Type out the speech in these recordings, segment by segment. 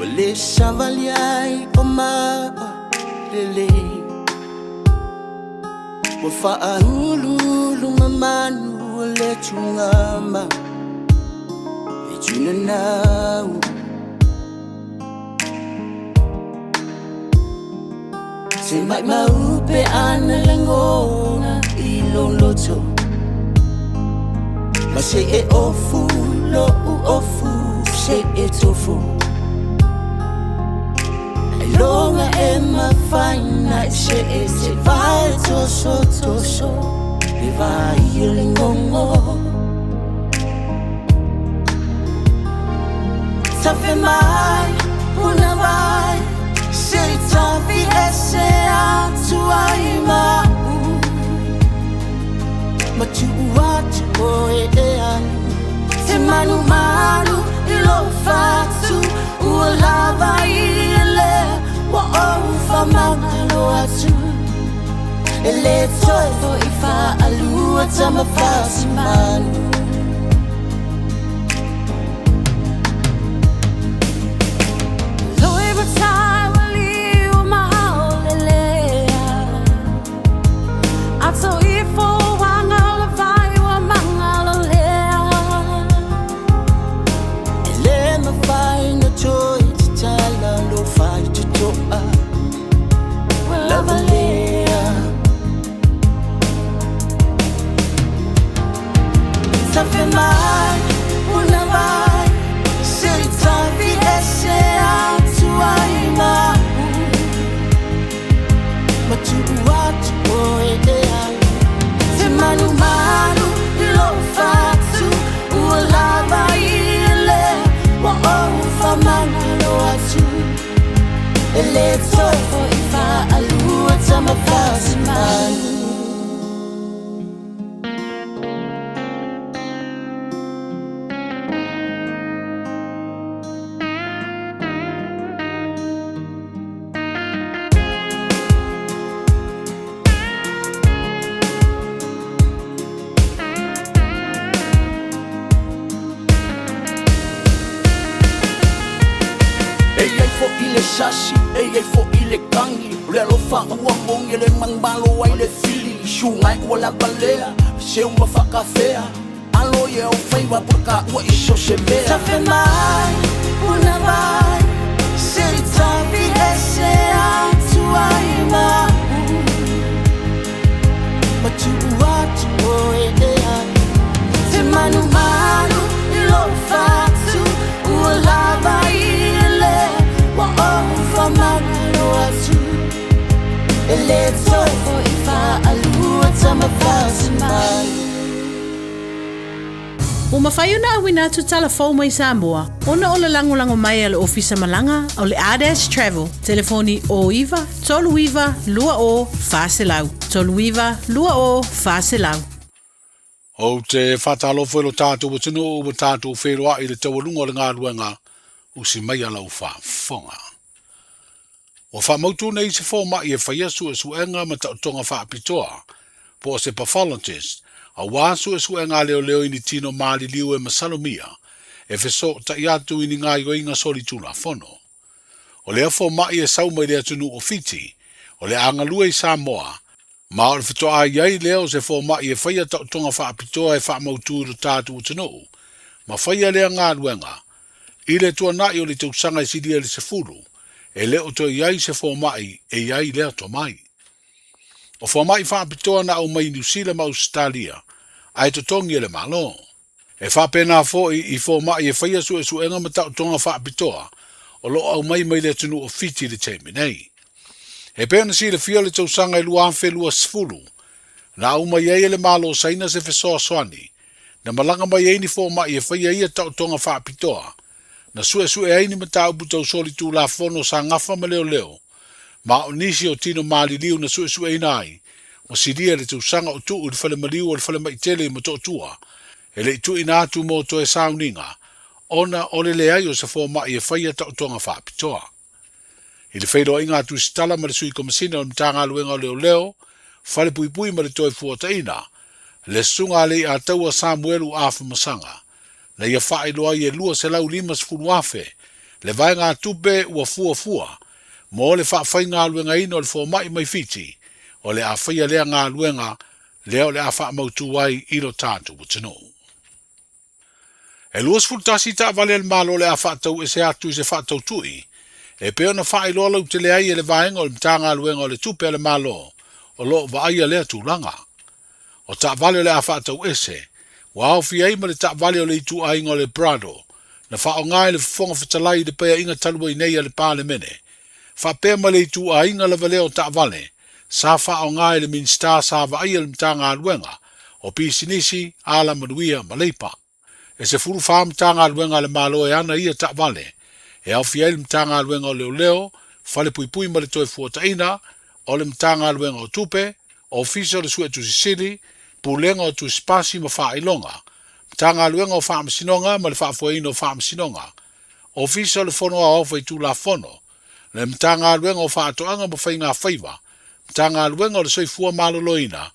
Ua le savali ai o maalelei. Ua faauluulu mamanu o le tugama i tunanau. Se maimau pe ana lagona i lou loto, Ma se e ofu lo'u ofu se e tofu, Ailoga e mafaina i se e te vae toso toso le vai o le gogo. Tafe mai punawai se i tafi ese atu ai ma'u, Ma tuu atu oe e alu te malumalu i lou fatu. Ua lava ia lea ua ou faamagalo atu, E le toe foi faalua tama fasimanu. E le mafai ona toe tatala lou faitotoa, Ua lava lea. Tafe mai punawai se i tafi ese atu ai ma'u, Ma tuu atu oe e alu te malumalu i lou fatu. Ua lava ia lea ua ou faamagalo atu, E le toe foi faalua tama fasimanu. E i ai fo'i le sasi, e i ai fo'i le kagi, O le alofa ua moni e le manumalo ai le fili. Sugai ua lava lea, seu ma faakafea, Alo ia o faiva paka ua i so se mea. Tafe mai punawai se i tafi ese atu ai ma'u, Ma tuu atu oe e alu te malumalu i lou fatu. Ua lava ia lea ua ou faamagalo atu, E le toe foi faalua tama fasimanu. Ua mafai ona auina atu tala fou mai Samoa ona o le lagolago mai a le Ofisa Malaga o le Ardash Travel, telefoni 09 39 20 400, 39 20 400. Ou te faatalofa i lo tatou atunuu ua tatou feiloai i le taualuga o le galuega usi mai a lau faafofoga. Ua faamautu nei se fomai e faia suesuega ma taotoga faapitoa, po o se pathologist, aua suesuega a leoleo i ni tino maliliu e masalomia e fesootai atu i ni gaoioiga solitulafono. O lea fomai e sau mai le atunuu o Fiti, o le a galue i Samoa, ma o le fetoa i ai lea o se fomai e faia taotoga faapitoa e faamautu i lo tatou atunuu, ma faia lea galuega i le tuanai o le tausaga e silia i le 10, e le o toe i ai se fomai e i ai lea tomai. O fomai faapitoa na aumai i Niu Sila ma Ausetalia, ae totogi e le Malo. E faapena foi i fomai e faia suesuega ma taotoga faapitoa o lo o aumai mai le atunuu o Fiti i le taimi nei. E pei ona silafia le tausaga e 2020, na aumai ai e le Malo o Saina se fesoasoani na malaga mai ai ni fomai e faia ia taotoga faapitoa na suesue ai ni mataupu tau solitulafono sa gafa ma leoleo, ma o nisi o tino maliliu na suesueina ai ua silia i le tausaga o tuu i le fale maliu o le falemai tele i Motootua, e le i tuuina atu mo toe sauniga ona o le leai o se fomai e faia taotoga faapitoa. I le feiloaiga a Tusitala ma le Sui Komesina o le Matagaluega o Leoleo, Falepuipui ma le Toefuataina, le Susuga a Leiataua Samuelu Afamasaga, na ia faailoa ai e 250,000 le vaegatupe ua fuafua mo le faafaigaluegaina o le fomai mai Fiti, o le a faia lea galuega lea o le a faamautu ai i lo tatou atunuu. E 21 taavale a le Malo o le a faatau ese atu i se faatautui, e pei ona faailoa lautele ai e le vaega o le Matagaluega o le Tupe a le Malo o lo o vaaia lea tulaga. O taavale o le a faatau ese, ua aofia ai ma le taavale o le ituaiga o le Prado, na faaaoga e le Fofoga Fetalai i le Paeaiga talu ai nei a le Palemene, faapea ma le ituaiga lava lea o taavale sa faaaoga e le Minisita sa vaaia le Matagaluega o Pisinisi, Alamanuia ma Leipa. E 14 Matagaluega a le Malo e ana ia taavale, e aofia ai le Matagaluega o Leoleo, Falepuipui ma le Toefuataiga, o le Matagaluega o Tupe, Ofisa o le Suetusi Sili, Pulega o Tusipasi ma Faailoga, Matagaluega o Faamasinoga ma le Faafoeina o Faamasinoga, Ofisa o le Fono Aoao Faitulafono, le Matagaluega o Faatoaga ma Faiga Faiva, Matagaluega o le Soifua Maloloina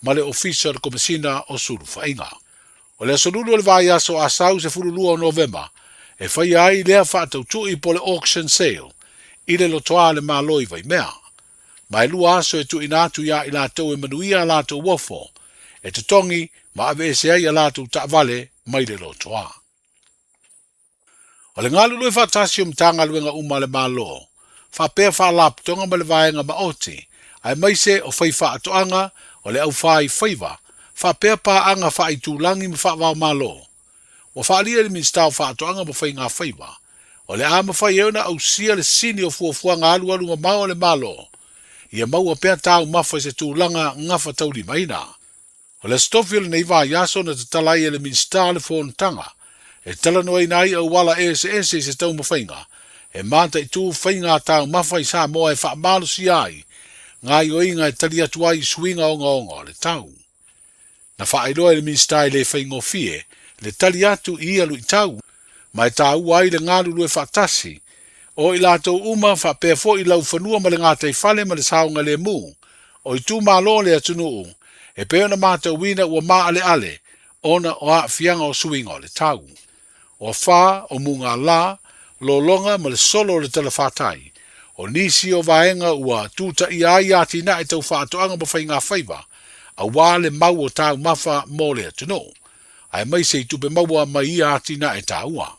ma le Ofisa o le Komesina o Sulufaiga. O le aso Lulu o le vaiaso Asau 12 o Novema e faia ai lea faatautui po o le auction sale i le lotoa a le Malo i Vaimea. Ma e lua aso e tuuina atu iā i latou e manuia a latou ofo, e totogi ma aveese ai a latou taavale mai le lotoa. O le galulue faatasi o Matagaluega uma a le Malo, faapea Faalapotopotoga ma le Vaega Maoti, aemaise o faifaatoaga o le aufai faiva, faapea paaga faaitulagi ma faavaomalo. Ua faaalia e le Minisita o Faatoaga ma Faiga Faiva, o le a mafai ai ona ausia le sini o fuafuaga alualu mamao a le Malo, ia maua pea taumafa i se tulaga gafataulimaina. O le Aso Tofi o lenei vaiaso na tatala ai e le Minisita le fonotaga e talanoaina ai auala eseese i se taumafaiga e mataitu faiga taumafa i Samoa e faamalosia ai gaoioiga e tali atu ai i suiga ogaoga o le tau. Na faailoa e le Minisita e le faigofie le tali atu i ia luitau ma e taua ai le galulue faatasi o i latou uma faapea foi laufanua ma le gataifale ma le saogalemu o itumalo o le atunuu e pei ona matauina ua maaleale ona o aafiaga o suiga o le tau. O afa, o mugala, lologa ma le solo o le talafatai, o nisi o vaega ua tutaia ai atinae tau faatoaga ma faigafaiva aua le mau o taumafa mo le atunuu, aemaise i tupe maua mai ia atinae taua.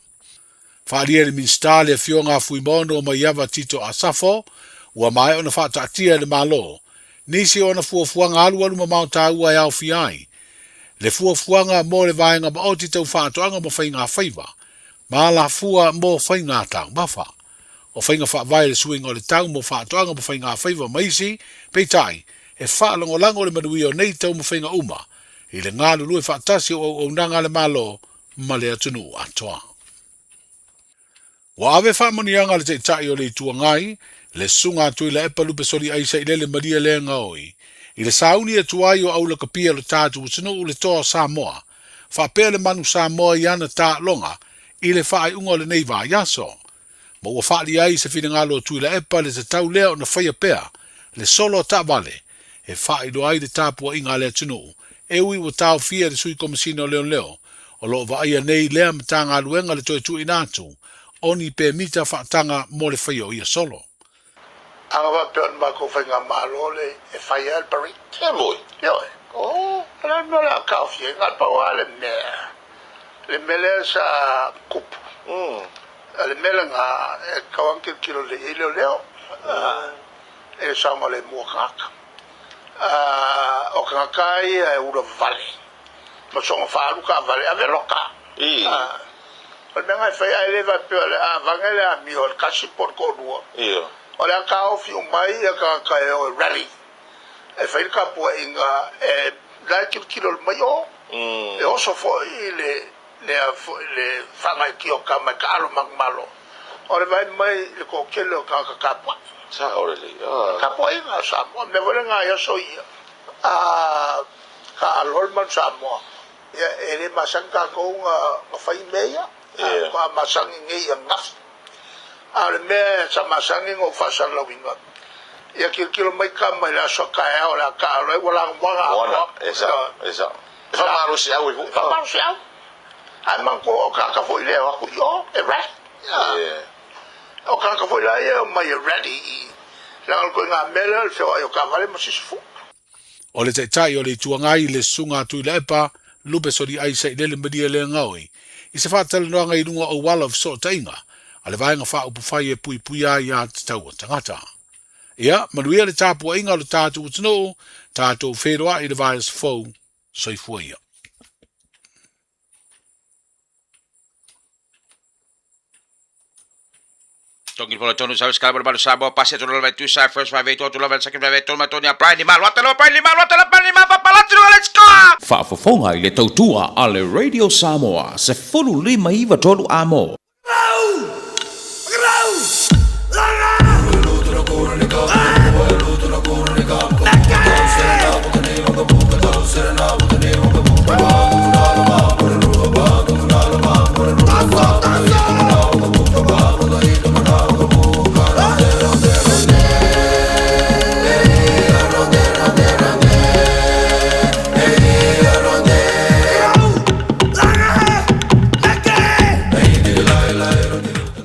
Faaalia e le Minisita le Afioga a Fuimaono Maiava Tito Asafo, ua maea ona faataatia e le Malo nisi o ana fuafuaga alualu mamao taua e aofia ai le fuafuaga mo le vaega maoti tau faatoaga ma faiga faiva ma alafua mo faiga taumafa. O faiga faavae le suiga o le tau mo faatoaga ma faiga faiva ma isi, peitai, e faalagolago le manuia o nei taumafaiga uma i le galulue faatasi o auaunaga a le Malo ma le atunuu atoa. Ua ave faamanuiaga a le Taitai o le Itu Agai, le Susuga a Tuilaepa Lupe Soliaisa i Lele Malie Legaoi, i le sauni atu ai o aulakapia o le tatou atunuu le Toa o Samoa, faapea le Manu Samoa i ana taaloga i le faaiuga o lenei vaiaso. Ma ua faaalia ai se finagalo o Tuilaepa le tatau lea ona faia pea le solo a taavale e faailoa ai le tapuaiga a le atunuu e ui ua taofia e le Sui Komesina o Leoleo o lo o vaaia nei lea Matagaluega le toe tuuina atu o ni pemita faataga mo le faia o ia solo. A faapea o le matou faigamalo le e fai ai le parade. E moi. Ioe. Oh. O le a le mea o le a taofia ai? Na o le pau lava le mea, le mea lea sa tupu. O le mea lena e tatau lava ona tilotilo lelei i ai leoleo i le saogalemu o tagata. O tagata lava ia e ula vale ma soona faaalu taavale, ave loka. O le mea lena e fai ae le faapea o le a avane le amio a le tasi po o le toalua. O le a taofi uma ai tagata e o e rally e fai le tapuaiga e la e tilotilo mai o, e oso foi le lea foi le faagaeetia o tama e taalo manumalo, o le vaai mai i le toatele o tagata tapuai. Sao lelei. Ah. Tapuaiga a Samoa, mea foi lena i aso ia, a taalo le manu Samoa, ia e le masani tatou na fai mea ia, Yeah. faatoa masani nei ananafi. A o le mea sa masani na ou faasalalauina, ia tilotilo mai tama i le aso a taeao o le a taalo ai, ua lagomoana atoa. Moana, e sao, e sao. E faamalosiau ai foi. Faamalosiau. Ae manatua o tagata foi lea e o atu i o, e rally. Yeah. O tagata foi la ia e omai e rally i i, leaga o le ituaiga mea lea o le feoai o taavale ma se isi foi. O le Taitai o le Itu Agai, le Susuga a Tuilaepa, Lupe Soliai Sailele Malie Legaoi, i se faatalanoaga i luga o auala o fesootaiga a le Vaega Faaupufai e puipuia ai aiatatau a tagata. Ia manuia le tapuaiga o le tatou atunuu, tatou feiloai i le vaiaso fou. Soifua ia. Tongi polo tonu sa skala balo Samoa pasi atu lava tu sa first five eight atu lava second five eight tonu tonu Brian Lima luata lava Brian Lima luata lava Brian Lima papalati lava let's go. Faafofoga i le tautua a le Radio Samoa, 15 93 amo.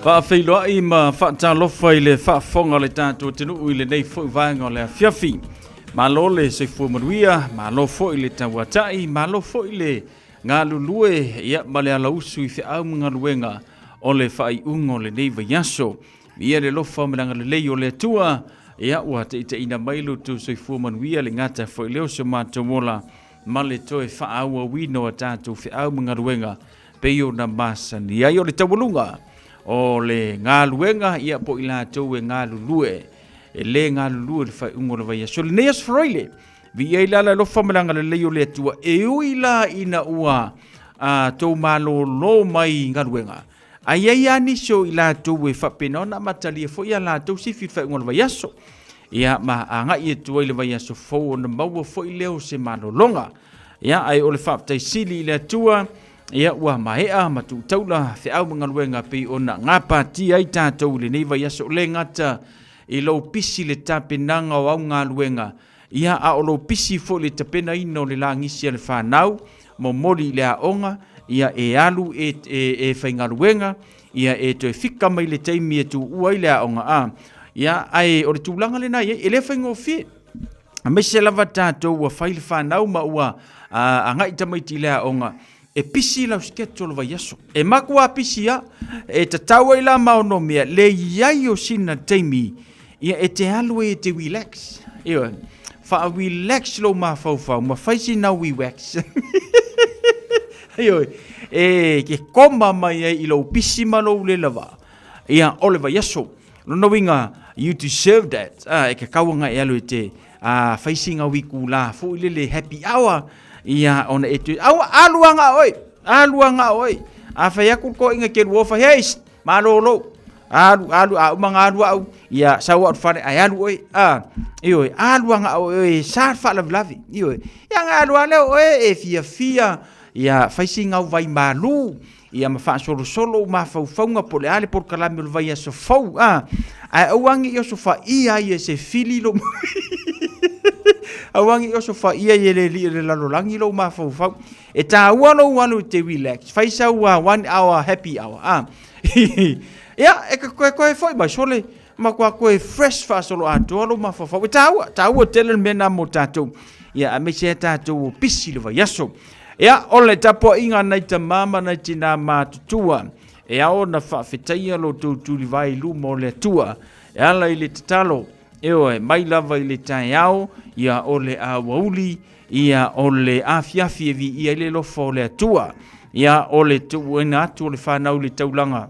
Faafeiloai ma faatalofa i le faafofoga o le tatou atunuu i lenei foi vaega o le afiafi. Malo le soifua manuia, malo foi le tauatai, malo foi le galulue ia ma le alausu i feau ma galuega o le faaiuga o lenei vaiaso. Ia le alofa ma le agalelei o le Atua, ia ua taitaiina mai lo outou soifua manuia le gata foi lea o so matou ola ma le toe faaauauina o a tatou feau ma galuega pei ona masani ai. O le taualuga o le galuega, ia po i latou e galulue, e le galulue le faaiuga o le vaiaso. Lenei aso Faraile, viia ai la le alofa ma le agalelei o le Atua, e ui la ina ua tou malolo mai galuega, ae i ai lava nisi o i latou e faapena ona amatalia foi a latou sifi i le faaiuga o le vaiaso. Ia, ma agai atu ai le vaiaso fou ona maua foi lea o se malologa. Ia, ae o le faafetai sili i le Atua, ia ua maea ma tuutaula feau ma galuega pei ona gapatia ai tatou i lenei vaiaso. Le gata i lou pisi le tapenaga o au galuega, ia a o lou pisi foi le tapenaina o le lagisi a le fanau, momoli i le aoga, ia e alu e, e, e faigaluega, ia e toe fika mai le taimi e tuua ai le aoga, a, ia, ae o le tulaga lena e i ai, e le faigofie. Aemaise lava tatou ua fai le fanau ma ua agai tamaiti i le aoga, e pisi lau schedule vaiaso. E makuā pisi a, e tatau ai la ma onomea le i ai o sina taimi, ia e te alu ai e te relax. Ioe, faa-relax lou mafaufau ma fai sina relax. Ioe, e ke koma mai ai i lou pisi ma lou lelava, ia o le vaiaso. Lona uiga, you deserve that. Ah, e ke kauanga e alu e te ah, fai singa wiku la foi lele happy hour. Ia, ona e te, au, alu anga oi, alu anga oi. A fai aku ko inga ke luofa, hey, malolo. Alu, alu, a uma ngā alu au, ia, sau au whare, ai alu oi, ah, ioi, alu anga oi, oi, sa whaalavilavi, ioi. Ia ngā alu ale oi, e fia fia, ia, fai singa vai malu, Ia ma faasolosolo ou mafaufauga po o le a le polokalame o le vaiaso fou, a. Ae aua ne i osofaia ai e se fili lou Aua ne i osofaia ai e le alii o le lalolagi lou mafaufau. E taua lou alu i te relax, fai sau one hour happy hour, a. Ia, e koe foi mai sole, matua toe fresh faasoloatoa lou mafaufau. E taua, taua tele le mea lena mo tatou. Ia, aemaise ai tatou o pisi le vaiaso. Ia, o le tapuaiga a nai tama ma nai tinā matutua, e ao ona faafetaia lo outou tulivae i luma o le Atua, e ala i le tatalo, ioe, mai lava i le taeao, ia o le aoauli, ia o le afiafi e viia ai le alofa o le Atua, ia o le tuuina atu o le fanau i le taulaga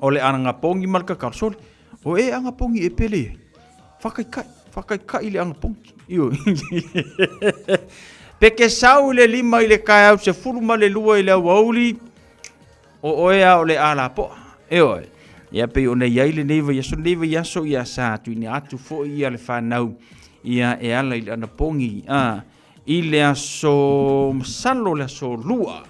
o le agapogi ma le kakalo. Sole, o e agapogi e pele ai. Whakaikai, whakaikai i le agapogi. Ioe. Peke sau i le 5 i le kaeau 12 i le aoauli, o oe a o le alapoa. Ioe. Ia pei ona i ai lenei vaiaso, lenei vaiaso ia sa tuuina atu foi ia le fanau ia e ala i le anapogi a i le aso masalo le aso 2.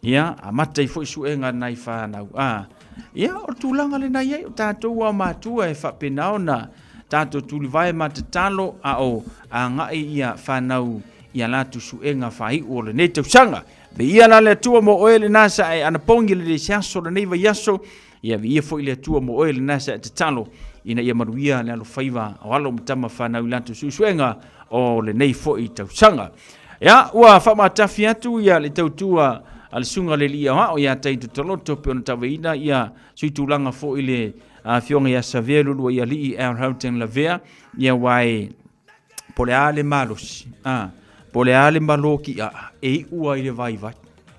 Ia, amata ai foi suega nai fanau. A, ia, o le tulaga lena i ai, o tatou ao matua e faapena ona tatou tulivae ma tatalo a o agai ia fanau i a latou suega faaiu o lenei tausaga. Viia la le Atua mo oe lena sa e anapogi lenei se aso, lenei vaiaso. Ia viia foi le Atua mo oe lena sa e tatalo ina ia manuia le alofaiva o alo ma tama fanau i latou suesuega o lenei foi tausaga. Ia, ua faamatafi atu ia le tautua a le susuga le alii aoao ia Tai Totoloto pei ona tauveina ia sui tulaga foi le afioga ia Savea Lulua i alii Al Houghton Lavea ia wae po le a le malosi, a, po le a le malo kiaa, e iu ai le vaivai.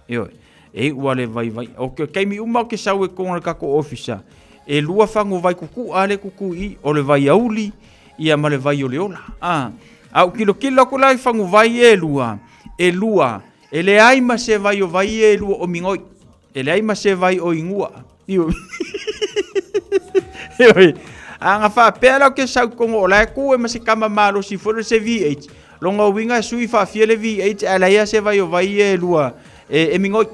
Ioe, e iu le vaivai. O ke taimi uma o ke sau e konga le tatou ofisa, e lua fagu vai kukua le kuku i, o le vai auli, ia ma le vai o le ola. A, a u kilokilo aku la i fagu vai e lua, e lua, e leai ma se vai o vai e lua o migoi. E leai ma se vai o ingua. Ioe. Ioe. A na faapea la ke sau kongo o la e ku e ma se kama malosi foi le se V8. Longa uiga e sui faafia le V8 ae leai lava se vai o vai e lua e, e migoi.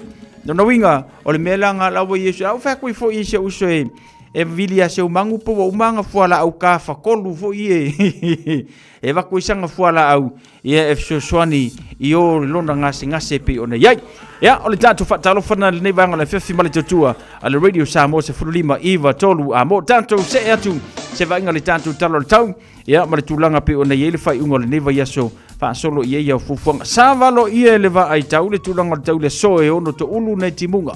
Lona uiga, o le mea la nga laua Iesu, a ua fai atu ai foi i si ou uso e, e vili ia seu mangu po ua uma anga fualaau ka fakolu foi e e avatu ai sanga fualaau ia e fesoasoani i o lona gasegase e pei ona i ai. Ia, o le tatou faatalofa lena i lenei vaega o le afiafi ma le tautua a le Radio Samoa 15 9 3 a mo tatou see atu se vaaiga i le tatou tala o le tau ia ma le tulaga pei ona i ai le faaiuga o lenei vaiaso faasolo i ai au fuafuaga. Sa valo ia e le vaai tau le tulaga o le tau i le aso e ono toulu nei timuga.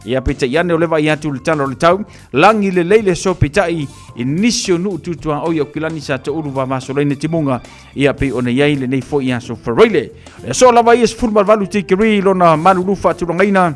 Ia peitai ane o le vaai atu i le tala o le tau, lagi lelei le aso peitai i nisi o nuu tutuaoi o Aukilani sa toulu vavasolaina timuga ia pei ona i ai lenei foi aso Faraile. Le aso lava ia 18 tikeri lona malulu faatulagaina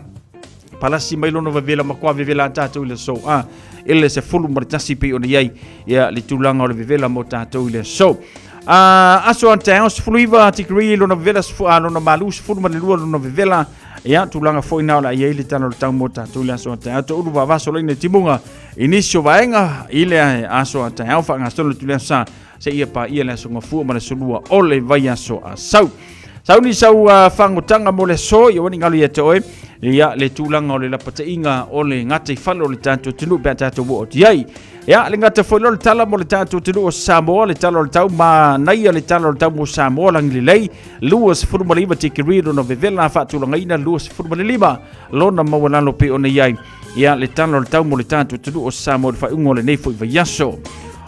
palasi mai lona vevela makoa vevela a tatou i le aso a i le 11 pei ona i ai ia le tulaga o le vevela mo tatou i le aso. A aso a taeao 19 tikeri lona vevela lona malu 12 lona vevela ia tulaga foi na o le a i ai le tala o le tau mo tatou i le aso a taeao. Toulu vavaso laina timuga i nisi o vaega i le aso a taeao faagasolo atu le aso sa seia paia le aso gafua ma le aso lua o le vaiaso a sau. Sauni sau fagotaga mo le aso, ia ua ni galo ia te oe, ia le tulaga o le lapataiga o le gataifale o le tatou atunuu pe a tatou oo atu i ai. Ia, le gata foi loa le tala mo le tatou atunuu o Samoa, le tala o le tau manaia le tala o le tau mo Samoa lagi lelei, 29 tikeri lona vevela faatulagaina 25 lona maualalo pe ona i ai. Ia, le tala o le tau mo le tatou atunuu o Samoa i le faaiuga o lenei foi vaiaso.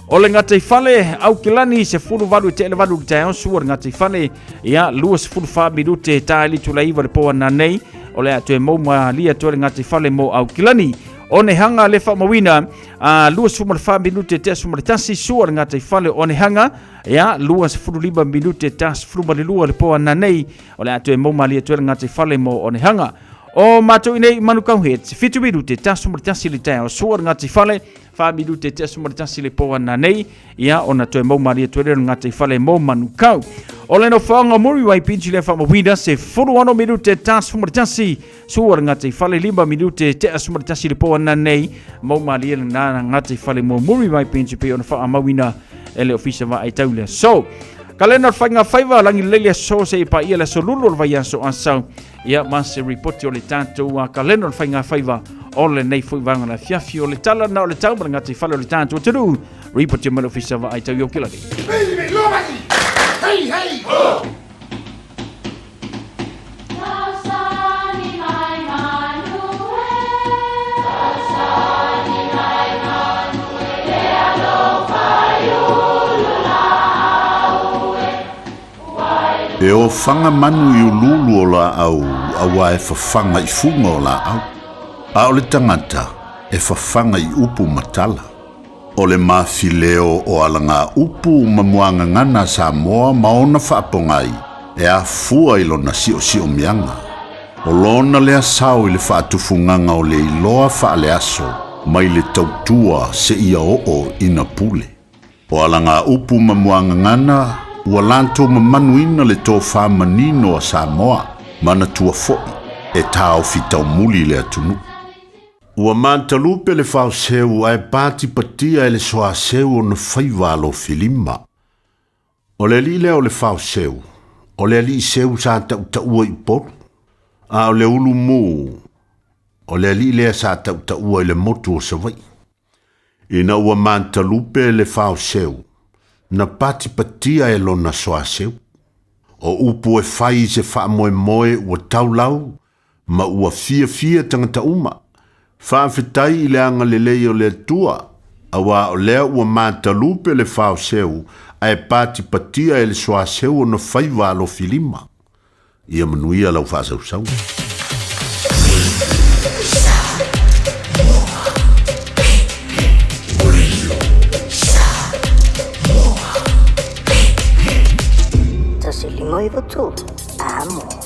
O le gataifale Aukilani 18 e teele valu le taeao sua le gataifale ia 24 minute ta i le iwa le po ananei o le a toe mau malia atu ai le gataifale mo Aukilani. O Onehanga le faamauina a 24 minute te aso ma le tasi sua le gataifale o Onehanga ia 25 minute ta 12 le po ananei o le a toe mau malia atu ai le gataifale mo Onehanga. O matou i nei Manukau Heads, 7 minute ta 11 le taeao sua le gataifale 4 minute te aso ma le tasi le po ana nei, ia ona toe mau malie atu ai lea o le gataifale mo Manukau. O le nofoaga o Muriwai Beach le faamauina se 16 minute tasu ma le tasi, sua le gataifale 5 minute te aso ma le tasi le po ana nei, mau malie lena gataifale mo Muriwai Beach pei ona faamauina e le ofisa vaai tau le aso. Kalena o le faiga faiva lagi lelei le aso se i paia le aso lulu o le vaiaso asau. Ia ma se ripoti o le tatou a kalena o le faiga faiva o lenei foi vaega o le afiafi o le tala na o le tau ma le gataifale o le tatou atunuu. Ripoti mai le ofisa vaai tau i Aukilani. Hey, hey! Ho! E ofaga manu i uluulu o laau auā e fafaga i fuga o laau, a o le tagata e fafaga i upu ma tala. O le mafileo o alagaupu ma muagagana a Samoa ma ona faapogai e afua i lona siosiomiaga. O lona lea sao i le faatufugaga o le iloa faaleaso mai le tautua seia oo ina pule. O alagaupu ma muagagana ua latou mamanuina le tofa manino a Samoa, manatua foi e taofi taumuli le atunuu. Ua matalupe le faoseu ae patipatia e le soaseu ona faiva alofilima. O le alii lea o le faoseu, o le alii seu sa tautaua i Upolu, a o le ulumu, o le alii lea sa tautaua i le motu o Savaii. Ina ua matalupe le faoseu, na patipatia e lona soaseu. O upu e fai i se faamoemoe ua taulau ma ua fiafia tagata uma, Faafetai i le agalelei o le Atua, auā o lea ua matalupe le faoseu ae patipatia e le soaseu ona faiva alofilima. Ia manuia lau faasausauga. 159 Amo.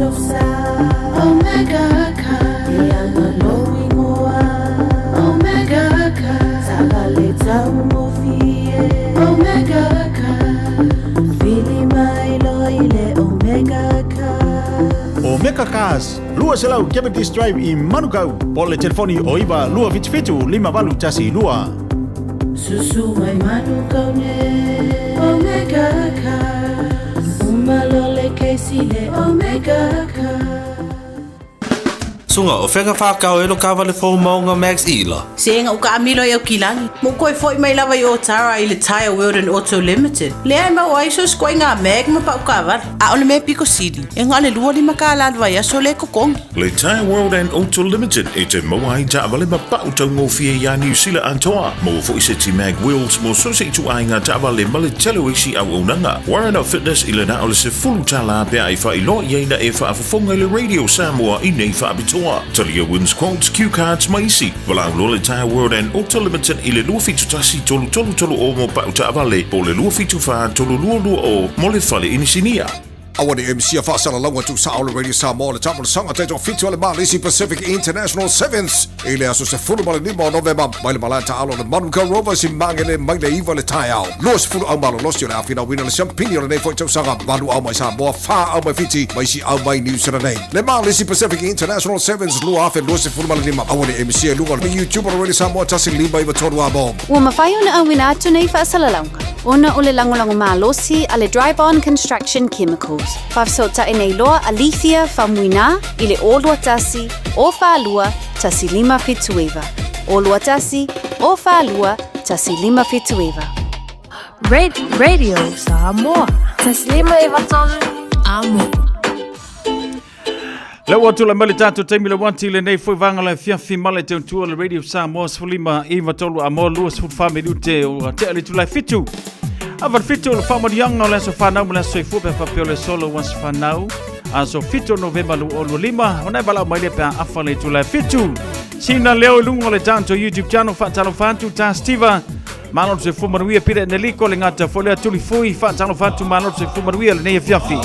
Talofa Omega Car E anga lou igoa Omega Car Taavale taugofie Omega Car Vili mai loa i le Omega Car. Omega Cars, 200 Cavendish Drive i Manukau, po o le telefoni o 9 277 5812. Susu mai Manukau nei Omega Cars. Uma loa le kesi le Omega Cars. Suga, o fea na whākau e lo kāwale fō maunga Max Ila? Se ega u kaamilo i Aukilani. Mo koe foi mai lava i Otara i le Tire World and Auto Limited. Lea e mau ai so skoinga mag ma pau kawale. A o le mea piko sili. E ngā le 25 kālā le vaiaso le kokongi. Le Tire World and Auto Limited e te maua ai taavale ma pau taugofie iā Niu Sila atoa. Maua foi seti mag wheels mo so se ituaiga taavale ma le tele o isi auaunaga. Warren Fitness i le na o le $10 pe a e faailoa i ai na e faafofoga i le Radio Samoa i nei faapitoa. Talia wins quotes, cue cards ma isi. Valaau loa le Tire World and Auto Limited i le 271 333 o mo pau taavale po o le 274 3220 mo le fale inisinia. Aua ne i misia faasalalauga tuusao a le Radio Samoa le taamilosaga taitoafitu a le Malisi Pacific International Sevens i le aso 15 o Novema mai le malae taaalo o le Manukau Rovers i Magele mai le 9 le taeao. 20 au malolosi o le a finauina le siampini o lenei foi tausaga, 8 au mai Samoa, 4 au mai Fiti ma isi au mai Niu Sila nei. Le Malisi Pacific International Sevens 2025. Aua ne i misia i luga o le YouTube o le Radio Samoa 1 5 9 3 amo. Ua mafai ona auina atu nei faasalalauga ona o le lagolago malosi a le Drybon Construction Chemicals. Faafesootai nei loa Alethea Faumuina i le 0 21 042 1579. 0 21 042 1579. Radio Samoa. 1 5 9 3 Amo. Le ua tulai mai le tatou taimi le uati lenei foi vaega le afiafi ma le tautua le Radio Samoa 15 9 3 amo 24 minute ua tea le itula e 7. Ava le 7 o le faamanuiaga o le aso fanau ma le aso soifua pe faapea o le solo o aso fanau. Aso 7 o Novema 2025, ona e valaau mai lea pe a afa le itula e 7. Sina leo i luga o le tatou YouTube channel faatalofa atu ta Steva. Malo le soifua manuia Pita Neliko le gata foi lea tuli fui faatalofa atu malo le soifua manuia lenei afiafi.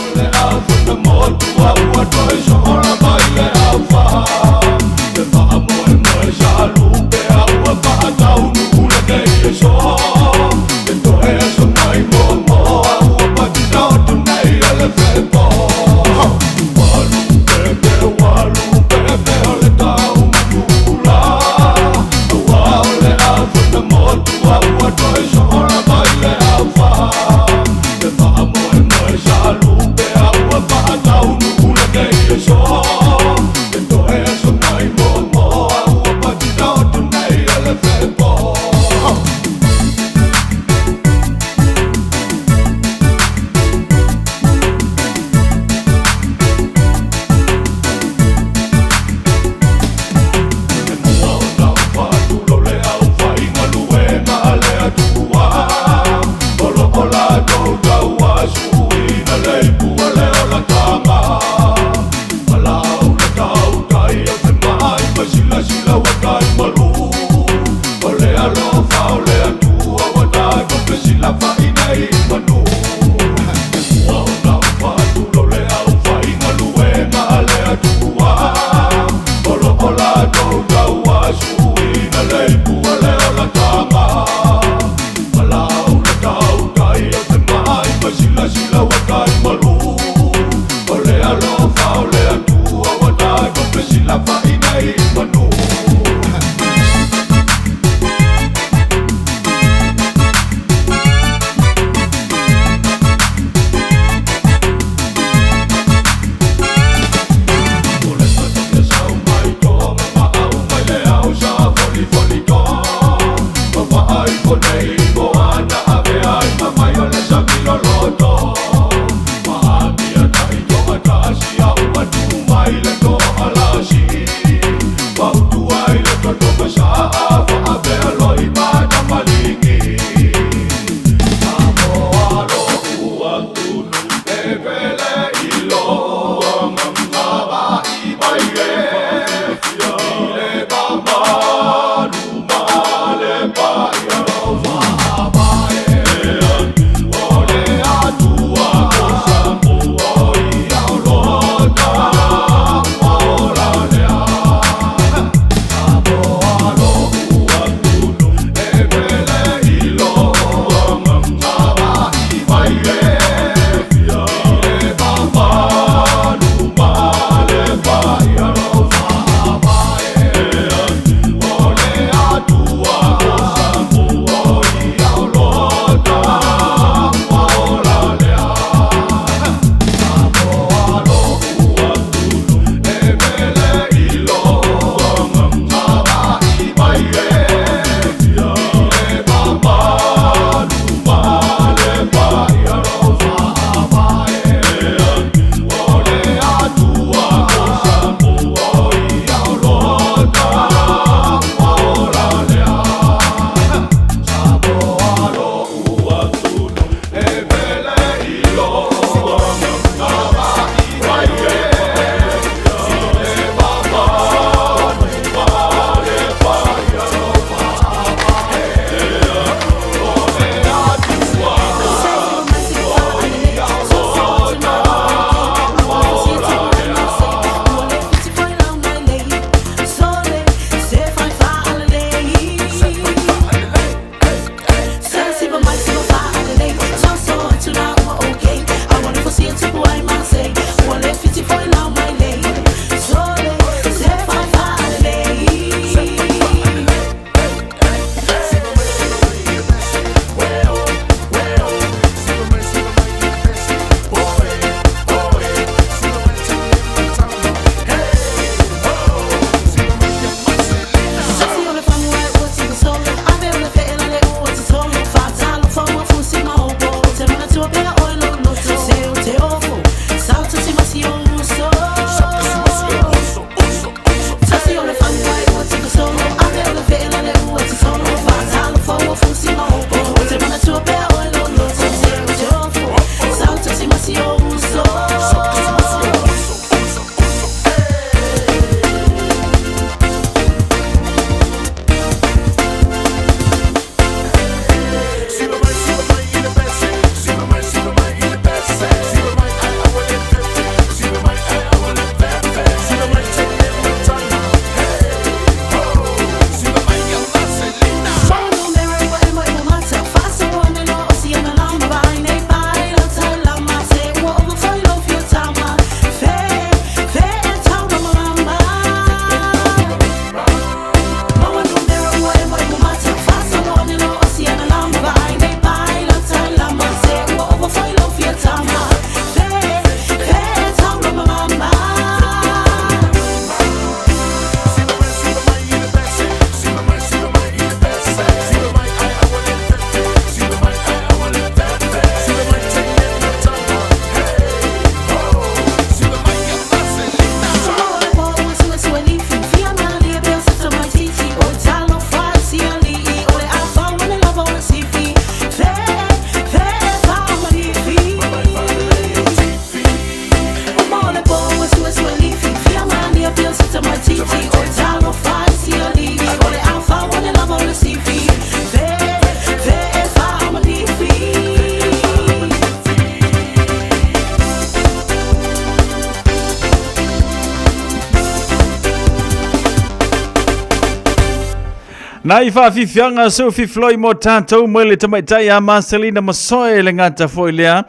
Nai faafifiaga seu fifiloi mo tatou mai le tamaitai a Marcelina Masoe le gata foi lea.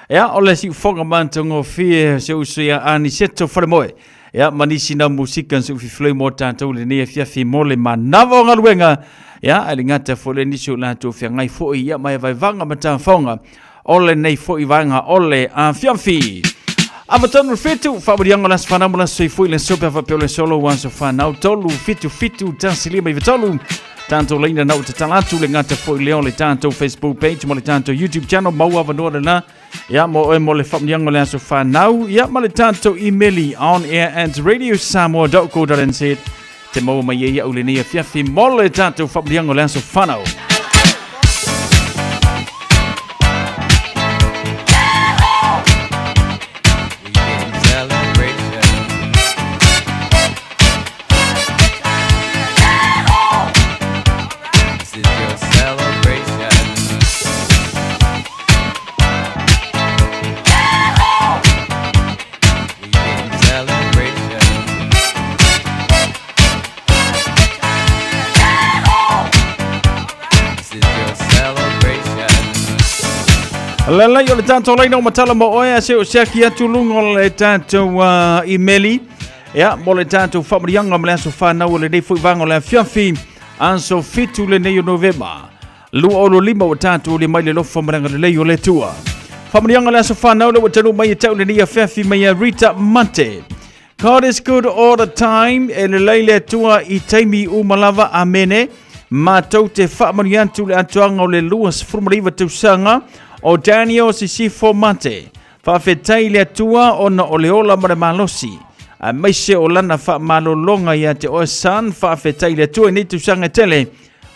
Ea o le siufoga matagofie se uso ia Aniseto Falemoe. Ea ma nisi na musika seu fifiloi mo tatou lenei afiafi mo le manava o galuega. Ea ai le gata foi le nisi o latou feagai foi ia mai vaivaga ma tafaoga o lenei foi vaega o le afiafi. Avatonu le fitu, faamaliaga o le aso fanau ma le aso soifua i le aso pe faapea o le solo ua aso fanau 3 7 7 1 5 9 3. Tatou laina na ua tatala atu le gata foi lea o le tatou Facebook page ma le tatou YouTube channel maua avanoa lena ia mo oe mo le faamaliaga o le aso fanau ia ma le tatou email on air at radiosamoa.co.nz te maua mai ai au lenei afiafi mo le tatou faamaliaga o le aso fanau. Lalai o le tatou laina o matala mo oe a se o siaki atu luga o le tatou imeli. Ia, mo le tatou faamaliaga ma le aso fanau o lenei foi vaega o le afiafi, aso 7 lenei o Novema. 25 ua tatou le mai le lofa ma le agalelei o le Atua. Faamaliaga le aso fanau le ua tanu mai e tau lenei afiafi mai a Rita Mate. God is good all the time. E lelei le Atua i taimi uma lava. Amene. Matou te faamanuia atu le atoaga o le 29 tausaga o Daniel Sisifo Mate. Faafetai le Atua ona o le ola ma le malosi, aemaise o lana faamalologa ia te oe son. Faafetai le Atua i nei tausaga e tele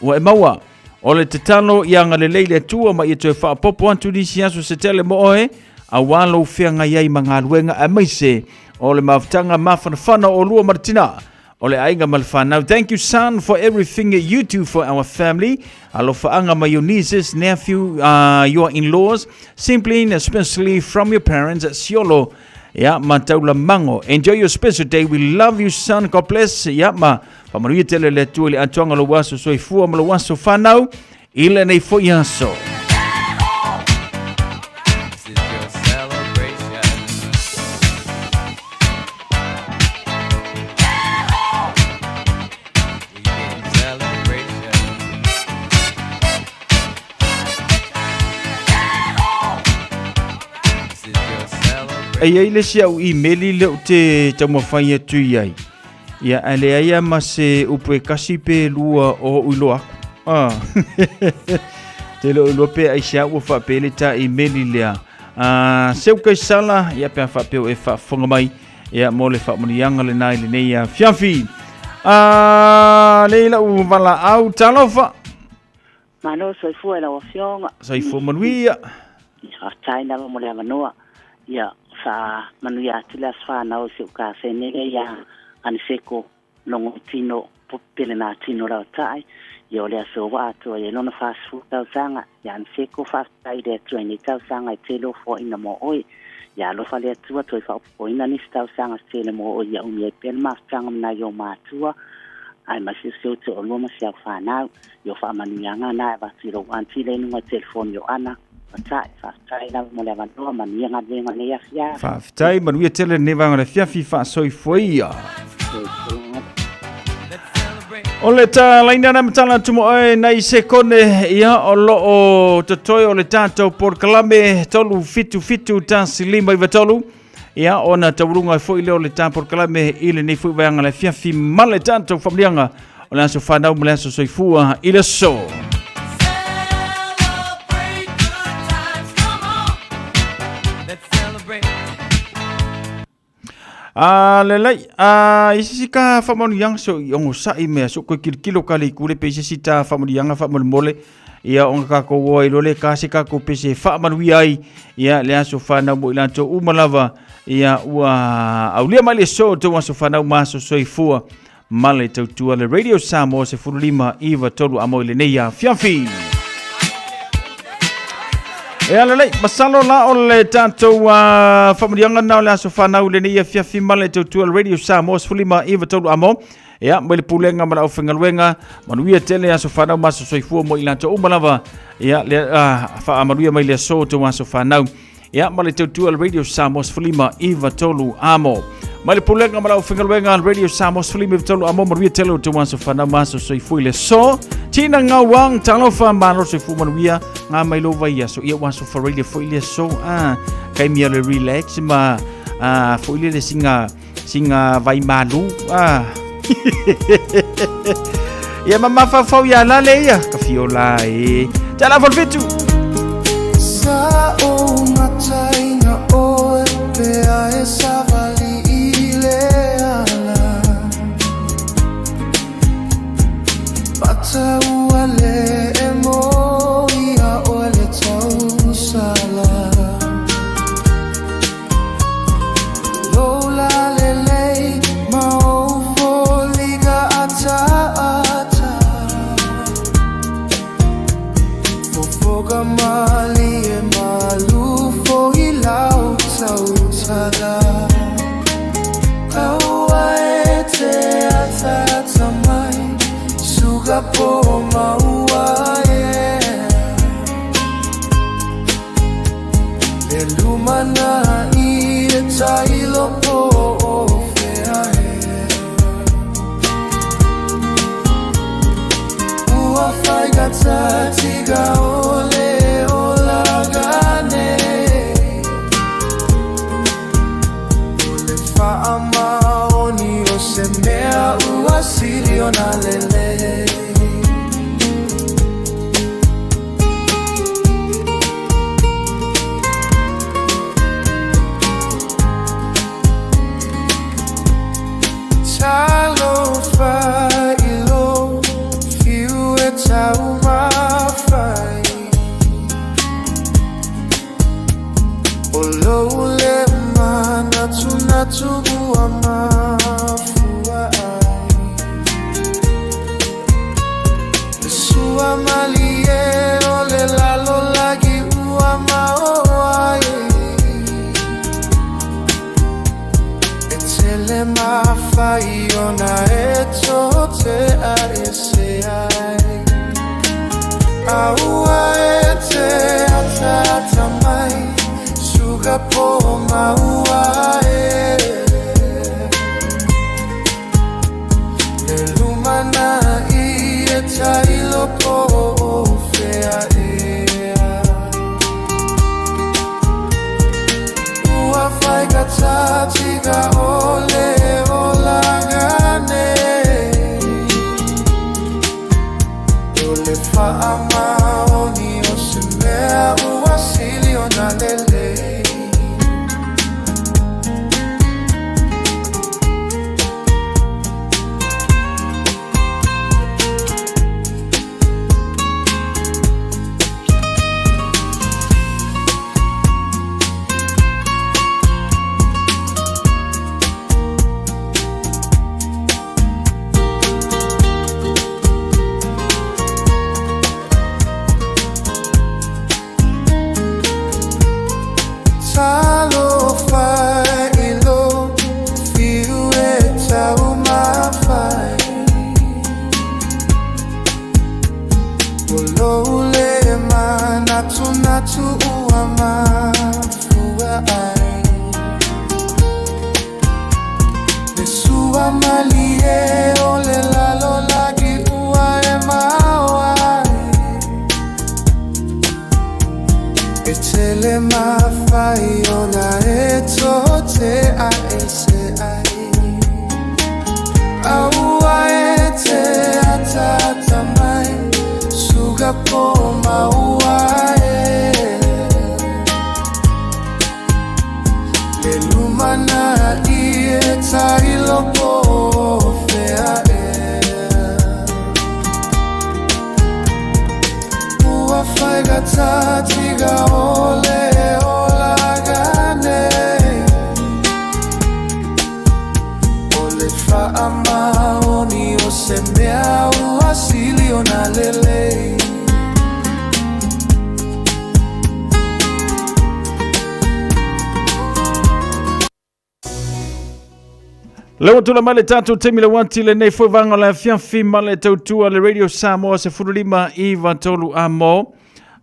ua e maua. O le tatalo ia agalelei le Atua ma ia toe faaopoopo atu nisi aso se tele mo oe, aua lou feagai ai ma galuega aemaise o le mafutaga mafanafana o oulua ma le tina o le aiga ma le fanau. Thank you son for everything you do for our family. Alofaaga mai your nieces, nephew, your in-laws, simply and especially from your parents at Siolo. Ya, ma taulamago. Enjoy your special day. We love you son. God bless. Ya, ma faamanuia tele le Atua i le atoaga o lou aso soifua ma lou aso fanau i lenei foi aso. E i ai le isi au imeli lea ou te taumafai atu i ai. Ia, ae leai lava ma se upu e kasi pe lua o ou iloa aku. Ah. Te le o iloa pe aisea ua faapea le ta imeli lea. Seu Kaisala, ia pe a faapea ua e faafofoga mai, ia mo le faamanuiaga lena i lenei afiafi. Le lau valaau, talofa. Malo soifua i lau Afioga. Soifua manuia. Faafetai lava mo le avanoa. Ia, faamanuia atu le aso fanau o si ou kasene lea ia Aniseko Logotino Pelelatino Lautai. Ia o le aso ua atoa i ai lona 40 tausaga. Ia Aniseko, faafetai i le Atua i nei tausaga e tele o foaiina mo oe. Ia alofa le Atua toe faaopoopoina nisi tausaga se tele mo oe ia umi ai pea le mafutaga ma nai ou matua aemaise o si ou toalua ma si au fanau. I o faamanuiaga na e avatu i lou aunty lea i luga o telefoni o Ana. Fatai, faafetai lava mo le avanoa, manuia galuega o lenei afiafi. Faafetai, manuia tele lenei vaega o le afiafi, faasoifua ia. O le talaina na matala atu mo oe nai sekone ia o lo o totoe o le tatou polokalame 377 1593 ia ona taualuga ai foi lea o le ta polokalame i lenei foi vaega le afiafi ma le tatou faamanuiaga o le aso fanau ma le aso soifua i le aso. A lelei, a i se isi ka faamanuiaga so i ogosa'i mea so koe kilokilo ka le itu le pe i se isi ta faamanuiaga faamolemole ia ona tatou o ai loa lea e ta se tatou pese e faamanuia ai ia le aso fanau mo i latou uma lava ia ua aulia mai le aso tou aso fanau ma aso soifua ma le tautua le Radio Samoa 15 93 amo i lenei afiafi. E ala lei, masalo la o le tatou faamanuiaga na o le aso fanau i lenei afiafi ma le tautua le Radio Samoa 15 93 amo. Ia, mai le pulega ma le aufaigaluega, manuia tele aso fanau ma aso soifua mo i latou uma lava. Ia, le, faamanuia mai le aso tou aso fanau. Ia, ma le tautua le Radio Samoa 15 93 amo. Mai le pulega ma le aufaigaluega le Radio Samoa 15 93 amo, manuia tele o tou aso fanau ma aso soifua i le aso. Tina Ngauang, talofa, malo soifua manuia, ngā mai lou vai aso. Ia, ua aso faraile foi le aso. Ah, kai mea le relax ma foi le singa Singa vai malu. Ah. Ia mamafaufau ia lale ia. Ka fiola e. Tala falfitu. Sa o mataina oe pea e savali i le ala Pata ua le e mo ia oe le tausala Le lumana'i e tailo po o fea e Ua faigata o le olaga nei O le faamaoni o se mea ua sili ona lelei. Talofa i lou fiu e taumafai O lou le manatunatu ua mafua ai Le sua malie o le lalolagi ua maoa ai E tele mafai ona e tote a ese ai Aua e te ataata mai Suka po maua e Le lumana'i e tailo po o fea ea Ua faigata o le olaga nei O le faamaoni o se mea ua sili ona lelei. Malie o le lalolagi ua e maoa ai. E tele mafai ona e tote ae se ai. Aua e te ataata mai, suga po maua e. Le lumanai e tailo po o fea ea. Ua faigata o le olaga nei. O le faamaoni o se mea ua sili ona lelei. Le ua tula mai le tatou taimi le uati lenei foi vaega o le afiafi ma le tautua le Radio Samoa 15 iva tolu a mo.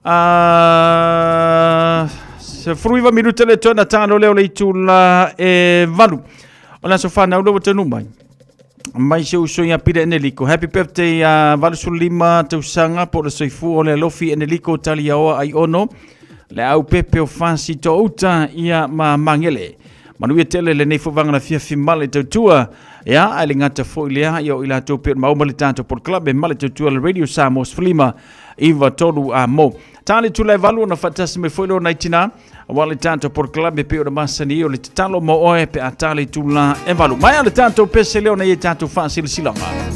19 minuta le toe na talo leo le itula e valu. O le aso whanau le ua tanu mai. Mai se uso ia Pire Eneliko. Happy birthday 85 tausaga po o le soifua o le alofi Eneliko Taliaoa ai ono. Le au pepe o Fasi Touta ia ma Mangele. Manuia tele lenei foi vaega na fiafi ma le tautua. Ia, ae le gata foi lea, ia o i latou pei ona maua ma le tatou polokalame ma le tautua le Radio Samoa 15 iva tolu a mo. Tā le tula e valu ona faatasi mai foi leo nai tina, aua le tatou polokalame pei ona masani o le tatalo mo oe pe a tā le tula e valu. Mai a le tatou pese leo nei e tatou faasilasilaga.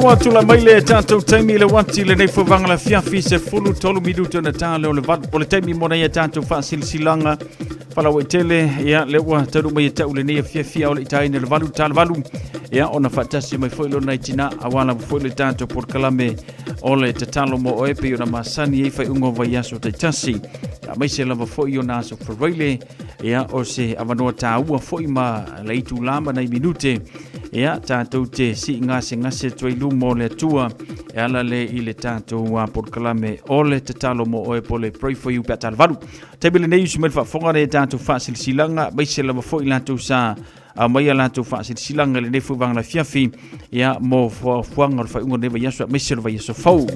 ua tulai mai le tatou taimi i le uati lenei fuavaga le afiafi se 13 minuta na tā leo le valu o le taimi mo nei a tatou faasilasilaga falauaitele ia le ua taunuu mai e tau lenei afiafi ao le itaina le valu tā le valu ia ona faatasi mai foi lona i tina aua lava foi le tatou polokalame o le tatalo mo oe pei ona masani ai faaiuga o vaiaso taitasi aemaise lava foi ona aso faraile ia o se avanoa tāua foi ma le itulā ma nai minute ia tātou te siigasegase atu ai luma o le Atua e ala le i le tātou polokalame o le tatalo mo oe po le pray for you pe a talavalu. Taimi lenei usi mai le faafofoga le tātou faasilasilaga aemaise lava foi latou sa aumaia latou faasilasilaga i lenei foi vaega afiafi ia mo fuafuaga o le faaiuga o lenei vaiaso aemaise o le vaiaso fou.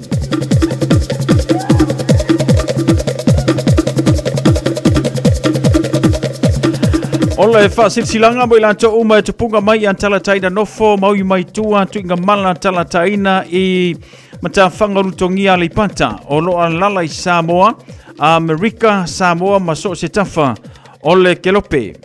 O le faasilasilaga mo i latou uma e tupuga mai i Atalataina nofo maui mai tua tuiga mala talataina i Matafaga Ulutogia Aleipata o lo o alala i Samoa, Amerika, Samoa ma so o se tafa o le kelope.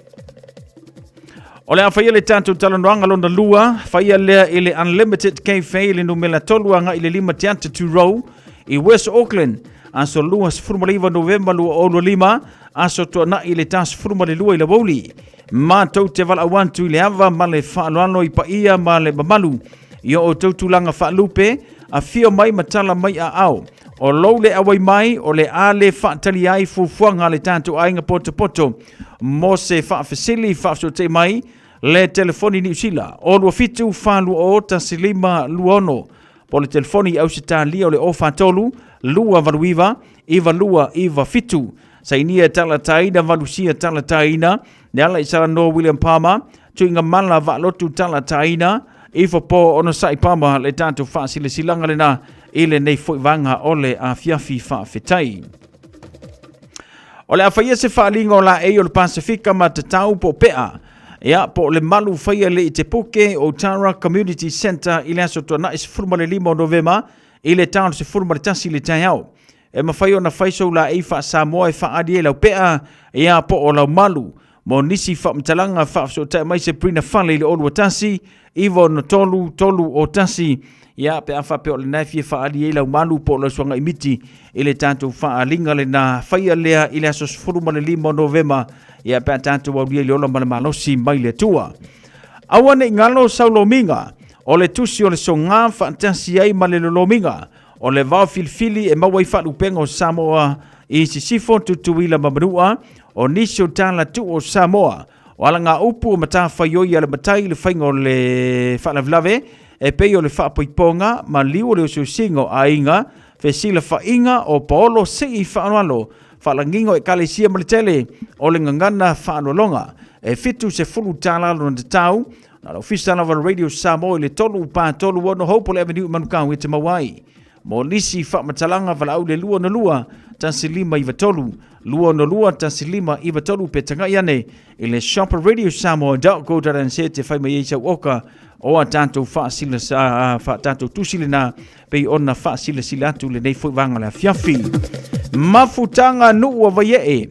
O le a faia le tatou talanoaga lona lua, faia lea i le Unlimited Cafe i le numera 3 agai le 5 Te Ata Row i West Auckland, aso 29 Novema 2025, aso tuanai i le 12 i le aoauli. Matou te valaau atu i le ava ma le faaaloalo i paia ma le mamalu i o outou tulaga faalupe, afio mai ma tala mai aao. O lou le auai mai, o le a le faatali ai fuafuaga a le tatou aiga potopoto mo se faafesili faafesootai mai le telefoni Niu Sila o 27 420 1526 po o le telefoni i Ausetalia o le 043 289 9297. Sainia talataina valusia talataina le ala i Salanoa William Palmer tuiga mala vaalotu talataina ifo po ono sai Palmer le tatou faasilasilaga lena i lenei foi vaega o le afiafi faafetai. O le a faia se faaaliga o laei o le Pasefika ma tatau po o pea, ia, po o le malu faia le i te puke o Tara Community Centre i le aso Tuanai 15 o Novema i le ta o le 11 i le taeao. E mafai ona fai sou laei faa-Samoa e faaali ai lau pea, ia, po o lau malu. Mo nisi faamatalaga faafesootai mai Sabrina Fale i le 021 963 301 ia pe a faapea o lena e fia faaali ai lau malu po o lau suaga miti i le tatou faaaliga lena faia lea i le aso 15 o Novema ia pe a tatou aulia i le ola ma le malosi mai le Atua. Aua ne i galo sau lomiga o le tusi o le soga faatasi ai ma le lolomiga o le vao filifili e maua ai faalupega o Samoa i Sisifo, Tutuila ma Manua, o nisi o tala tuu o Samoa, o alagaupu o matafaioi a le matai i le faiga o le faalavelave, e pei o le faapoipoga ma liu o le osiosiga o aiga, fesilafaiga o paolo sii faaaloalo, faalagiga o ekalesia ma le tele o le gagana faaaloaloga. E $70 lona tatau, na o le ofisa lava o le Radio Samoa i le 3 4 3 6 Hopewell Avenue i Manukau e te maua ai. Mo nisi faamatalaga valaau le 262 1593 262 1593 pe tagai ane i le shopradiosamoa.co.nz te fai mai ai sau oka o a tatou faasila fa tatou tusi lena pei ona faasilasila atu lenei foi vaega o le afiafi. Mafutaga nuu a Vaiee.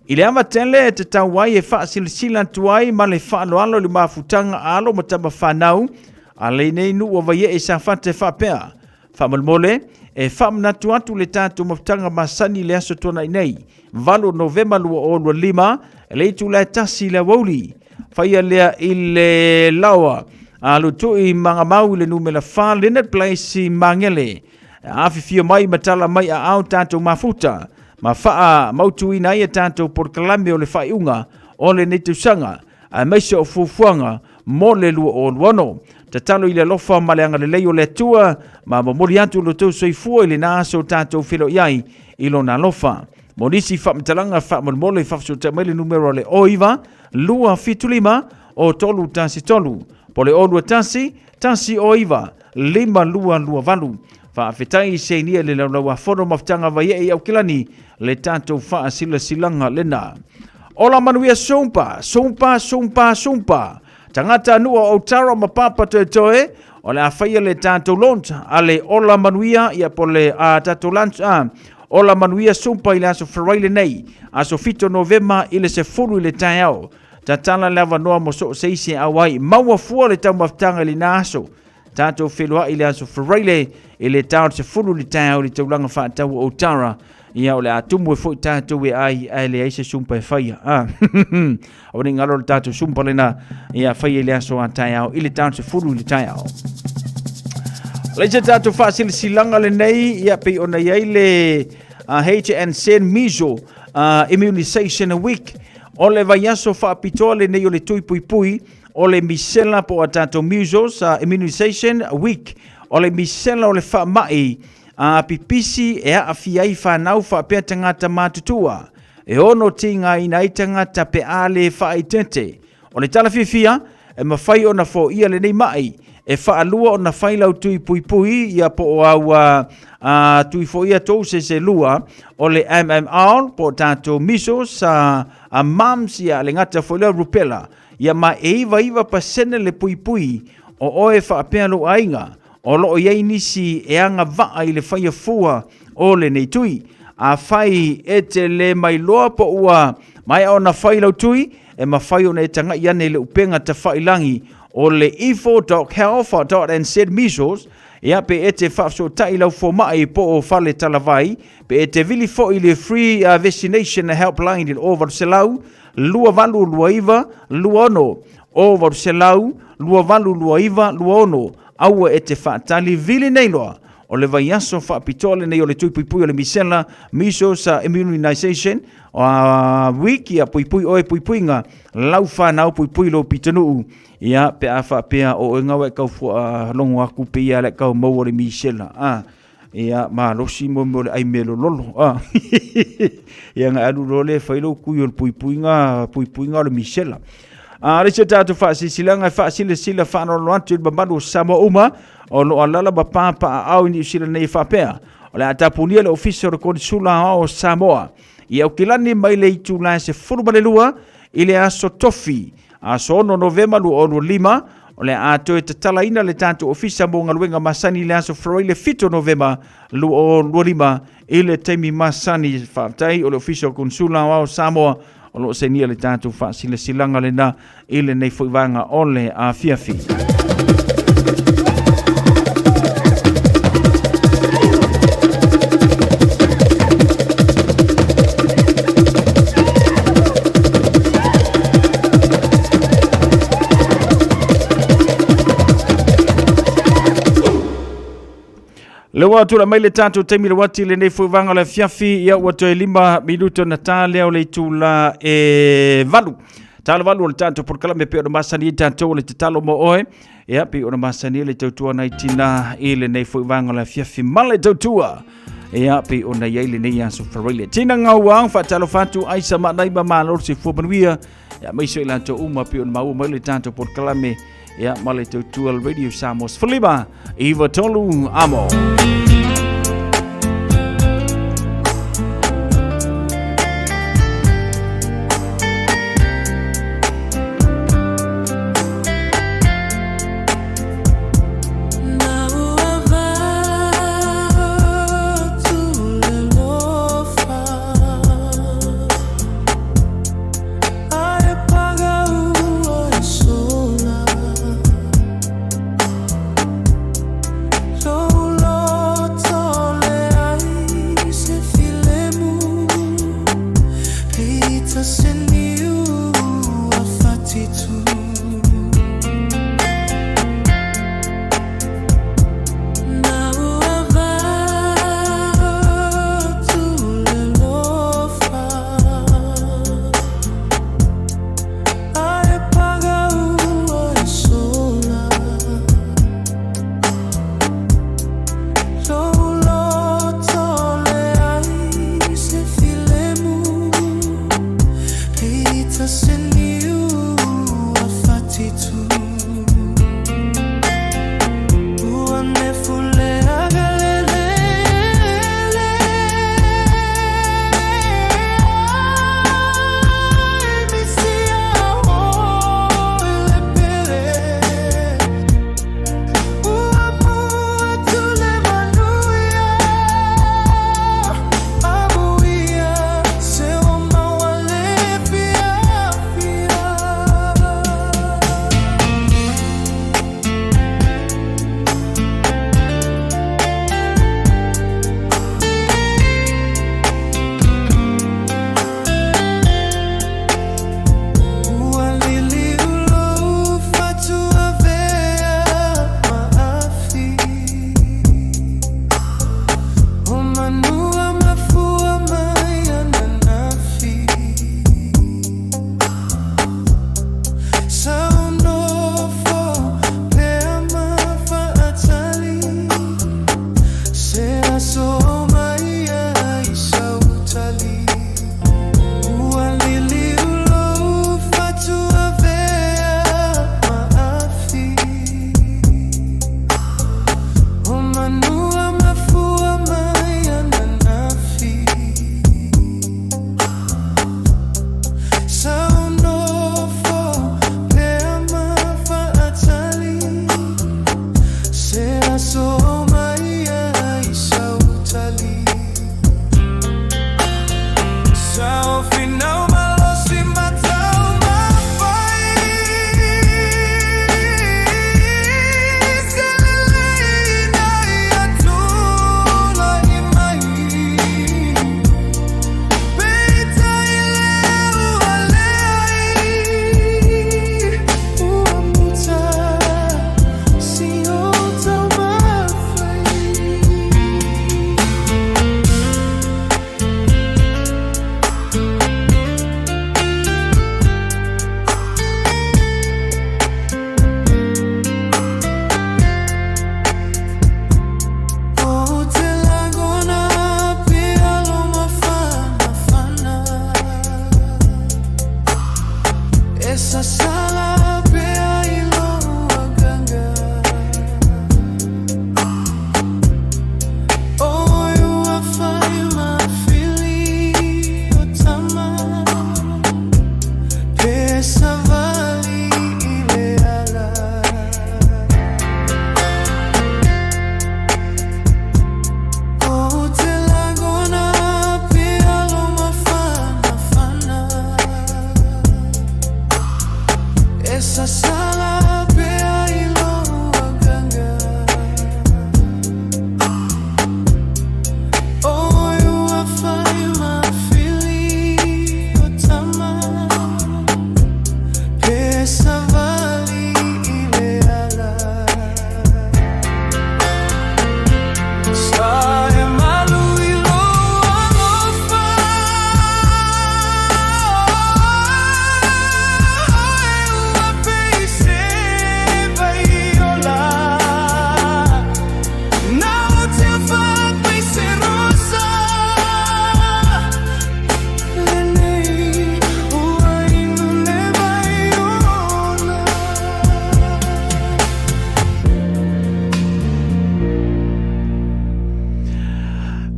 I le ava tele e tatau ai e faasilasila atu ai ma le faaaloalo i le mafutaga a alo ma tama fanau a lenei nuu a Vaiee Safata e faapea, Faamolemole, e faamanatu atu le tatou mafutaga masani i le aso tuanai nei, 8 Novema 2025, i le itula e 1 i le aoauli. Faia lea i le laoa a Lutui Magamau i le numera 4 Leonard Place i Magele. Afifio mai ma tala mai aao tatou mafuta ma faamautuina ai a tatou polokalame o le faaiuga o lenei tausaga aemaise o fuafuaga mo le 2026. Tatalo i le alofa ma le agalelei o le Atua ma momoli atu lo tou soifua i lena aso o tatou feiloai ai i lona alofa. Mo nisi faamatalaga faamolemole faafesootai mai le numera o le 09 275 o 313 po le 021 109 5228. Faafetai i seinia i le Laulau-a-Fono Mafutaga Vaiee i Aukilani le tatou faasilasilaga lena. Ola manuia Sumpa, Sumpa, Sumpa, Sumpa. Tagata nuu o Outara ma Papa Toetoe, o le a faia le tatou launch a le Ola Manuia, ia po le a tatou launch a Ola Manuia Sumpa i le aso Faraile nei, aso 7 Novema i le 10 i le taeao. Tatala le avanoa mo so o se isi e auai. Maua fua le taumafataga i lena aso. Tatou feiloai i le aso Faraile i le ta o le 10 i le taeao i le taulaga faatau o Otara. Ia, o le a tumu e foi tatou e ai, ae leai se sumpa e faia. Ah. Aua ne i galo le tatou sumpa lena, ia faia i le aso a taeao i le ta o le 10 i le taeao. Le se tatou faasilasilaga lenei, ia pei ona i ai le HNC Miso Immunization Week, o le vaiaso faapitoa lenei o le tui puipui o le misela po o a tatou measles immunization week, o le misela o le faamai a pipisi e aafia ai fanau faapea tagata matutua e ono tigaina ai tagata pe a le faaeteete. O le tala fiafia, e mafai ona foia lenei mai e faalua ona fai lau tui puipui ia po o au a, tui foia tou se se lua o le MMR po o tatou measles a, a mumps ia le gata foi lea rubella ia ma e 99% le puipui o oe faapea lou aiga. O lo o i ai nisi e agavaa i le faia fua o lenei tui. Afai e te le mailoa po ua maea ona fai lau tui, e mafai ona e tagai ane i le upega tafailangi o le ifo.health.nz measles, ia pe e te faafesootai lau fomai po o fale talavai, pe e te vili foi i le Free Vaccination Helpline i le 0800 2829 26, 0800 2829 26. Aua e te faatali, vili nei loa! O le vaiaso faapitoa lenei o le tui puipui o le misela, Measles Immunization Week, ia puipui oe puipuiga, lau whanau puipui lou pitonuu. Ia, pe a faapea o oe gawa e kau fua longo aku pe ia le kau maua le misela. Ah, ia, malosi mo mo le ai me lololo. Ah. Ia nga alu loa le fai lou kui o le puipuiga, puipuiga o le misela. A le se tatou faasilasilaga e faasilasila faaaloalo atu i le mamalu o Samoa uma o lo o alaala ma papaaao i Niu Sila nei e faapea, o le a tapunia le Ofisa o le Konisula Aoao o Samoa i Aukilani mai le itula e 12 i le aso Tofi, aso 6 Novema 2025. O le a toe tatalaina le tatou Ofisa mo galuega masani i le aso Faraile 7 Novema 2025 i le taimi masani. Faafetai o le Ofisa o Konisula Aoao o Samoa o lo o sainia le tatou faasilasilaga lena i lenei foi vaega o le afiafi. Le ua tula mai le tatou taimi le wati lenei foi vaega o le afiafi, ia ua toe 5 minuto na tā lea o le itula e 8. Talo valu o le tatou polokalame pe ona masani i tatou o le tatalo mo oe. Ia pe ona masani le tautua nai tina i lenei foi vaega o le afiafi ma le tautua. Ia pe ona iai lenei aso Faraile. Tina ngau ang whaatalofa atu aisa ma nai ma malo se fua manuia. Ia maiso i latou uma pe ona maua mai le tatou polokalame. Ia ma le tautua Radio Samoa Filipa iwa tolu amo. aso mai ai sau tali Ua liliu lou fatu avea ma afi O manua mafua mai ananafi Sa ou nofo pea ma faatali Se aso mai ai sau tali Sa ou finau malosi ma taumafai Se lelei ina ia tulai mai Peitai lea ua leai Ua muta si ou taumafai. Ou te lagona pea lou mafanafana E sasala pea i lou agaga O oe ua fai ma fili o tama Pe savali i le ala Ou te lagona pea lou mafanafana E sasala pea i lou agaga O oe ua fai ma fili o tama Pe savali i le ala Sa e malu i lou alofa Ua pei se vai ola Na o te fai se rosa Lenei ua inu le vai ola.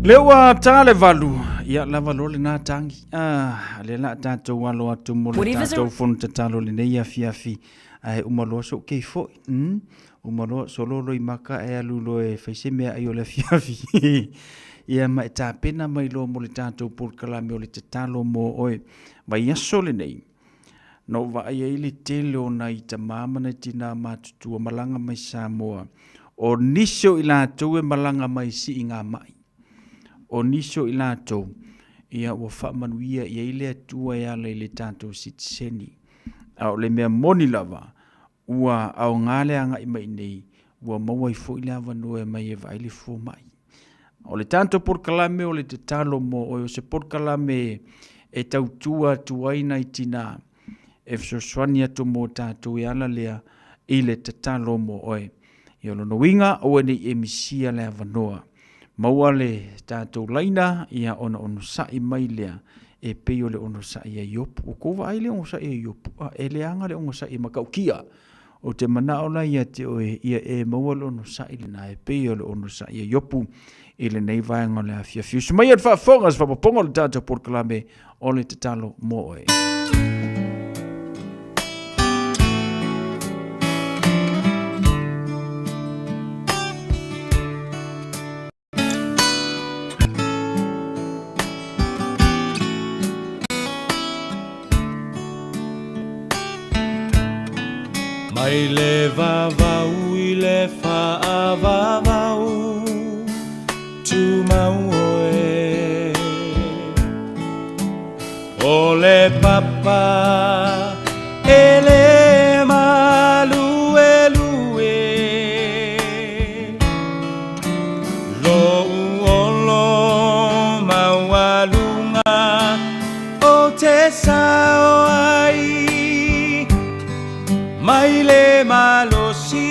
Lea ua ta le valu, ia lava loa lena tagi. Ah, lea la tatou alo atu mo le tatou fono tatalo lenei afiafi. Ae uma loa sou kei foi. Uma loa solo loi maka e alu loa e fai se mea ai o le afiafi. Ia ma e tapena mai loa mo le tatou polokalame o le tatalo mo oe. Vaiaso lenei, na ou vaai ai le tele o nai tama ma nai tinā matutua malaga mai Samoa. O nisi o i latou e malaga mai sii ngā mai. O nisi o i latou, ia ua faamanuia i ai le Atua e ala i le tatou sitiseni. A o le mea moni lava, ua aoga le agai mai nei, ua maua ai foi le avanoa e mai e vaai le fomai. O le tatou polokalame o le tatalo mo oe, o se polokalame e tautua atu ai nai tinā, e fesoasoani atu mo tatou e ala lea i le tatalo mo oe. Ia o lona uiga, aua ne i e misia le avanoa. Maua le tatou laina, ia ona onosai mai lea, e pei o le onosai a Iopu. Ua kou vaai le onosai a Iopu, a e leaga le onosai e matautia. Ou te manao la ia te oe, ia e maua le onosai lena e pei o le onosai a Iopu i lenei vaega o le afiafi. Usu mai e le faafofoga se faaopoopoga o le tatou polokalame o le tatalo mo oe. Mai le vavau i le faavavau Tumau oe O le papa e le maluelue Lou olo maualuga o te sao ai Mai le malosi.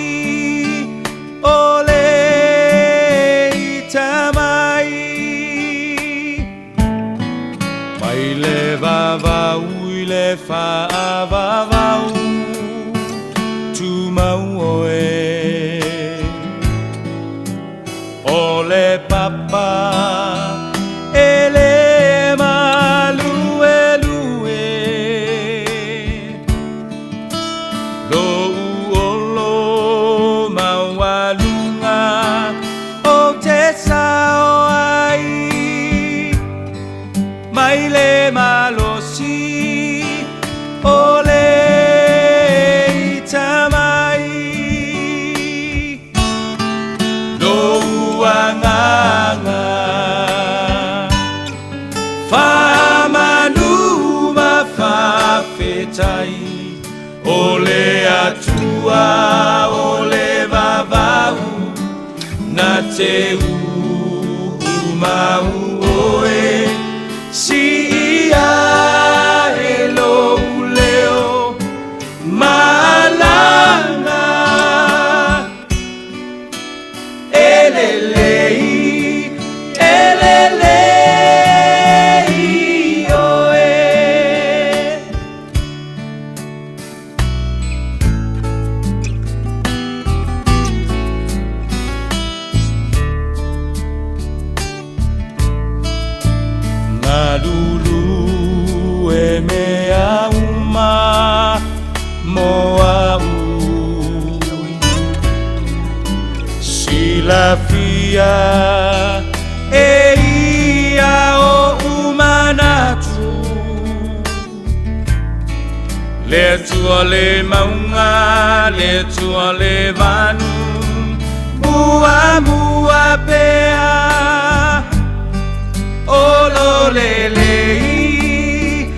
le faavavau tumau oe. O le papa e le maluelue, Lou olo maualuga ou te sao ai, Mai le malosi o le ita mai, Lou agaga faamanu ma faafetai, O le Atua o le vavau na te uumau oe, Siia e lou leo malaga. E lelei, e lelei oe. Malulu e mea uma mo au Silafia e ia oʻu manatu Le Atua le mauga, le Atua le vanu Muamua pea O lo lelei,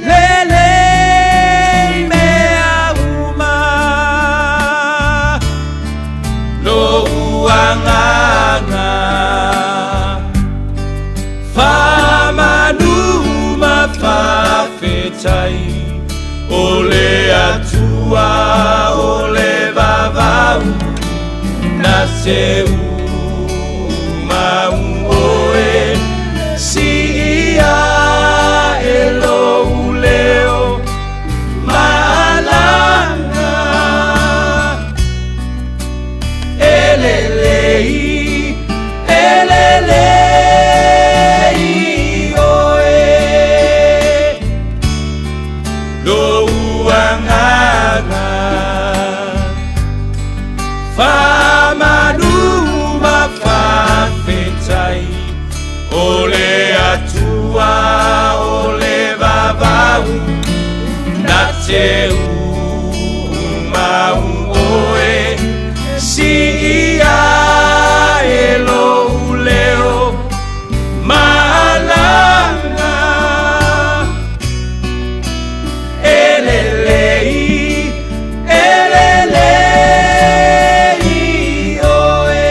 lelei mea uma Lou agaga Faamanu ma faafetai O le Atua o le vavau Na te umau oe Siia e lou leo malaga E lelei, e lelei oe Lou agaga Faamanu ma faafetai O le Atua o le vavau Na te umau oe Siia e lou leo malaga E lelei, e lelei oe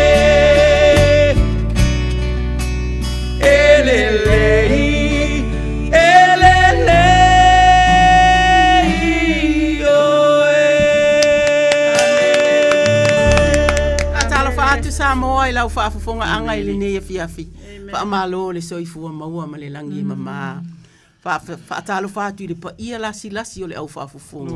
E lelei, e lelei oe. Faatalofa atu Samoa i lau faafofogaaga i lenei afiafi. Faamalo le soifua maua ma le lagi e mama. Faatalofa atu i le paia lasilasi o le au faafofoga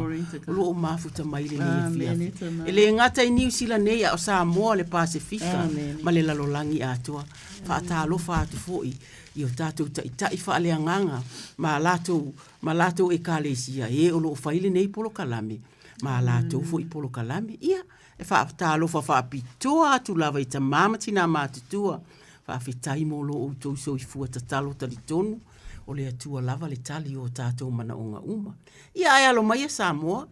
o lo o mafuta mai lenei afiafi. E le gata i Niu Sila nei a o Samoa, le Pasefika ma le lalolagi atoa. Faatalofa atu foi i o tatou taitai faaleagaga ma latou ma latou ekalesia e o lo o fai lenei polokalame ma latou foi polokalame. Ia, e faatalofa faapitoa atu lava i tama ma tina matutua. Faafetai mo lo outou soifua tatalo talitonu o le Atua lava le tali o tatou manaoga uma. Ia ae alo maia Samoa,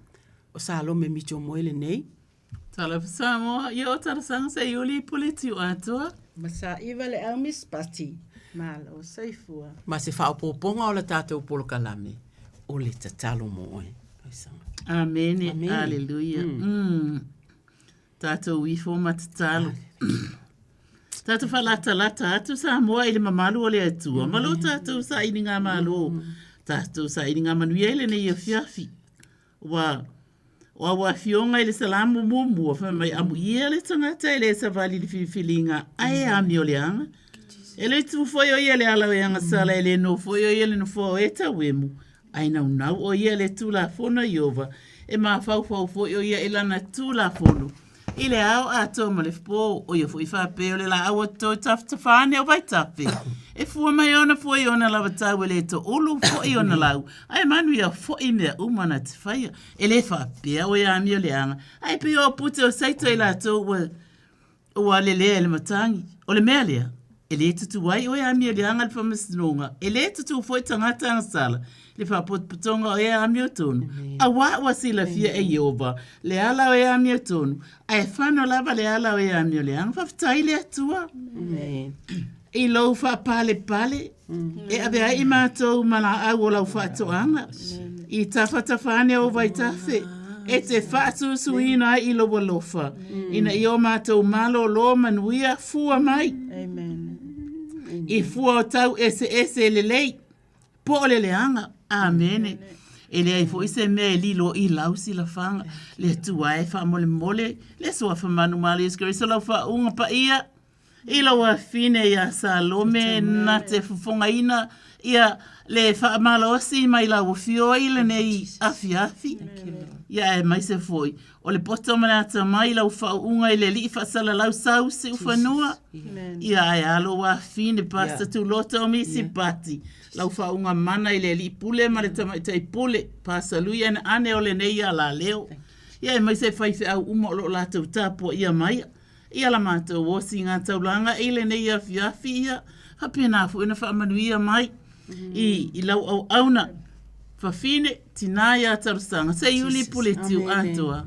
o Salome Mitchell Moe lenei. Talofa Samoa, ia o talosaga se i uli i pule tiu atoa. Masaiva le au Miss Pati. Malo soifua. Ma se faaopoopoga o la tatou polokalame, o le tatalo mo oe. Amene, aleluia. Mm. Tatou ifo ma tatalo. Tatou faalatalata atu Samoa i le mamalu o le Atua ma lo tatou sailiga malo, tatou sailiga manuia i lenei afiafi. Ua o au afioga i le Salamo muamua fai mai amuia le tagata e le savali i le filifiliga ae amioleaga. E le tu foi o ia le ala o e agasala e le nofo foi o ia le nofoa o e tauemu. Ae naunau ʻo ia i le Tulafono a Ieova, e mafaufau foi ʻo ia i lana Tulafono i le ao atoa ma le po, ʻo ia foi faapea o le laau a toe tafatafa ane o vaitafe, e fua mai ona fua i ona lava tau e le toulu foi ona lau, ae manuia foi mea uma na te faia. E le faapea ʻoe amio leaga, ae pei o apute o Saito i latou ua Ua lelea e le matagi. O le mea lea, e le tutū ai oe amioleaga i le faamasinoga, e le tutū foi tagata agasala i le faapotopotoga o e amiotonu, auā ua silafia e Ieova le ala o e amiotonu, ae fano lava le ala o e amioleaga. Faafetai i le Atua i lou faapalepale e ave ai i matou ma laau o lau faatoaga i tafatafa ane ou vaitafe e te faasusuina ai i lou alofa ina ia o matou malōlō manuia fua mai i fua o tau eseese lelei po o le leaga. Amene. E leai foi se mea e lilo i lau silafaga. Le Atua e faamolemole le Suafa manumalo Iesu Keriso lau faauuga paia. I lou afine iā Salome na te fofogaina ia le faamalosi mai lau afio i lenei afiafi. Ia aemaise foi o le poto ma le atamai i lau faauuga i le Alii faasalalau sau siufanua. Ia ae a lou afine Pastor Tuloto o Misi Pati lau faauuga mana i le Alii Pule ma le Tamaitai Pule Pastor Lui Aneane o lenei alaleo. Ia aemaise faifeau uma o lo o latou tapuaia mai. Ia la matou osiga taulaga i lenei afiafi ia faapena foi ona faamanuia mai i, i lau auauna fafine tinā iā Talosaga Seiuli Puletiu atoa.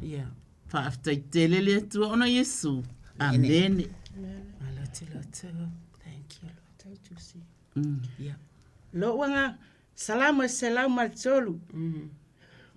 Faafetai tele le Atua ona Iesu. Amene. Lou agaga, Salamo e 103.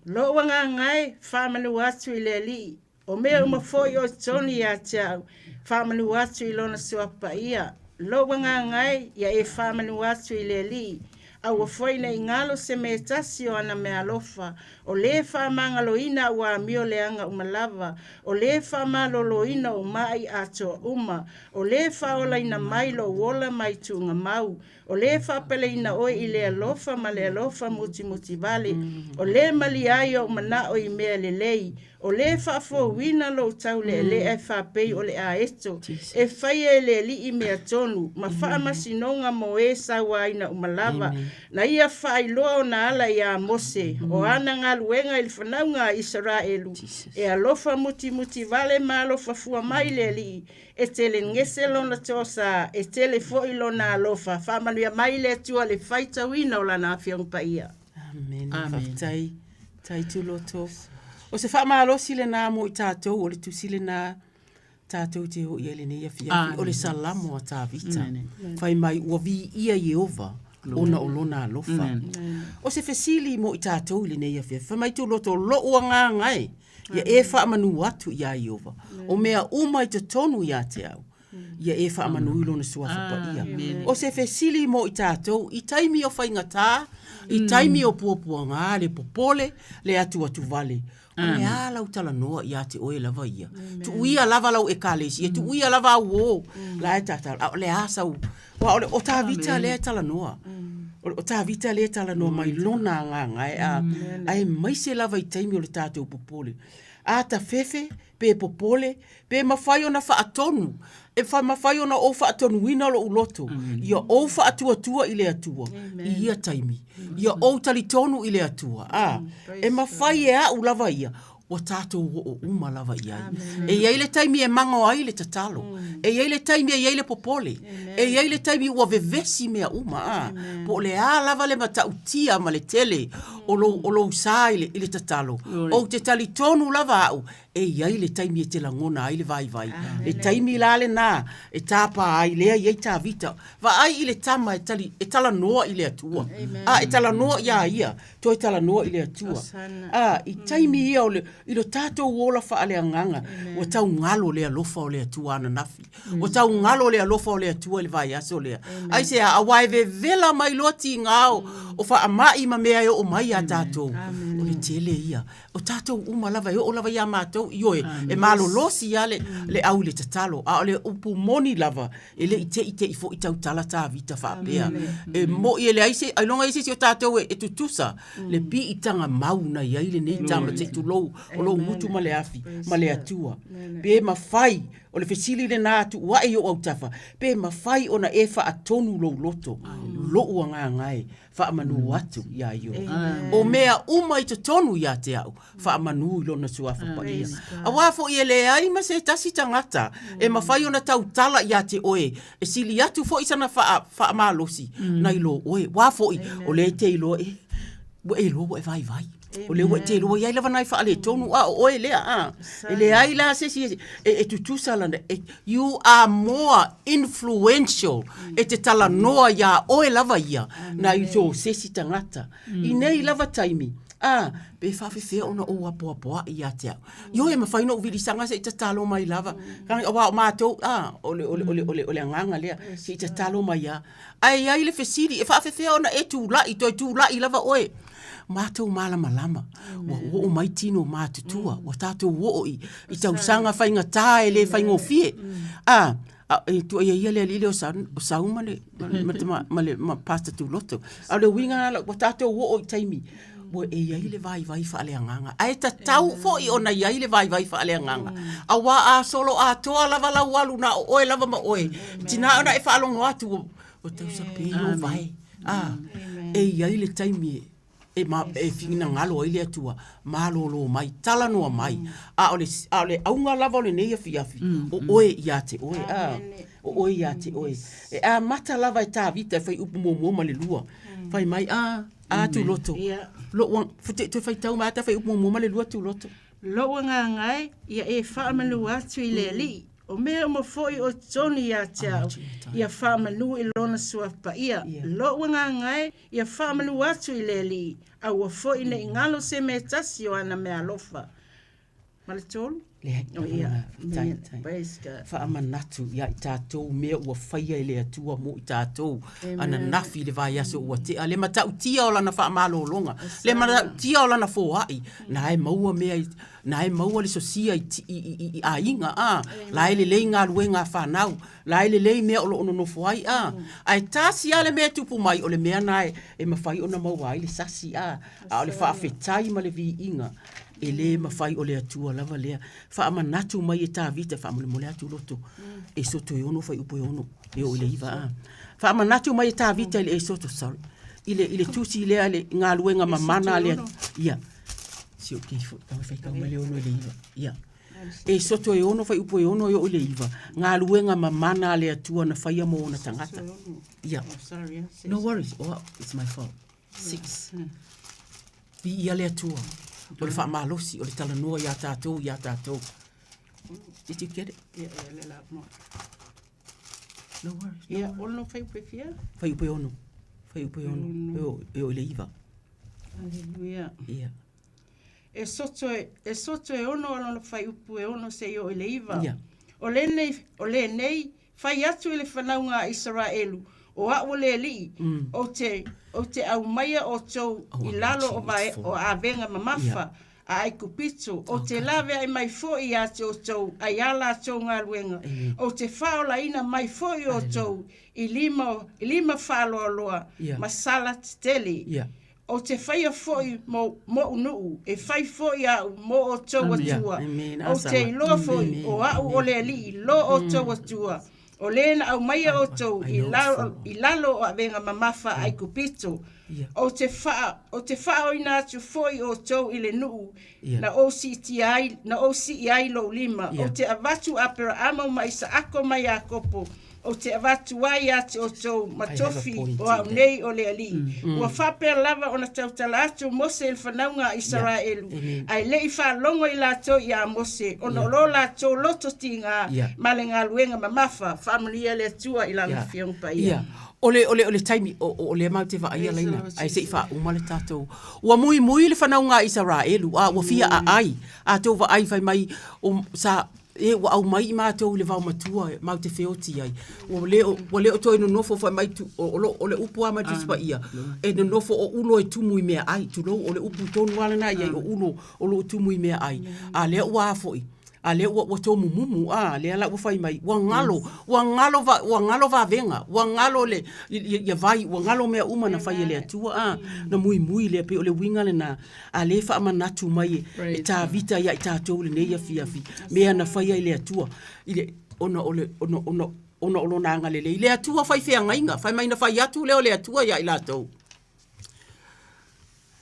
Lou agaga e, faamanu atu i le Alii, O mea uma foi o totonu ia te au, faamanu atu i lona suafa paia. Lou agaga e, ia e faamanu atu i le Alii, aua foi ne i galo se mea e tasi o ana meaalofa, o lē faamagaloina au amio leaga uma lava, o lē faamaloloina ou maʻi atoa uma, o lē faaolaina mai lou ola mai tuugamau, O lē faapaleina oe i le alofa ma le alofa mutimutivale, o lē malia ai ou manaʻo i mea lelei, o lē faafouina lou taulealea e faapei o le aeto, e faia e le Alii mea tonu, ma faamasinoga mo e sauaina uma lava. Na ia faailoa ona ala iā Mose, o ana galuega i le fanauga a Isaraelu, e alofa mutimutivale ma alofa fua mai le Alii, E tele gese lona tosa, e tele foi lona alofa. Faamanuia mai le Atua le faitauina o lana Afioga Paia. Amene. Faafetai. Tai Tuloto. O se faamalosi lenā mo i tatou, o le tusi lenā tatou te o i ai lenei afiafi, o le Salamo a Tavita. Fai mai, ua viia Ieova ona o lona alofa. O se fesili mo i tatou i lenei afiafi, fai mai Tuloto, lou agaga e, Ia e faamanu atu iā Ieova, o mea uma i totonu iā te au, ia e faamanu i lona suafa paia. O se fesili mo i tatou, i taimi o faigata, i taimi o puapuaga, le popole, le atuatuvale, o le a lau talanoa iā te oe lava ia? Tuuia lava lau Ekalesia, tuuia lava au uō, la e tatalo, a o le a sau, aua o le o Tavita lea e talanoa. O le o Tavita lea e talanoa mai lona agaga e a, aemaise lava i taimi o le tatou popole. A tafefe, pe popole, pe mafai ona faatonu, e mafai ona ou faatonuina lou loto, ia ou faatuatua i le Atua i ia taimi. Ia ou talitonu i le Atua, a, e mafai e au lava ia ua tatou oo uma lava i ai. E i ai le taimi e mago ai le tatalo. E i ai le taimi e i ai le popole. E i ai le taimi ua vevesi mea uma, a. Po o le a lava le matautia ma le tele o lou, o lou sa i le, i le tatalo. Ou te talitonu lava au, e i ai le taimi e te lagona ai le vaivai. Le taimi la lenā e tāpā ai lea i ai Tavita. Vaai i le tama e tali, e talanoa i le Atua. A, e talanoa iā ia. Toe talanoa i le Atua. A, i taimi ia o le, i lo tatou ola faaleagaga, ua tau galo le alofa o le Atua ananafi. Ua tau galo le alofa o le Atua i le vaiaso lea. Aisea? Aua e vevela mai loa tigā o, o faamai ma mea e oo mai iā tatou. O le tele ia. O tatou uma lava e oo lava ia matou, ioe, e malolosi lava le, le au i le tatalo, a o le upu moni lava, e le i teitei foi tautala Tavita faapea. E moi e leai se, ailoga e i ai se isi o tatou e, e tutusa le piitaga mau na i ai lenei tama, se i tulou, o lou gutu ma le afi, ma le Atua. Pe mafai, o le fesili lena tuu ae i ou autafa, pe mafai ona e faatonu lou loto, lou agaga e, faamanu atu iā Ioe. O mea uma i totonu ia te au, faamanu i Lona Suafa Paia. Auā foi e leai ma se tasi tagata e mafai ona tautala ia te oe, e sili atu foi sana faamalosi nai lo oe. Auā foi, o lea e te iloa e, ua e iloa ua e vaivai. O lea ua e te iloa, e i ai lava nai faaletonu, a o oe lea, a. E leai la se isi e tutusa lana, you are more influential e te talanoa iā oe lava ia nai lo se isi tagata. I nei lava taimi, a, pe faafefea ona ou apoapoai ia te au. Ioe, e mafai ona ou vilisaga se i tatalo mai lava, aua o matou, a, o le, o le, o le, o le agaga lea, se i tatalo mai lava. Ae i ai le fesili, e faafefea ona e tulai, toe tulai lava oe? Matou malamalama, ua oo mai tino matutua, ua tatou oo i, i tausaga faigata e le faigofie. A, a, e tuuaia ia le alii lea o Sa, o Sau ma le, ma le, ma le, ma le ma Pastor Tuloto. A o le uiga lena, ua tatou oo i taimi, ua e i ai le vaivai faaleagaga. Ae tatau foi ona i ai le vaivai faaleagaga. Aua a solo atoa lava lau alu na o oe lava ma oe, tina ona e faalogo atu, ua, ua tausape lou vae. A, e i ai le taimi e, ma, e finagalo ai le Atua, malolo mai, talanoa mai. A o le, a o le auga lava o lenei afiafi, o oe ia te oe. A, o oe ia te oe. E amata lava e Tavita e fai upu muamua ma le lua. Fai mai, a, A Tuloto. Ia. Lou, toe faitau mai ata fai upu muamua ma le lua Tuloto. Lou agaga e, ia e faamanu atu i le Alii, o mea uma foi o totonu ia te au, ia faamanu i Lona Suafa Paia. Lou agaga e, ia faamanu atu i le Alii, aua foi ne i galo se mea tasi o ana meaalofa. Ma le tolu? Leai, Oh, ia. Faafetai. Amen. Praise God. Faamanatu ia i tatou mea ua faia e le Atua mo i tatou Amen. ananafi i le vaiaso ua tea, le matautia o lana faamalologa, le matautia o lana foai, na e maua mea i, na e maua le sosia i, ti- i, i, i aiga, a, la e lelei galuega a fanau, la e lelei mea o lo o nonofo ai, a, ae tasi lava le mea e tupu mai, o le mea na e, e mafai ona maua ai le sasi, a, a o le faafetai ma le viiga E lē mafai o le Atua lava lea. Faamanatu mai e Tavita, faamolemole atu loto, e soto e ono fuaiupu e ono, e oo i le iva a. Faamanatu mai e Tavita i le Esoto, sorry, i le, i le tusi lea le galuega mamana a le Ia. Si o kei foi, tau faitau mai le ono i le iva. Ia. E soto e ono fuaiupu e ono e oo i le iva, galuega mamana a le Atua na faia mo ona tagata. Ia. No worries. Oh, it's my fault. 6. Viia le Atua, o le faamalosi, o le talanoa iā tatou, iā tatou. Did you get it? Ia, ia, le la mo. No worries. Ia, ono fai upe fia? Fai upe ono. Fai upe ono. E o, e o i le iva. Hallelujah. Ia. E soto e, e soto e ono a lona fai upu e ono se i o i le iva. Ia. O lenei, o lenei, Fai atu i le whanaunga a Isaraelu, o a'u o le Alii, ou te, ou te aumaia outou i lalo o vae, o avega mamafa a Aikupito, ou te laveai mai foi ia te outou ai ā latou galuega, ou te faaolaina mai foi outou i lima, i lima faaloaloa ma sala tetele. Ou te faia foi mo, moʻu nuu, e fai foi au mo outou Atua. Ou te iloa foi, o a'u o le Alii lo outou Atua, o lē na aumaia outou i lalo, i lalo o avega mamafa a Aikupito. Ou te faa, ou te faaoina atu foi outou i le nuu na ou siitia ai, na ou sii ai lou lima. Ou te avatu Aperaamo ma Isaako ma Iakopo, ou te avatu ai ia te outou ma tofi o a'u nei o le Alii. Ua faapea lava ona tautala atu o Mose i le fanauga a Isaraelu, ae le i faalogo i latou iā Mose, ona o lo latou loto tigā ma le galuega mamafa. Faamanuia le Atua i Lana Afioga Paia. O le, o le, o le taimi, o, o, o lea matou te vaaia Laina, ae se i faauma le tatou. Ua muimui le fanauga a Isaraelu, a ua fia aai. A tou vaai fai mai, o, sa, E ua aumai i matou i le vaomatua matou te feoti ai. Ua le o, ua le o toe nonofo fai mai tu, o, o, lo, o le upu lava mai le Tusi Paia, e nonofo o ulo e tumu i meaai, tulou, o le upu tonu lava lena i ai, o ulo o lo o tumu i meaai. A lea ua a foi? A lea ua, ua tomumumu, a, lea la ua fai mai, ua galo, ua galo, ua galo vavega, ua galo le, ia vai, ua galo mea uma na fai e le Atua, a, na muimui lea, pei o le uiga lena. A lea e faamanatu mai e Tavita ia i tatou i lenei afiafi, mea na faia i le Atua, i le, ona o le, ona, ona, ona o lona agalelei. Le Atua fai feagaiga, fai mai na fai atu lea o le Atua ia i latou.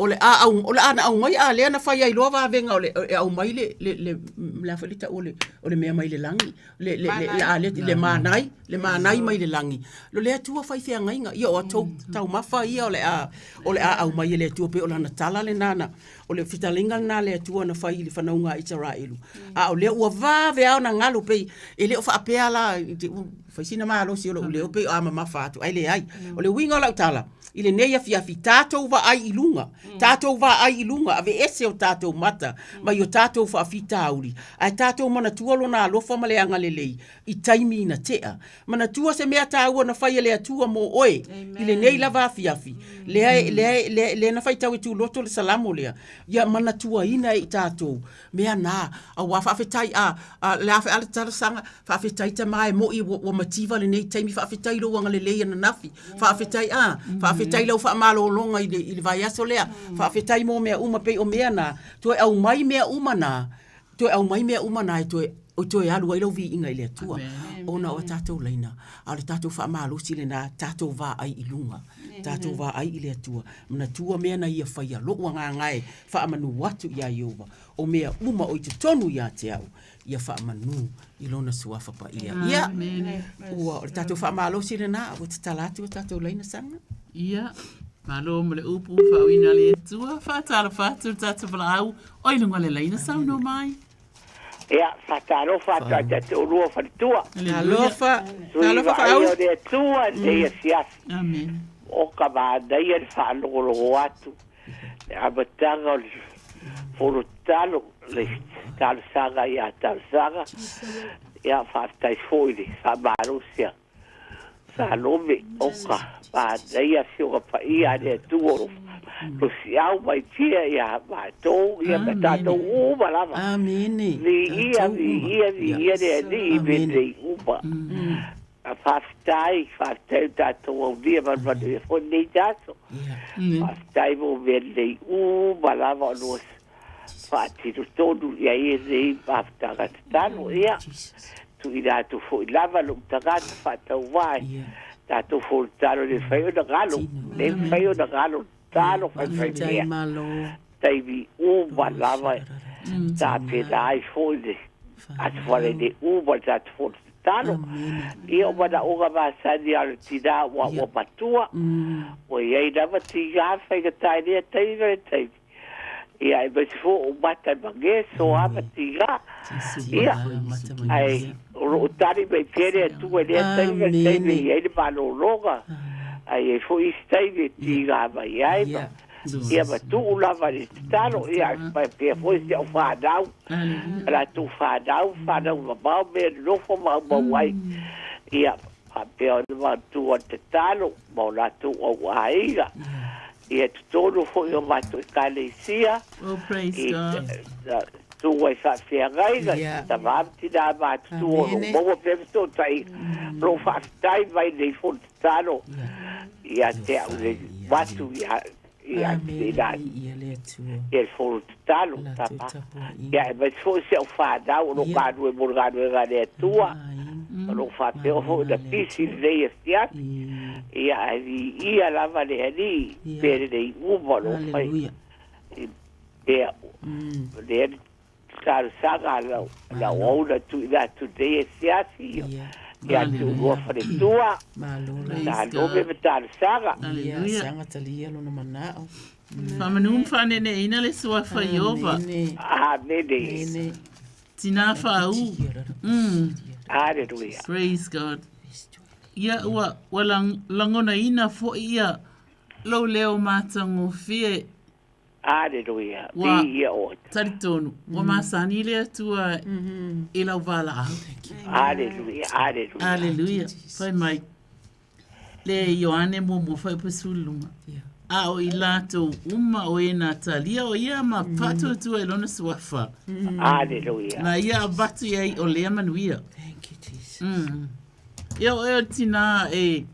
O le a, au, o le a na aumai a lea na fai ai loa vavega o le, e aumai le, le, le, le a foi le tau o le, o le mea mai le lagi, le, le, le, le, a le, le manai, le manai mai le lagi. Lo le Atua fai feagaiga, ia o a tou taumafa ia o le a, o le a aumai e le Atua pei o lana tala lena na, o le fetalaiga lena a le Atua na fai i le fanauga a Isaraelu. A o lea ua vave lava ona galo pei e le o faapea la, i te i ua fai sina malosi o lou leo pei o a mamafa atu, ae leai. O le uiga o lau tala, i lenei afiafi, tatou vaai i luga, tatou vaai i luga, aveese o tatou mata mai o tatou faafitauli, ae tatou manatua Lona alofa ma le agalelei i taimi ina tea. Manatua se mea taua na fai e le Atua mō oe i lenei lava afiafi, lea, lea, lea, lea na faitau e Tuloto le Salamo lea, ia manatuaina e i tatou mea na, auā faafetai a, a, le a, a le talosaga, faafetai tama e mo'i ua, ua mativa lenei taimi, faafetai lou agalelei ananafi, faafetai a, faafetai lau faamalologa i le, i le vaiaso lea, faafetai mō mea uma, pei o mea na, toe aumai mea uma na, toe aumai mea uma na e toe, o toe alu ai lau viiga i le Atua. Ona o a tatou laina, a o le tatou faamalosi lena, tatou vaai i luga, tatou vaai i le Atua, manatua mea na Ia faia, lou agaga e faamanu atu iā Ieova, o mea uma o i totonu ia te au, ia faamanu i Lona Suafa Paia. Ia, ua o le tatou faamalosi lena, ua tatala atu a tatou laina Saga. Ia, malo mo le upu faauiina a le Atua, faatalofa atu le tatou valaau o i luga o le laina saunoa mai. Ia, faatalofa atu ia te oulua faletua. Talofa, Tui talofa vaaia Faauli. o le Atua i lenei afiafi. Amen. O ka manaia le faalogologo atu le amataga o le fono tatalo, le talosaga ia talosaga. Ia, faafetai foi i le faamalosi a Salome, o ka manaia Afioga Paia a le Atua o lo o siau mai pea ia matou, ia ma tatou uma lava. Amene. Viia, viia, viia le Alii i mea nei uma. A faafetai, faafetai o tatou aulia manumanuia foi lenei aso. Faafetai mo mea lelei uma lava o lo o faatino tonu i ai lenei mafutaga tatalo. Ia, tuuina atu foi lava lou tagata faatauvā i tatou fonotatalo, e le mafai ona galo, le mafai ona galo tatalo faifai mea. Taimi uma lava e tapena ai foi le aso faraile uma le tatou fono tatalo. Ia, o manaoga masani lava o le tinā ua ua matua, ua i ai lava tiga faigata i lea taimi ma le taimi. Ia, aemaise foi o mata e mageso lava ma tiga. Ia, ae o lo o tali mai pea le Atua i lea taimi ma le taimi e i ai le malologa, ae i ai foi isi taimi e tiga mai ai ma ia ma tuu lava i le tatalo. Ia, e faapea foi si au fanau, a latou fanau, fanau mamao mea nonofo maumau ai. Ia, faapea ona manatua le tatalo ma o latou auaiga. Ia totonu foi o matou ekalesia. Oh, praise I God. tu ai faafeagaiga, tama ma tinā matutua o lo o maua pea fesootaiga, o lo o faafetai mai nei fono tatalo ia te au le matu ia ia te la ia le fono tatalo tama. Ia aemaise foi si au fanau o lo o galue mo le galuega a le Atua, o lo o faapea foi ona pisi lenei afiafi. Ia ae viia lava le Alii mea lelei uma o lo o fai i mea lea le talosaga a lau lau auna tuuina atu nei afiafi ia Tuulua Faletua Salome ma talosaga. Hallelujah. Saga talia lona manao. Faamanu ma faaneneina le suafa Ieova. Amene. Tinā faaū. Mm. Hallelujah. Praise God. Ia ua, ua lang, lagonaina foi ia lou leo matagofie. Aleluia. Ua Viia oe. talitonu, ua masani le Atua i lau valaau. Aleluia, aleluia. Aleluia. Fai mai, le Ioane muamua fuaiupu 15. A o i latou uma o e na talia o ia ma faatuatua i lona suafa. Aleluia. Na ia avatu i ai o lea manuia. Thank you, Jesus. Ia o e o tinā e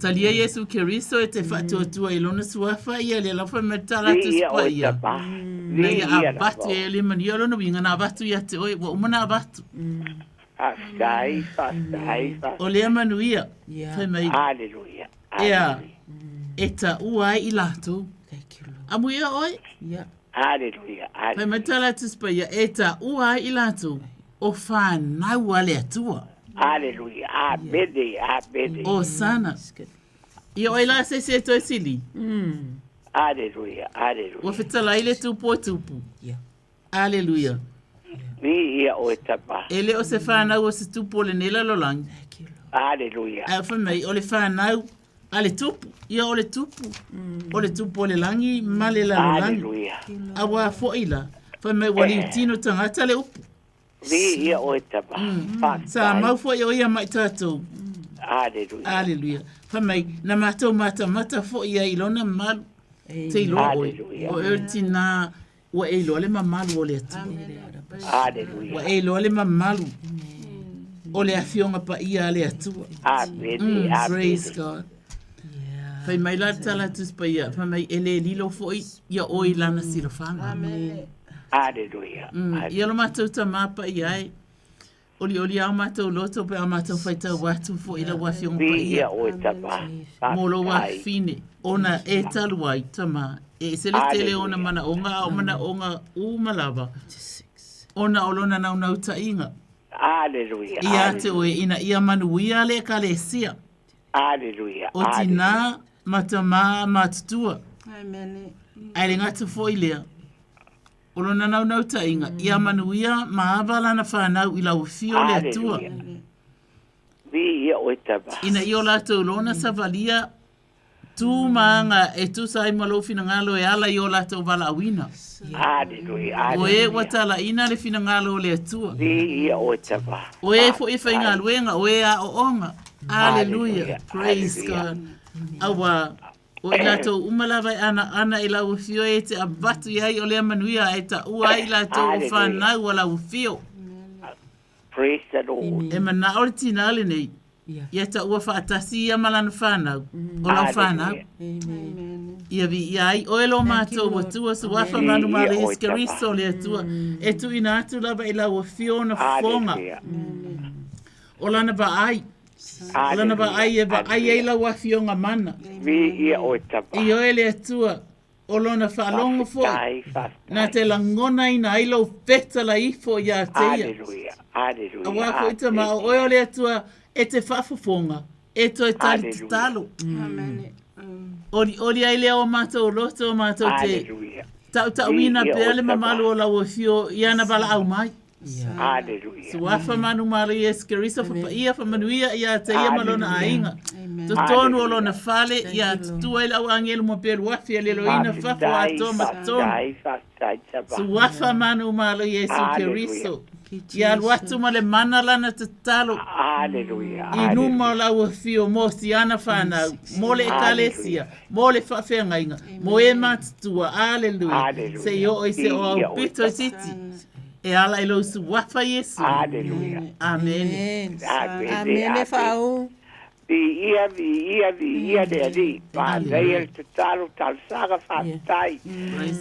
talia Iesu Keriso e te faatuatua i lona suafa ia le lava me tala atu Viia spa oe ia. tama. Na ia Viia avatu lava. e le manuia o lona uiga na avatu ia te oe, ua uma na avatu. Faafetai, faafetai, faafetai. O lea manuia, fai mai. Aleluia. Ea, e taua ai i latou. Amuia oe. Aleluia. Fai mai tala atu spa ia, e taua ai i latou, o whanau a le Atua. Aleluia. Amene, amene. Osana. Ia oe la se se toe sili. Aleluia, aleluia. Ua fetalai le tupu o tupu. Aleluia. Viia oe tama. E le o se whanau o se tupu o lenei lalolagi. Aleluia. Ae fai mai, o le whanau a le tupu. Ia o le tupu. O le tupu o le langi ma le lalolagi. Aleluia. A ua fo'i la. Fai mai ua liutino tagata le upu. Viia oe tama. Sa mau fo'i o ia mai tātou. Aleluia. Aleluia. Fai mai, na mātou matamata fo'i ai i lona mamalu. Te iloa oe. Aleluia. O e o tinā ua e iloa le mamalu o le Atua. Aleluia. Ua e iloa le mamalu o le afioga paia a le Atua. Amene, amene. Praise God. Fai mai la tala atu si paia, fai mai e le lilo fo'i ia oe i lana silafaga. Aleluia. Ia lo matou tamā paia ai. Olioli a o matou loto pe a matou faitau atu fo'i lau afioga paia. Viia oe tama. Mo lou Faafetai. afine, ona e talu ai, tamā, e ese le tele o ona manaoga a o manaoga uma lava, ona o lona naunautaiga. Aleluia. Ia te oe ina ia manuia le Ekalesia. Aleluia. O tinā ma tamā matutua. Amene. Ae le gata fo'i lea, o lona naunautaiga, ia manuia ma ava lana whanau i lau afio o le Atua. Aleluia. Viia oe tama. Ina ia o latou lona savalia tu ma aga e tusa ai ma lou finagalo e ala i o latou valaauina. Aleluia. O e ua talaina le finagalo o le Atua. Viia oe tama. O e fo'i e faigaluega, o e aooga. Aleluia. Praise God. Aua, o i latou uma lava e anaana i lau afio e te avatu i ai o lea manuia e taua ai i latou o Hallelujah. whanau a lau afio. Praise the Lord. E manao le tinā lenei. Ia taua faatasi ia ma lana whanau. O lau whanau. Ia viia ai oe lo matou Atua suafa manu ma le Iesu Keriso le Atua. E tuuina atu lava i lau afio ona fofoga. O lana vaai. O lana vaai e vaai ai lau afioga mana. Viia oe tama. I oe le Atua o lona faalogo fo'i. Faafetai, faafetai. Na te lagonaina ai lou petala ifo ia te ia. Aleluia. Aleluia. Auā fo'i tama o oe o le Atua e te faafofoga, e toe tali tatalo. Olioli ai lea o matou loto o matou te Aleluia. tautauina Viia pea oe le tama. mamalu o lau afio i ana valaau mai. Aleluia. Suafa manu ma le Iesu Keriso fapaia faamanuia ia te ia ma lona aiga. Totonu o lona fale ia tutua ai lau agelu ma pelu afi e leloina fafo atoa ma totonu. Faafetai, faafetai tama. Suafa manu ma le Iesu Aleluia. Keriso. Ia alu atu ma le mana lana tatalo. Aleluia. I luma o lau afio mo siana whanau, mo le ekalesia, mo le faafeagaiga, mo e matutua. Aleluia. Aleluia. Se i oo i se o Viia au oe pito i siti. E ala i lou suafa Iesu. Aleluia. Amene. Amene. Amene faau. Viia, viia, viia le Alii. Manaia le tatalo, talosaga, faafetai.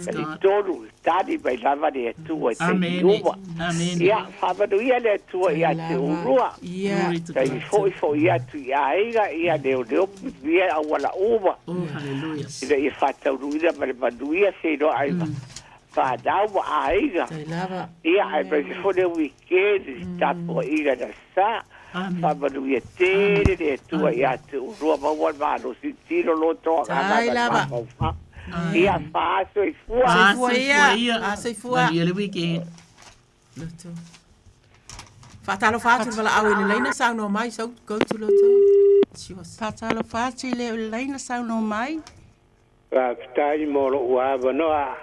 Talitonu, tali mai lava le Atua i taimi Amene. uma. Amene. Ia, faamanuia le Atua ia te ulua. Ia. Glory to Taimi God. fo'i fo'i atu i aiga, ia leoleo puipuia auala uma. Oh, hallelujah. Ina ia faataunuuina ma le manuia se iloa ai ma whanau ma aiga. Lava. Ia, ae mai se fo'i le wikendi, tapuaiga na sa. Faamanuia tele le Atua ia te ulua maua le malosi tino loto Tai lava. Ia, faasoifua. Soifua ia. Ah, soifua. Manuia le weekend. Loto. Faatalofa atu le valaau i le laina saunoa mai sau go to loto. Faatalofa atu i le laina saunoa mai. Faafetai mo lo'u avanoa.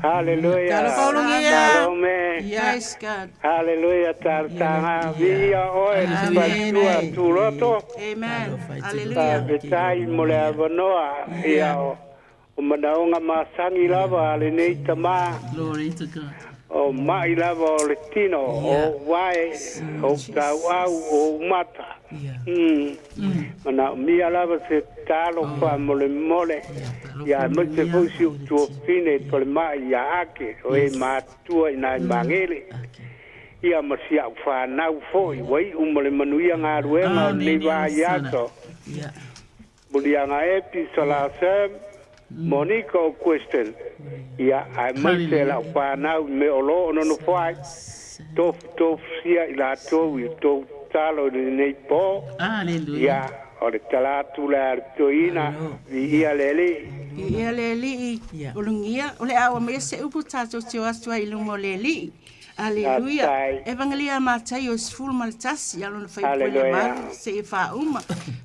Haleluia. Talofa ulugia. Salome. Praise God. Haleluia talosaga. Viia oe le faletua tuloto. Amen. Hallelujah. Faafetai mo le avanoa. Ia o o manaoga masani lava a lenei tamā. Glory to God. O ma'i lava o le tino, o ou vae, o ou tauau, o ou mata. Manaomia lava se tatalo faamolemole, ia aemaise foi si ou tuafafine i le falemai ia Ake, o e matutua i nai magele. Ia ma si au fanau foi, ua iu ma le manuia galuega o lenei vaiaso. Muliaga Epi, Salasem, Monica o Question, ia, aemaise lau fanau i mea o lo o nonofo ai, tofutofusia i latou i tou tatalo i lenei po. Ia, o le tala atu lea a le toeaina, viia le Alii. Viia le Alii, ulugia, o le a ua maia se upu tatou te o atu ai i luma o le Alii. Aleluia. Faafetai. Evangelia a Mataio e 11, a lona faipule Haleluia. valu, seia faauma.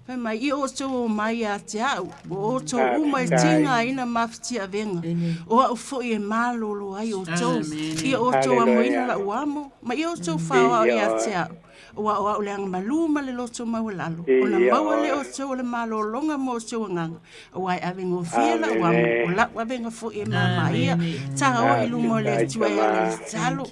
Fai mai, i outou o mai ia te au, o outou uma e Faafetai. tigaina mafatiavega, o au foi e malolo ai outou. Amene. Ia outou amoina Haleluia. lau amo, ma ia outou faoao ia Ioe. te au. Aua o au le agamalu ma le loto maualalo, ona maua lea Ioe. o outou o le malologa mo outou agaga, aua e avegofie lau amo, Amene. o lau avega foi e māmā ia. Taoa i luma o le Faafetai Atua e ala i tamā. le tatalo.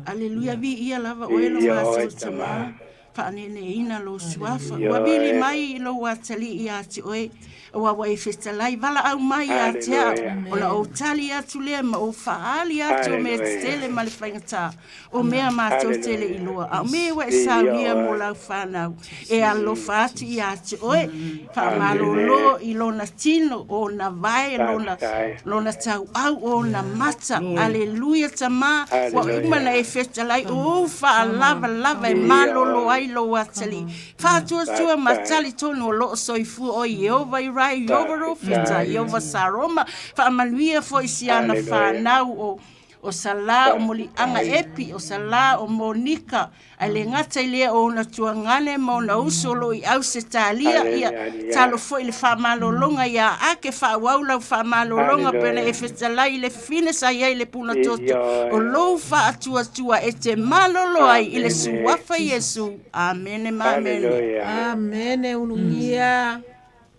Aleluia, viia lava oe lo Ioe matou tamā. tamā. Faaneneina lou suafa. Ua vili Ioe. mai i lou atalii ia te oe, aua ua e fetalai valaau mai ia te au. Haleluia. Ona ou tali atu lea ma ou faaali atu o mea Haleluia. tetele ma le faigatā. O mea matou te le Haleluia. iloa, a o mea ua e saunia mo Ioe. lau fanau, e alofa atu ia te oe, faamalolo Amene. i lona tino, o ona vae, lona, Faafetai. lona tauau, o ona mata. Aleluia, tamā, ua uma na Haleluia. e fetalai, o ou faalavalava e malolo Ioe. ai lou atalii. Faatuatua ma Faafetai. tali tonu o loo soifua o Ieova i rai, Ieova Rofeta, Faafetai. Ieova Saroma, faamanuia foi si ana Haleluia. fanau o o Salā o Moliaga Faafetai. Epi, o Salā o Monika, ae le gata i lea o ona tuagane ma ona uso o loo i Ausetalia, ia Haleluia. talo foi le faamalologa iā Ake faaauau lau faamalologa pena e Haleluia. fetalai i le fafine sa i ai le punatoto, o Ioe. lou faatuatua e te malolo ai i le Amene. suafa Iesu. Amene ma amene. Haleluia. Amene ulugia.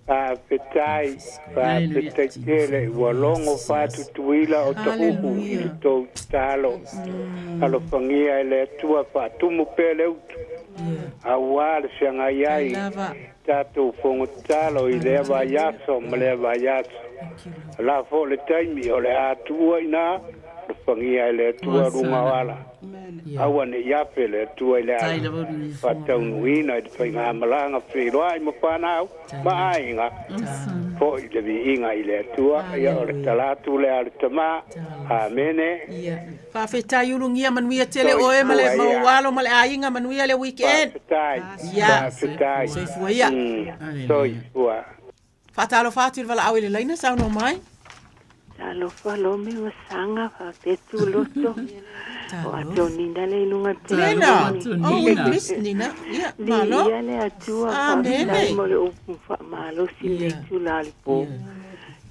Faafetai, faafetai tele ua logo faatutuila o taʻuhu i le tou tatalo. Alofagia e le Atua faatumu pea le utu, auā le feagai ai tatou fogotatalo i lea vaiaso ma lea vaiaso. La foʻi le taimi o le a tuua iinā, alofagia e le Atua luga o ala. Aua nei afe le Atua i le ala. Faataunuuina i le faigamalaga feiloai ma fanau ma aiga. Foʻi le viiga i le Atua, ia o le tala atu lea a le tamā. Amene. Faafetai ulugia manuia tele oe ma le Soifua ia. maualo ma le aiga manuia le weekend. Faafetai. Ia. Faafetai. Soifua ia. Soifua. Faatalofa atu i le valaau i le laina saunoa mai. Talofa lo me wasaga faapetu loto. O atonina le iluga Nina. Oh, we miss Nina. Ia, malo. Ia le atua Amene. faafetai mo le upu faamalosi le itula le po.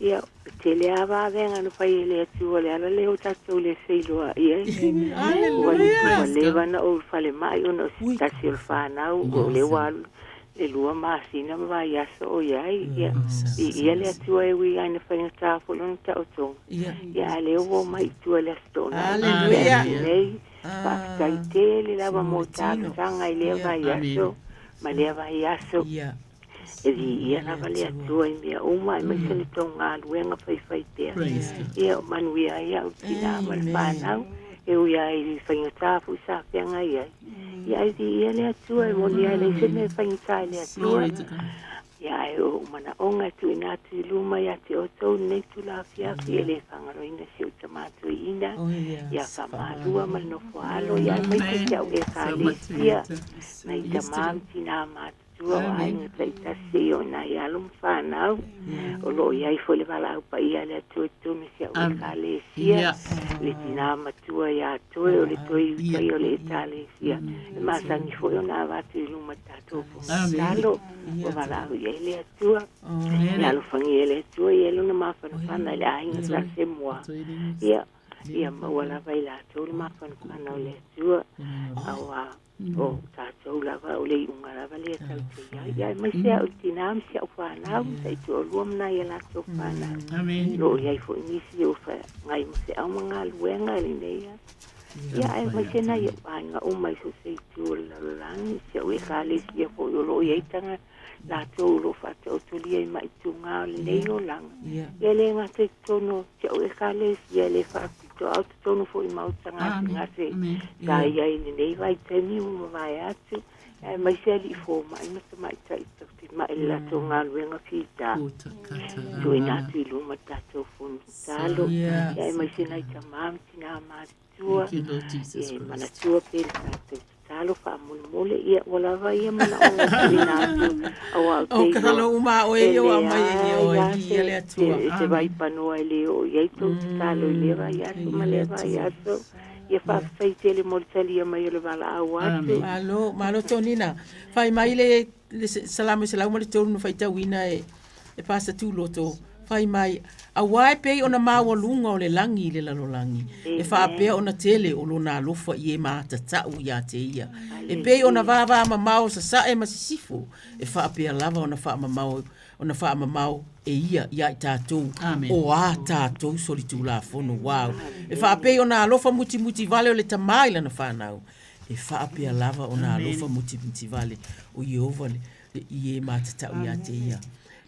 Ia, tele a vavega na fai e le atua le ala lea o tatou le feiloai ai. Ua Hallelujah. ua leva na ou falemai ona o se tasi o le fanau o le ua alu le lua masina ma vaiaso o iai. Ia, i ia le atua e ui ai na faigatā foi lona taotoga. Ia. Ia, a lea ua omai i tua le aso toonai. Hallelujah. Nei, faafetai tele lava mo talosaga i lea vaiaso ma lea vaiaso. E viia lava le Atua i mea uma aemaise le tou galuega faifai pea. Praise God. Ia o manuia ai au tinā ma le fanau e ui ai i faigatā foʻi sa feagai ai. Ia ai viia le Atua e moni ai leai se mea e faigatā i le Atua. Glory to God. Ia ai o ou manaʻoga e tuuina atu i luma ia te outou lenei tulafiafi e lē fagaloina si ou tamātuiina ia faamalua ma le nofo alo ia aemaise si au ekalesia nai tamā ma tinā matutua. Atua o aiga taitasi seia oo i nai alo ma fanau. O lo o i ai foi le valaau paia a le Atua i totonu o si a'u Ekalesia, le tinā matua iā Toe o le Toe Ivi Paia o le Ekalesia, e masani foi ona avatu i luma tatou fono tatalo, ua valaau i ai le Atua. Ia alofagia e le Atua ia lona mafanafana i le aiga sa Semua. Ia, ia maua lava i latou le mafanafana o le Atua, auā o tatou lava o le iuga lava lea tatou te i ai. Ia aemaise a'u i tinā ma si a'u fanau, ma taitoalua ma nai a latou fanau. O lo o i ai foi nisi o feagai ma feau ma galuega i lenei Ia, aemaise nai ou aiga uma i so o se itu o le lalolagi, si au ekalesia foi o lo o i ai taga latou o lo o faataotolia i maʻituga o lenei olaga. Ia, e le gata i totonu o si au ekalesia, e le faapito a o totonu foi i maota gasegase sa i ai i lenei vaitaimi ua mavae atu, aemaise alii fomai ma tamaitai tausimaʻi i le latou galuega fita. Tuuina atu i luma le tatou fono tatalo, ia, aemaise nai tamā ma tinā matutua, e manatua pea le tatou tatalo faamolemole, ia, ua lava ia manaoga e tuuina atu, auā ou te iloa, e leai lava se vaipanoa e le oo i ai tou tatalo i lea vaiaso ma lea vaiaso. Ia faafetai tele mo le talia mai o le valaau atu. Malo, malo Tonina. Fai mai le, le Salamo 103 na faitauina e, e Pasta Tuloto. Fai mai, auā e pei ona maualuga o le lagi i le lalolagi, e faapea ona tele o lona alofa i e matatau iā te ia. E pei ona vavamamao sasae ma sisifo, e faapea lava ona faamamao ona faamamao e ia iā i tatou o a tatou solitulafono. Wow! E faapei ona alofa mutimuti vale o le Tamā i lana fanau, e faapea lava ona alofa mutimuti vale o Ieova i e matatau iā te ia.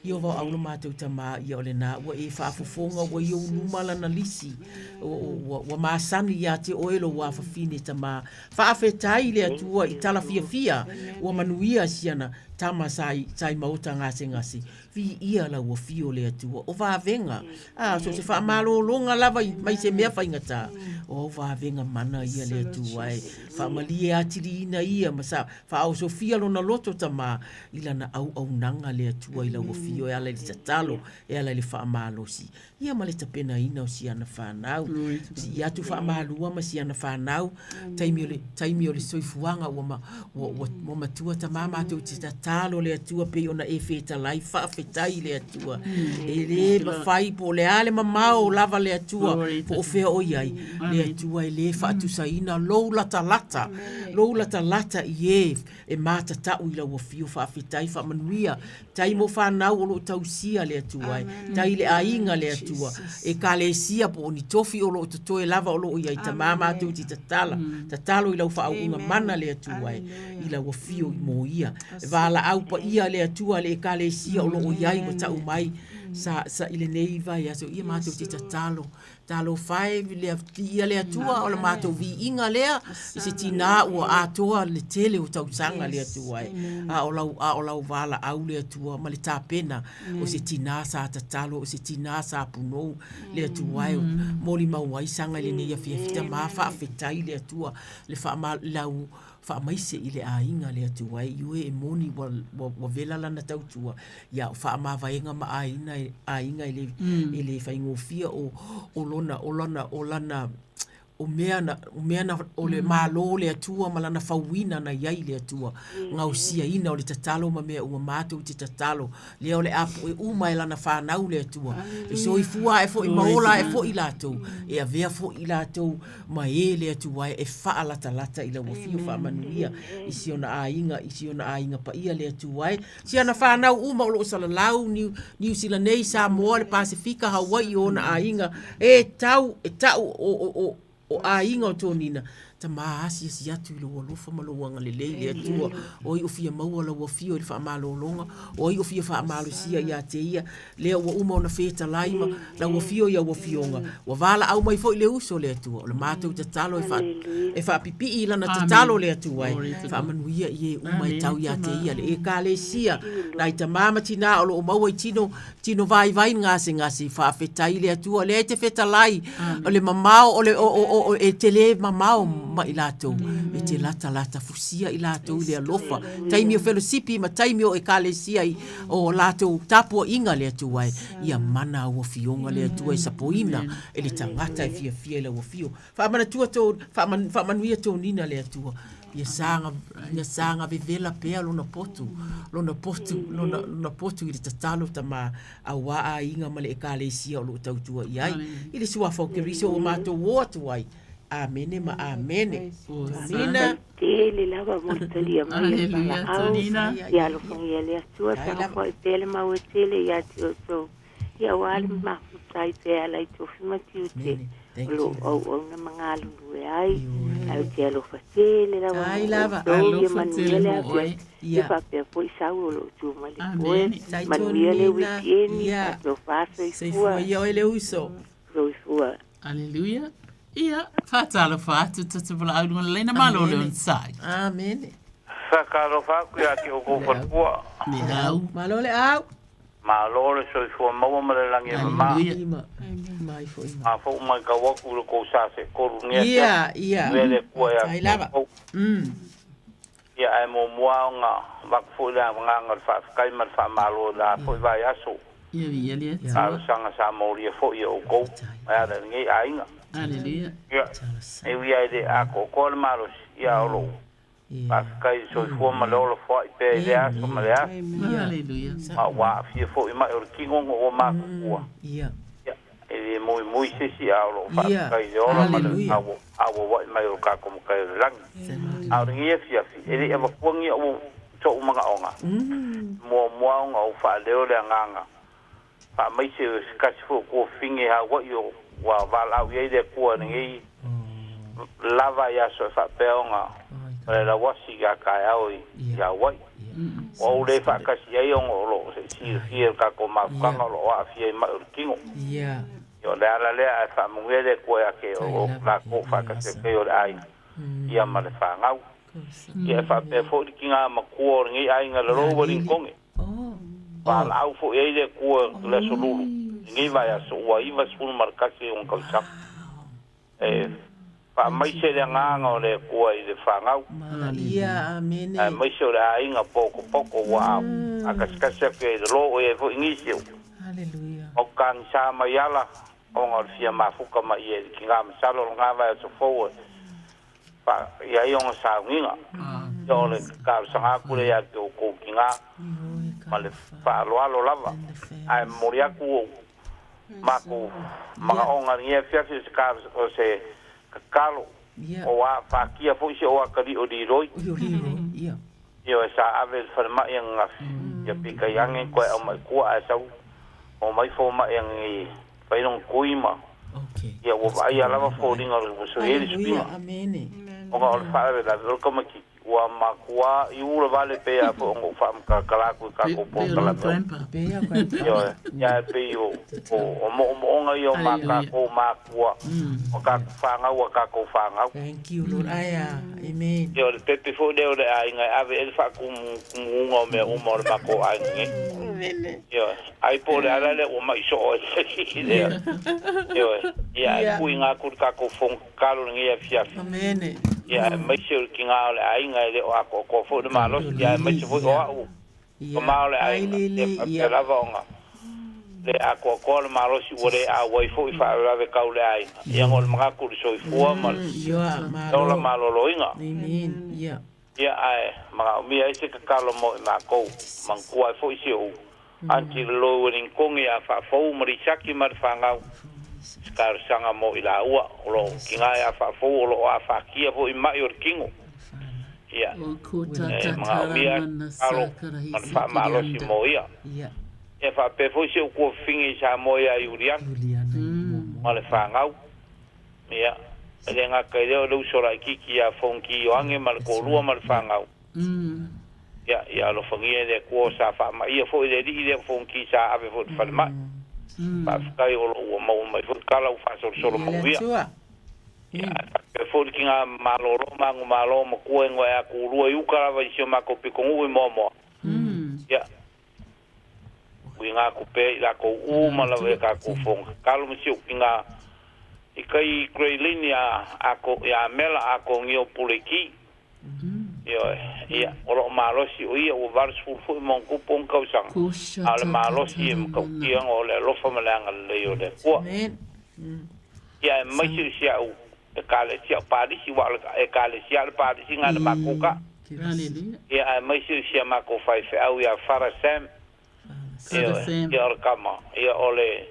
Ieova o au lo matou Tamā, ia o lenā ua e faafofoga ua i ou luma lana lisi, ua, ua masani iā te oe lou afafine Tamā. Faafetai i le Atua i tala fiafia ua manuia siana tama sa i, sa i maota gasegase. Viia lau afio le Atua. O vavega, a, so se faamalologa lava i mai se mea faigata. O au vavega mana ia le Atua e faamalie atiliina ia ma sa faaosofia lona loto tamā i lana auaunaga le Atua i lau afio e ala i le tatalo, e ala i le faamalosi. Ia ma le tapenaina o si ana fanau. Sii atu faamalua ma si ana fanau, taimi o le, taimi o le soifuaga ua ma, ua, ua, ua matua tamā matou te tatalo le Atua pei ona e fetalai, faafetai i le Atua. E le mafai po o le a le mamao lava le Atua po o fea o i ai, le Atua e le faatusaina lou latalata, lou latalata i e e matatau i lau afio, faafetai, faamanuia Tai mo fanau o lo o tausia le Atua e. Tai i le aiga le Atua. Ekalesia po o ni tofi o lo o totoe lava o lo o i ai tamā matou te tatala, tatalo i lau faauuga mana le Atua e, i lau afio i moia. E valaau paia le Atua le Ekalesia o lo o i ai ua tau mai sa, sa i lenei vaiaso ia matou te tatalo Talofa e, viia le Atua, o le matou viiga lea, i se tinā ua atoa le tele o tausaga le Atua e. A o lau, a o lau valaau le Atua ma le tapena, o se tinā sa tatalo, o se tinā sa punou le Atua e, molimau ai saga i lenei afiafi tamā, faafetai le Atua, le faama, lau faamaise i le aiga le Atua e, ioe e moni ua, ua, ua vela lana tautua, ia o faamavaega ma aiga, aiga e le, mm. e le faigofie o, o lona, o lana, o lana, o mea na, o mea na, o le mm. malo le Atua ma lana fauina na i ai le Atua. Mm. Gausiaina o le tatalo ma mea uma matou te tatalo. Lea o le a poe uma e lana whanau le Atua. E soifua e foi ma ola e foi latou. E avea foi latou ma e le Atua e faalatalata i lau afio faamanuia i si ona aiga, i si ona aiga paia le Atua e. Si ana whanau uma o loo salalau, Niu, Niu Sila nei, Samoa, le Pasifika, Hawaii, o ona aiga, e tau, e tau o, o, o, o aiga o Tonina, tamā asiasi atu i lou alofa ma lou agalelei le Atua, o ai o fia maua lau afio i le faamalologa, o ai o fia faamalosia ia te ia, lea ua uma ona fetalai ma lau afio i au afioga, ua valaau mai foi le uso le Atua, o le matou tatalo e, faa, e faapipii i lana tatalo le Atua e faamanuia i e uma e tau ia te ia, le Ekalesia, nai tamā ma tinā o lo o maua i tino, tino vaivai gasegase, faafetai i le Atua, lea e te fetalai, o le mamao, o le, o, o, o, e tele mamao ma i latou, e te latalata fusia i latou i le alofa. Taimi o felosipi ma taimi o ekalesia i o latou tapuaiga le Atua e, ia mana au afioga le Atua e sapoina e le tagata e fiafia i lau afio. Faamanatua tō, faamanuia tōnina le Atua. Ia saga, ia saga vevela pea lona potu, lona potu, lona, lona potu i le tatalo tamā, auā aiga ma le ekalesia o lo o tautua i ai. I le suafa o Keriso ua matou o atu ai. Amene ma amene. Tonina. Tele lava mo le talia mai o le valaau. Ia alofagia e le Atua, taga foai pea le mau e tele ia te outou. Ia aua le mafuta ai pea e ala i tofi ma tiute o lo o auauna ma galulue ai. Ae ou te alofa tele lava mo outou, ia manuia le afiafi. Ia faapea foi sau o lo o tu mai le poe. Manuia le wikieni, faatofa soifua. Soifua ia oe le uso. Soifua. Aleluia. Ia, faatalofa atu Tata Valaau i luga o le laina malo le onosai. Amene. Faatalofa atu ia te outou faletua. Le au. Malo le au. Malo le soifua maua ma le lagi e mama. A fou mai kau atu i le kou sa se kolu ngia Ia, ia. Mea le kua ia Ai lava. Ia ae muamua ona avatu foi le agaga o le faafetai ma le faamalo i la foi vaiaso. Ia viia le Atua. Talosaga sa molia foi e outou e ala i lenei aiga. Aleluia. Ia, e ui lava i le atoatoa le malosi, ia o lou faafetai i le soifua ma le ola foai pea i lea aso ma lea aso. Aleluia. Ma ua aafia foi mai o le tino ona ua matutua. Ia. E le muimui se isi a o lo o faafetai i le ola ma le auauai mai o le tatou Matai o le Lagi. A o lenei afiafi, e le i avatua ni ou so'u manaoga, muamua ona ou faaleo le agaga faamaise o se tasi foi o tuafafine i Hawaii o ua valaau i ai le Atua i lenei lava i aso e faapea ona o le lauasi ia taeao i Hawaii. Ua ou le faatasi ai ona o lo o se i silafia e le tatou mafutaga o lo o aafia i mai o le tino. Ia o le ala lea ae faamanuia le Atua ia te o latou faatasi atu ai o le aiga ia ma le fanau. Ia e faapea foi le tina matua o lenei aiga le Lou Wellingtone. Valaau foi ai le Atua i le Aso Lulu i lenei vaiaso ua 91 ona tausaga. E faamaise le agaga o le Atua i le fanau, aemaise o le aiga potopoto ua faakasikasi atu ai i le lo o i ai foi nisi o tagisa mai ala ona o le fia mafuta mai i le tina masalo o lena vaiaso fou e i ai ona sauniga. Ia o le talosaga atu lea ia te outou tina ma le faaaloalo lava. Ae momoli atu ou matou manaoga i lenei afiafi o se tatalo o a fatia foi si ou atalii o Liloi. Ioe, sa ave i le falemai ananafi, ia peitai ane toe aumai tua ae sau omai fomai ananei fai lona tui ma ia ua vaaia lava foliga o le ua sui ai le suiga. Ona o le faalavelave o le tamaitiiti ua matua iu vale pei lava foi ona ou faamatalatala atu i tatou polokalame o ioe, ia ae pei o o moomooga ia o ma tatou matua o tatou fanau a tatou fanau. Thank you Lord. Ae a. Amen. Ia o le pepe foi lea o le aiga e ave i ai le faatumutumuga o mea uma o le matou aiga nei. Ioe. Ai po o le ala lea ua mai soo ai lea. Ioe. Ia ae tuuina atu le tatou fono tatalo i lenei afiafi. Amene. Ia aemaise o le tiga o le aiga e le o atoatoa foi le malosi, ia aemaise foi o au tama o le aiga, ia faapea lava ona le atoatoa le malosi ua le auai foi i faalavelave tau le aiga. Ia ona o le manatu i le soifua ma le ola maloloina. Ia ae manaomia ai se tatalo mo i matou, manatua ai foi si ou Aunty Lolo Wellington ia Faafou ma Lisaki ma le fanau, se talosaga mo i laua o lo o tiga ia Faafou o lo o afatia foi i mai o le tino. Ia, e manaomia ai se tatalo ma le faamalosi mo ia. Ia faapea foi si ou tuafafine i Samoa ia Iuliana ma le fanau. Ia, e le gata i lea o le uso laitiiti ia Fonoti Ioane ma le toalua ma le fanau. Ia, ia alofagia e le Atua sa faamaia foi le alii lea o Fonoti sa ave foi i le falemai. Faafetai o lo o ua maua mai foi tala ua faasolosolo manuia. Ia, ae faapea foi le tiga malolo ma agumalo matua e goe atu ulua i uka lava i si o matou pitonuu i Moamoa. Ia, uiga atu pea i latou uma lava i a tatou fono tatalo ma si ou tiga. I kai i Grey Lynn iā Ako, iā Mela Akogia o Puleki. Ioe, ia, o loo malosi o ia ua 80 foi ma ona tupu ona tausaga, a o le malosi e matautia ona o le alofa ma le agalelei o le Atua. Ia aemaise o si au Ekalesia o Palisi, aua o le Ekalesia o le Palisi na na matou ta'a. Ia aemaise o si a matou faifeau ia Fara Sam, ioe, ia o le tama, ia o le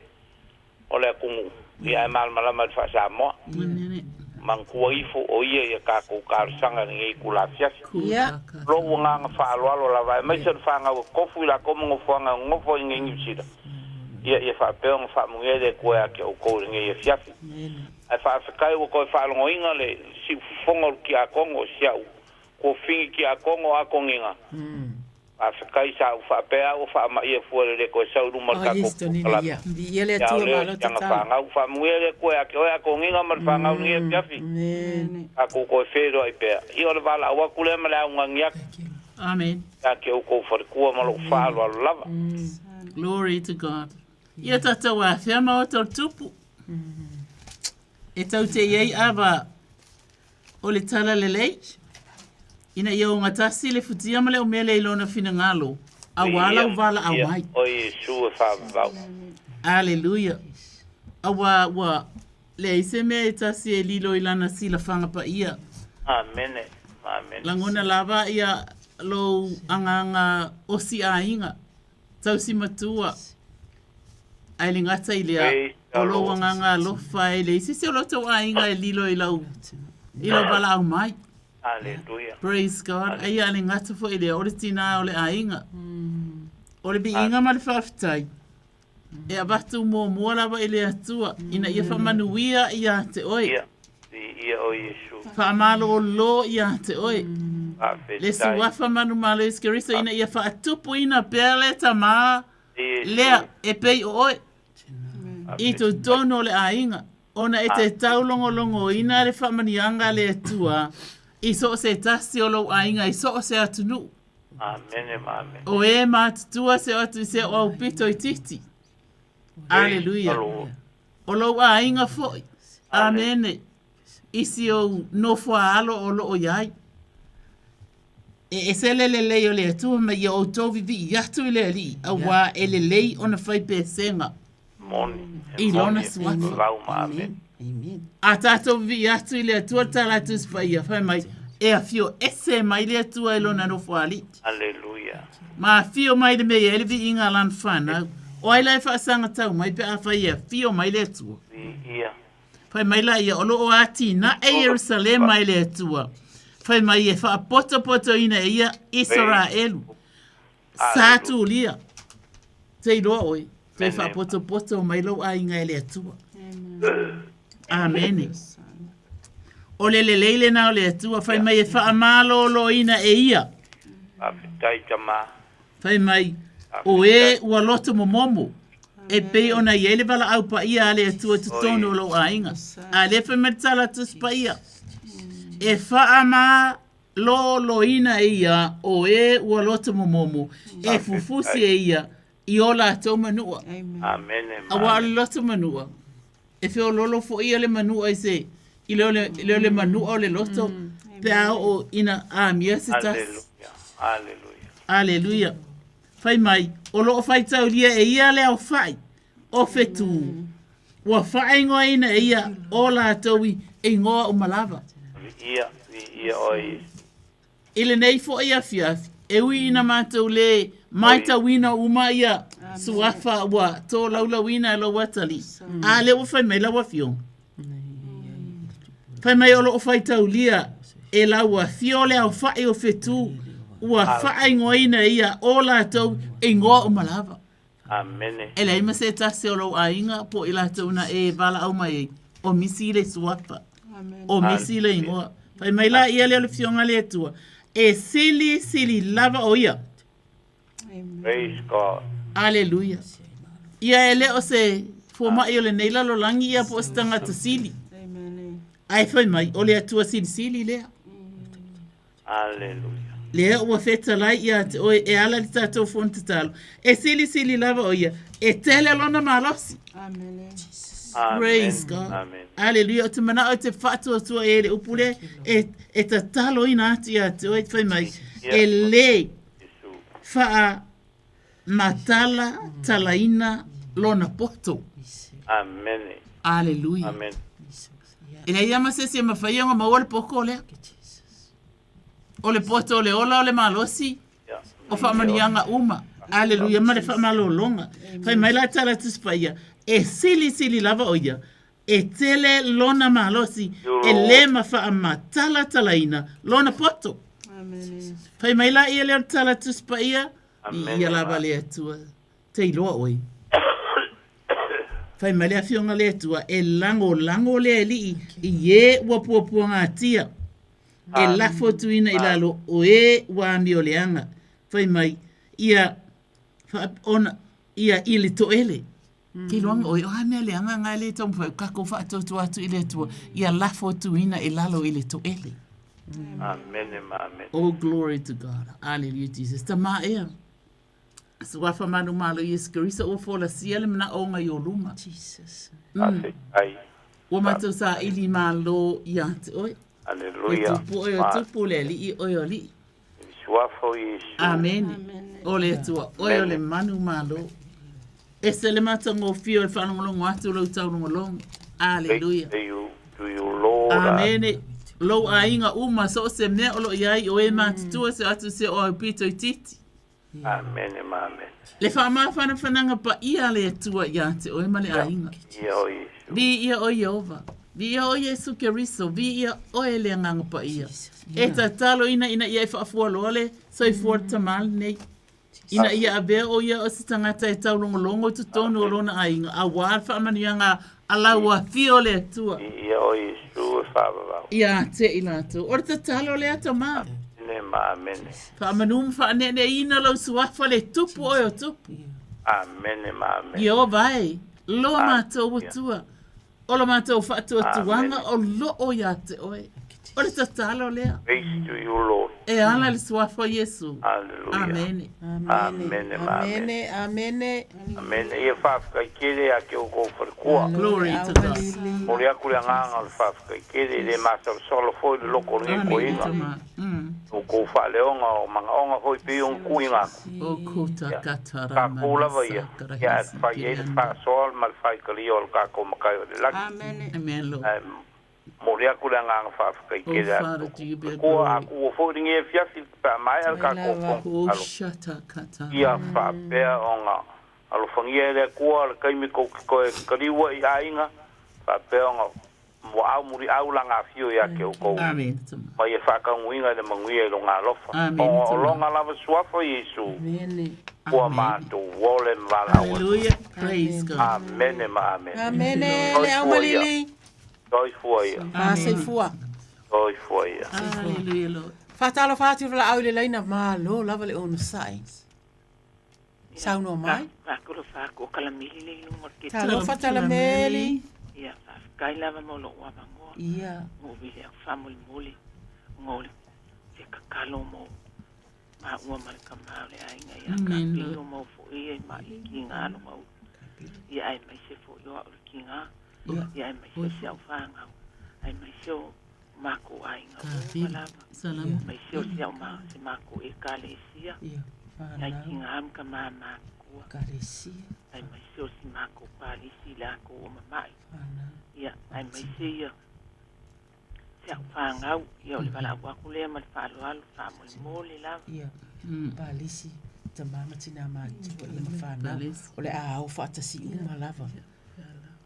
o le atunuu, ia ae malamalama i le faa-Samoa. Manatua ifo o ia ia tatou talosaga i lenei itula afiafi. Lou agaga faaaloalo lava, aemaise o le fanau e tofu i latou ma nofoaga e nonofo ai i nei Niu Sila, ia ia faapea ona faamanuia le Atua ia te outou i lenei afiafi. Ae faafetai ua toe faalogoina le siufofoga o le tiakono o si au tuafafine tiakono o Akoniga, Faafetai sa ou faapea au ua faamaia fua le le toe sau i luma o le tatou polokalame. Ia o lea o siana fanau. Faamanuia le Atua ia te oe Akoniga ma le fanau i lenei afiafi. Tatou toe feiloai pea. Ia o le valaau atu lea ma le augani atu. Amen. Ia te outou faletua ma lou faaaloalo lava. Glory to God. Ia tatou afea ma o tau tupu. E tau te iai ava o le tala lelei, ina ia ogatasi le futia ma le umele i lona finagalo, auā lau valaau mai. O Iesu e faavavau. Aleluia. Auā ua leai se mea e tasi e lilo i lana silafaga paia. Amene. Amene. Lagona lava ia lou agaga osiaiga. Tausi matua, ae le gata i lea, o lou agaga alofa e leai se isi o lo outou aiga e lilo i lau, i lau valaau mai. Hallelujah. Praise God. Aia a le gata foi lea, o le tinā o le aiga. O le viiga ma le faafetai, e avatu muamua lava i le Atua, ina ia faamanuia ia te oe. Ia, viia o Iesu. Faamalolo ia te oe. Faafetai. Le suafa manumalo Iesu Keriso ina ia faatupuina pea le tama Iesu. lea e pei o oe i totonu o le aiga, ona e te taulogologoina le faamanuiaga a le Atua i so o se tasi o lou aiga i so o se atunuu. Amene ma amene. O e matutua se o atu i se o aupito itiiti. Aleluia. O lou aiga foi. Amene. I si ou nofoaalo o loo iai. E ese le lelei o le Atua ma ia outou vivii atu i le Alii, auā e lelei ona fai pesega. Moni. I lona suafa. A tatou vivii atu i le Atua le tala a Tusi Paia, fai mai, e afio ese mai le Atua i lona nofoalii. Aleluia. Ma afio mai le mea e i ai le viiga a lana fanau. O ai la e faasagatau mai pe afai e afio mai le Atua? Viia. Fai mai la ia, o lo o atinae Ierusalema e le Atua. Fai mai e faapotopotoina e ia Isaraelu. Sa tulia. Te iloa oe, toe faapotopoto mai lou aiga e le Atua. Amene. O le lelei lena o le Atua, fai mai e faamaloloina e ia. Faafetai tama. Fai mai, o e ua loto momomo, e pei ona i ai le valaau paia a le Atua i totonu o lou aiga. A lea fai mai le tala Tusi Paia, e faamaloloina e ia o e ua loto momomo, e fufusi e ia i o latou manua. Amene. Auā o le loto manua, e feoloolo foi ia le manua i se, i le o le, le o le manua o le loto, pe a oo ina amia se tasi. Aleluia. Aleluia. Aleluia. Fai mai, o lo o faitaulia e ia le aofai o whetū. Ua whaingoaina e ia o latou i ingoa uma lava. Viia, viia oe Iesu. I lenei foi afiafi, e ui ina matou lē maitauina uma ia suafa ua tolaulauina e lou atalii, a lea ua fai mai lau afioga. Fai mai o loo faitaulia e lau afio le aofai o fetu ua faaigoaina e ia o latou igoa uma lava. Amene. E leai ma se tasi o lou aiga po o i latou na e valaau mai ai, o misi le suafa, o misi le igoa. Fai mai la ia lea o le Afioga a le Atua, e silisili lava o ia. Praise God. Aleluia. Ia e le o se fomai o lenei lalolagi ia po o se tagata sili. Ae fai mai, o le Atua silisili lea. E tele lona malosi. Amen. Praise God. Amen. Aleluia. O te manao e te whaatuatua e le upu le, e, e tatalo ina atu ia te oe, whai mai, e le wha matala talaina lona poto. Amen. Aleluia. Amen. E leai lava ma se isi e mafai ona maua le poto lea. O le poto o le ola o le malosi, o faamanuiaga uma. Aleluia ma le faamalologa. Fai mai la tala Tusi Paia, e silisili lava o ia, e tele lona malosi, e le ma faamatalatalaina lona poto. Fai mai la ia lea o le tala Tusi Paia, viia lava le Atua, te iloa oe. Fai mai le Afioga le Atua, e lagolago le Alii i e ua puapuagatia, e lafo tuina i lalo o e ua amioleaga. Fai mai, ia, ona, ia i le toele. Ke iloaga oe, o a mea leaga nga e le taumafai o kakou faatuatua atu i le Atua, ia lafo tuina i lalo i le toele. Amene ma amene. Oh, glory to God. Hallelujah, Jesus. Tamā ea. Suafa manumalo Iesu Keriso ua folasia le manaʻoga i o luma. Jesus. Faafetai. Ua matou saili malo iā te oe. Aleluia. Le Tupu oe o Tupu, le Alii oe o Alii. Suafa o Iesu. Amene. O le Atua oe o le manumalo. Ese le matagofie o le faalogologo atu o lou taulogologo. Aleluia. To you, to you Lord. Amene. Lou aiga uma so o se mea o lo o i ai o e matutua se o atu se o au pito itiiti. Amene ma amene. Le faamafanafanaga paia a le Atua iā te oe ma le aiga. Viia oe Iesu. Viia oe Ieova. Viia oe Iesu Keriso. Viia oe le Agaga Paia. E tatalo ina ina ia e faafualoa le soifua o le tama lenei. Ina ia avea o ia o se tagata e taulogologo i totonu o lona aiga auā le faamanuiaga a lau afio o le Atua. Viia oe Iesu e faavavau. Ia te i latou. O le tatalo lea tama. Amene ma amene. Faamanu ma faaneeneeina lou suafa le Tupu oe o Tupu. Amene ma amene. Ieova e, lo matou Atua, o lo matou faatuatuaga o loo iā te oe. O le tatalo lea. Praise to you Lord. E ala i le suafa o Iesu. Hallelujah. Amene. Amene ma amene. Amene, amene. Amene. Ia faafetai tele ia te outou falekua. Glory to God. Momoli atu le agaga o le faafetai tele, e le masalosalo foi le loko o lenei toeaina. Outou faaleoga o manaoga foi pei ona tuuina atu. Ia, tatou lava ia, ia ae fai ai le faasoa ma le faitalia o le tatou Matai o le Lagi. Ae momoli atu le agaga faafetai tele atu. Kua a tuua foi lenei afiafi pe a maea le tatou fono tatalo. Ia faapea ona alofagia e le Atua le taimi tou te toe taliu ai i aiga, faapea ona Muaau muliau lana afio ia te outou, ma ia faataunuuina i le manuia i lona alofa. Ona o lona lava suafa Iesu, ua matou ole ma valaau atu. Amene ma amene. Amene, le Soifua ia. Soifua ia. Ah, soifua. Soifua ia. Faatalofa atu i le valaau i le laina, malo lava le onosai. Saunoa mai. Faatalofa atu o Talameli le i luga o le kete. Talofa Talameli. Ia, faafetai lava mo lou avanoa. Ia. Mo vile aku faamolemole ona o le se tatalo mo maua ma le tama o le aiga ia Kapilo mau foi ia i mai kiga lona ulu. Ia aemaise foi o au le kiga. Ia aemaise o si au fanau. Aemaise o makou aiga uma lava. Aemaise o si au ma se makou ekalesia. Nai kiga ma ka mamatua. Aemaise o si makou palisi i lakou o mama'i. Ia aemaise ia si au fanau. Ia o le valaau atu lea ma le faaaloalo faamolemole lava. Ia, palisi, tama ma tina matua ia ma fanau. O le a ao faatasi uma lava.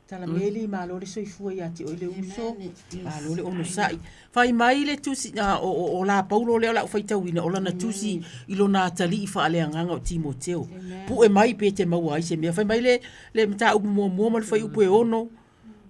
Talameli, malo le soifua ia te oe le uso, malo le onosai. Fai mai le tusi, a, o, o, o la Paulo lea o lau faitauina, o lana tusi i lona atalii faaleagaga o Timoteo. Pue mai pe te maua ai se mea. Fai mai le, le mataupu muamua ma le fuaiupu e ono,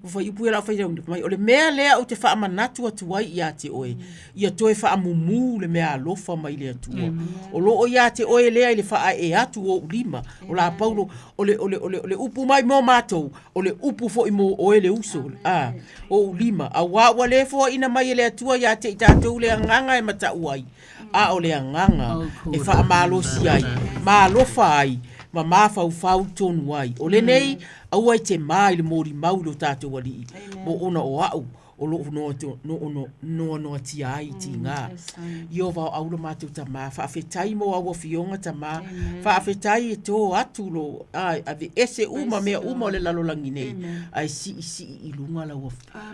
o fuaiupu ia o lau faitauina, fai mai, o le mea lea ou te faamanatu atu ai ia te oe, ia toe faamumu le meaalofa mai le Atua. O lo o ia te oe lea i le faaee atu o ou lima. O la Paulo, o le, o le, o le, o le upu mai mo matou, o le upu foi mo oe le uso, a, o ou lima. Auā ua le foaina mai e le Atua ia te i tatou le agaga e mataʻu ai, a o le agaga e faamalosi ai, ma alofa ai. ma mafaufau tonu ai. O lenei, aua e te mā i le molimau i lo tātou Alii, mo ona o a'u o loo noanoatia ai i tigā. Ieova o au lo matou Tamā, faafetai mo au afioga Tamā, faafetai e tō atu lo, ʻae, aveese uma mea uma o le lalolagi nei, ae siisii i luga lau,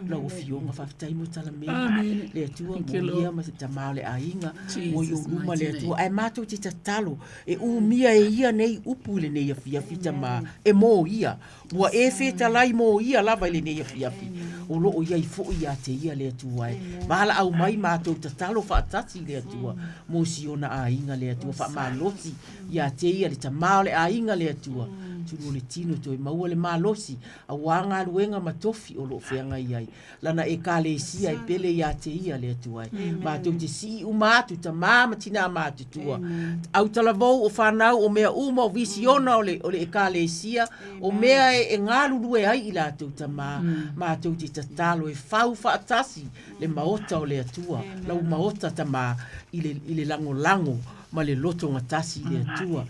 lau afioga. Faafetai mo Talameli, le Atua mo ia ma se Tamā o le aiga, mo i ou luma le Atua, ae matou te tatalo e umia e ia nei upu i lenei afiafi Tamā, e mō ia. Ua e fetalai mō ia lava i lenei afiafi, o loo i ai foʻi iā te ia le Atua e. Valaau mai matou tatalo faatasi i le Atua mo si ona aiga le Atua faamalosi iā te ia le Tamā o le aiga le Atua tulu o le tino toe maua le malosi auā galuega ma tofi o loo feagai ai lana Ekalesia e pele iā te ia le Atua e. Matou te sii uma atu tamā ma tinā matutua, autalavou o whanau o mea uma o visiona o le, o le Ekalesia, o mea e, e galulue ai i latou tamā, matou te tatalo e fau faatasi le maota o le Atua, lau maota tamā i le, i le lagolago ma le loto gatasi i le Atua.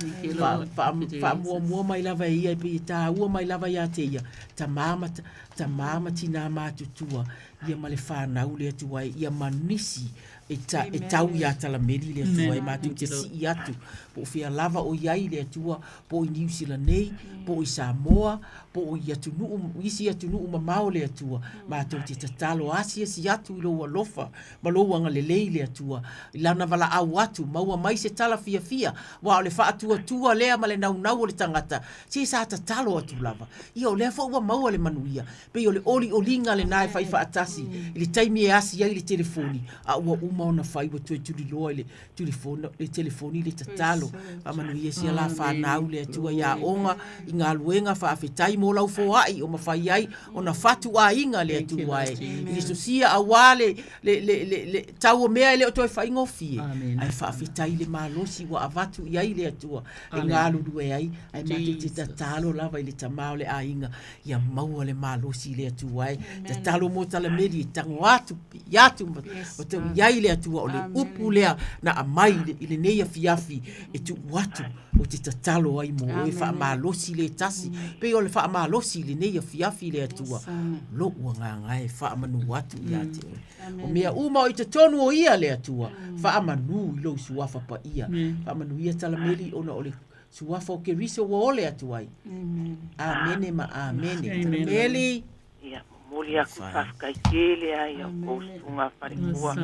Faamuamua mai lava e ia e pei e tāua mai lava iā te ia, tamā ma, tamā ma tinā matutua, ia ma le whanau le Atua e, ia ma nisi e, ta, e tau iā Talameli le Atua e mātou te sii atu, po o fea lava o i ai le Atua, po i Niu Sila nei, po i Samoa, po i atunuu, isi atunuu mamao le Atua, mātou te tatalo asiasi atu i lou alofa ma lou agalelei le Atua, i lana valaau atu, maua mai se tala fiafia, aua o le faatuatua lea ma le naunau o le tagata, se sa tatalo atu lava. Ia o lea foi ua maua le manuia, pei o le olioliga lena e fai faatasi i le taimi e asi ai le telefoni, a ua uma ona fai ua toe tuliloa i le tulifono, le telefoni le tatalo. Faamanuia sia la whanau le Atua iā oga i galuega faafetai mo lau foai o mafai ai ona fatu aiga le Atua e. I le sosia auā le, le, le, le, le tau o mea e le o toe faigofie, ae faafetai le malosi ua avatu i ai le Atua e galulue ai, ae matou te tatalo lava i le Tamā o le aiga ia maua le malosi i le Atua e. Tatalo mo Talameli e tago atu, pii atu ma, ma tau i ai le Atua o le upu lea na aumai i le, i lenei afiafi e tuu atu o te tatalo ai mo oe faamalosi le tasi. Pei o le faamalosi i lenei afiafi le Atua, lou agaga e faamanu atu ia te oe. O mea uma o i totonu o ia le Atua, faamanu i lou suafa paia. Faamanuia Talameli ona o le Suafa o Keriso ua ole atu ai. Amene ma amene. Talameli. Ia, momoli aku i faafetai tele ai i a outou susuga falefua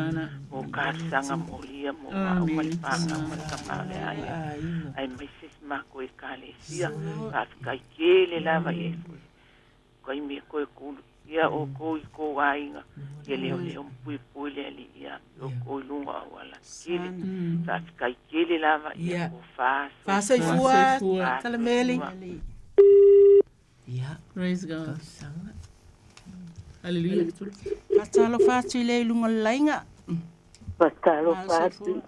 mo talosaga molia mo a'u ma le fanau ma le tama o le aiga aemaise si matou Ekalesia. Faafetai tele lava i ai foi taimi e toe tuluia outou i tou aiga, ia leoleo ma puipui le Alii ia te outou i luga o auala tetele. Faafetai tele lava, ia tofa soifua. Soifua, Talameli. Ia. Praise God. Hallelujah. Faatalofa atu i le i luga o le laiga. Faatalofa atu.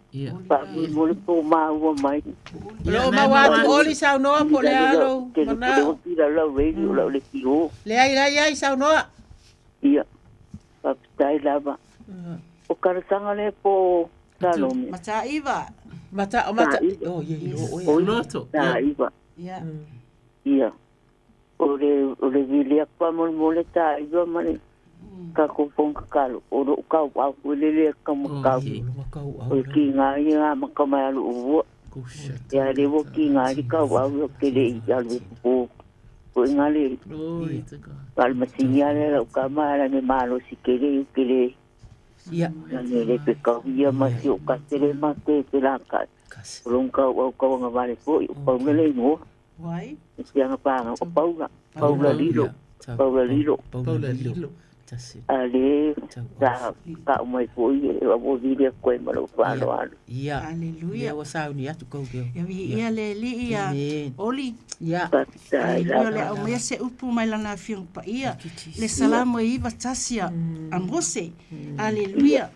Faamolemole po o maua mai. O lo o maua atu Oli saunoa po o le a lou manao. Lau radio lau le kio. Leai, leai, ai saunoa. Ia, faafetai lava. O talosaga lea po o Salome. Mataiva. Mata, o mata, oh, ye, ye, o, Loto. Taiva. Ia. Ia. O le, o le vili aku faamolemole taiva ma le tatou fono tatalo, o lou tauau foi lele e taumatau. O le tiga ia na amata mai ia lou Ia lea ua tiga ai le tauau ia ou te le i alu e popo foi na le a le masini lava lea a lau tama a le malosi tele ou te le na le fetau ia ma si ou kase lea ma te felata'i. O lona tauau tauagavale foi o Paula le igoa. Wai? E te anga pānga o Paula. Paula Lilo. Paula Lilo. Paula Lilo. A le sa ka'u mai foi e ua vili atu ai ma lou faaaloalo. Ia. Aleluia. Ia ua sauni atu kou leo. Ia viia le Alii ia Oli. Ia. Faafetai Aleluia o le aumaia se upu mai lana Afioga Paia. Le Salamo e 91 a Mose. Aleluia.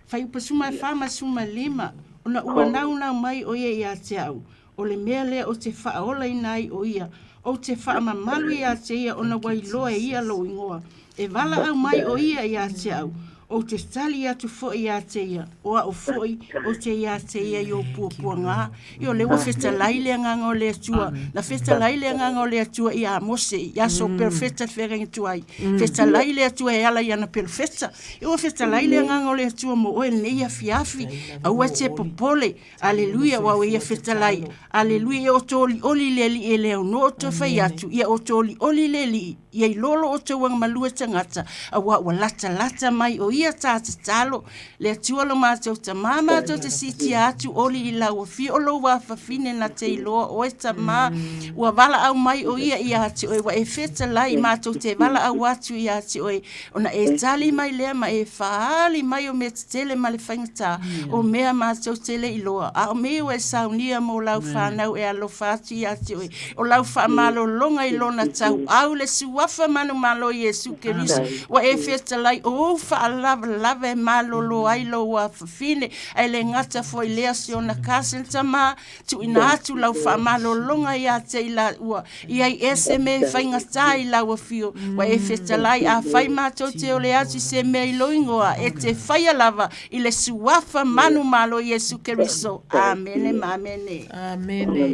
Fuaiupu 14 ma 15, ona ua naunau mai ʻo ia iā te a'u, o le mea lea ou te faaolaina ai ʻo ia, ou te faamamalu iā te ia ona ua iloa e ia lou igoa. E valaau mai ʻo ia iā te a'u, Ou te tali atu foi ia te ia, o a'u foi ou te iā te ia i ou puapuagā. Ia o lea ua fetalai le Agaga o le Atua, na fetalai le Agaga o le Atua ia Mose i aso o perofeta le feagaiga tuai. Fetalai le Atua e ala i ana perofeta. Ia ua fetalai le Agaga o le Atua mo oe lenei afiafi. Aua e te popole. Aleluia, aua ua ia fetalai. Aleluia, ia outou olioli i le Alii e le aunoa o toe fai atu. Ia outou olioli i le Alii, ia iloa lo outou agamalu e tagata, aua ua latalata mai o ia ta tatalo. Le Atua lo matou Tamā, matou te siitia atu oli i lau afio o lou afafine na te iloa oe Tamā. Ua valaau mai o ia ia te oe, ua e fetalai, matou te valaau atu ia te oe, Ona e tali mai lea ma e faaali mai o mea tetele ma le faigata, o mea matou te le iloa, a o mea ua e saunia mo lau fanau e alofa atu ia te oe, o lau faamalologa i lona tauau le Suafa manumalo Iesu Keriso, ua e fetalai o ou faalavelave e malolo ai lou afafine, ae le gata foi lea si ona cousin tama, Tuuina atu lau faamalologa ia te i laua, i ai ese me e faigata i lau afio, ua e fetalai, afai matou te ole atu i se mea i lou ingoa, e te faia lava i le Suafa manumalo Iesu Keriso. Amene ma amene. Amene.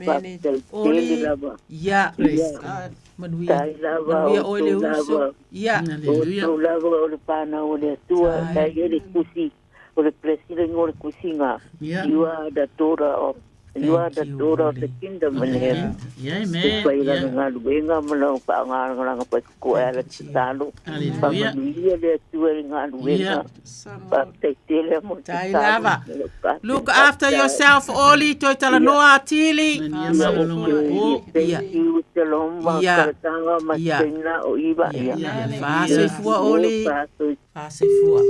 Amene. Oli. Ia. Praise God. Manuia. Manuia oe le uso. Ia. Hallelujah. O lava o le whānau o le Atua, tai e le kusi o le president o le kusinga. Yeah. You are the daughter of You are the daughter of the kingdom in heaven. Yeah, amen. Pai la galuega ma lau whaangaranga pai ko e ala te talo. Hallelujah. Whamanuia le Atua i galuega. Whātai tele mo te Tai talo. lava. Look after yourself, Oli, toe talanoa atili. Thank you, Shalom, Ia. Karatanga, Ia. Masena, o Iwa. Ia. Faasoifua, Oli. Faasoifua.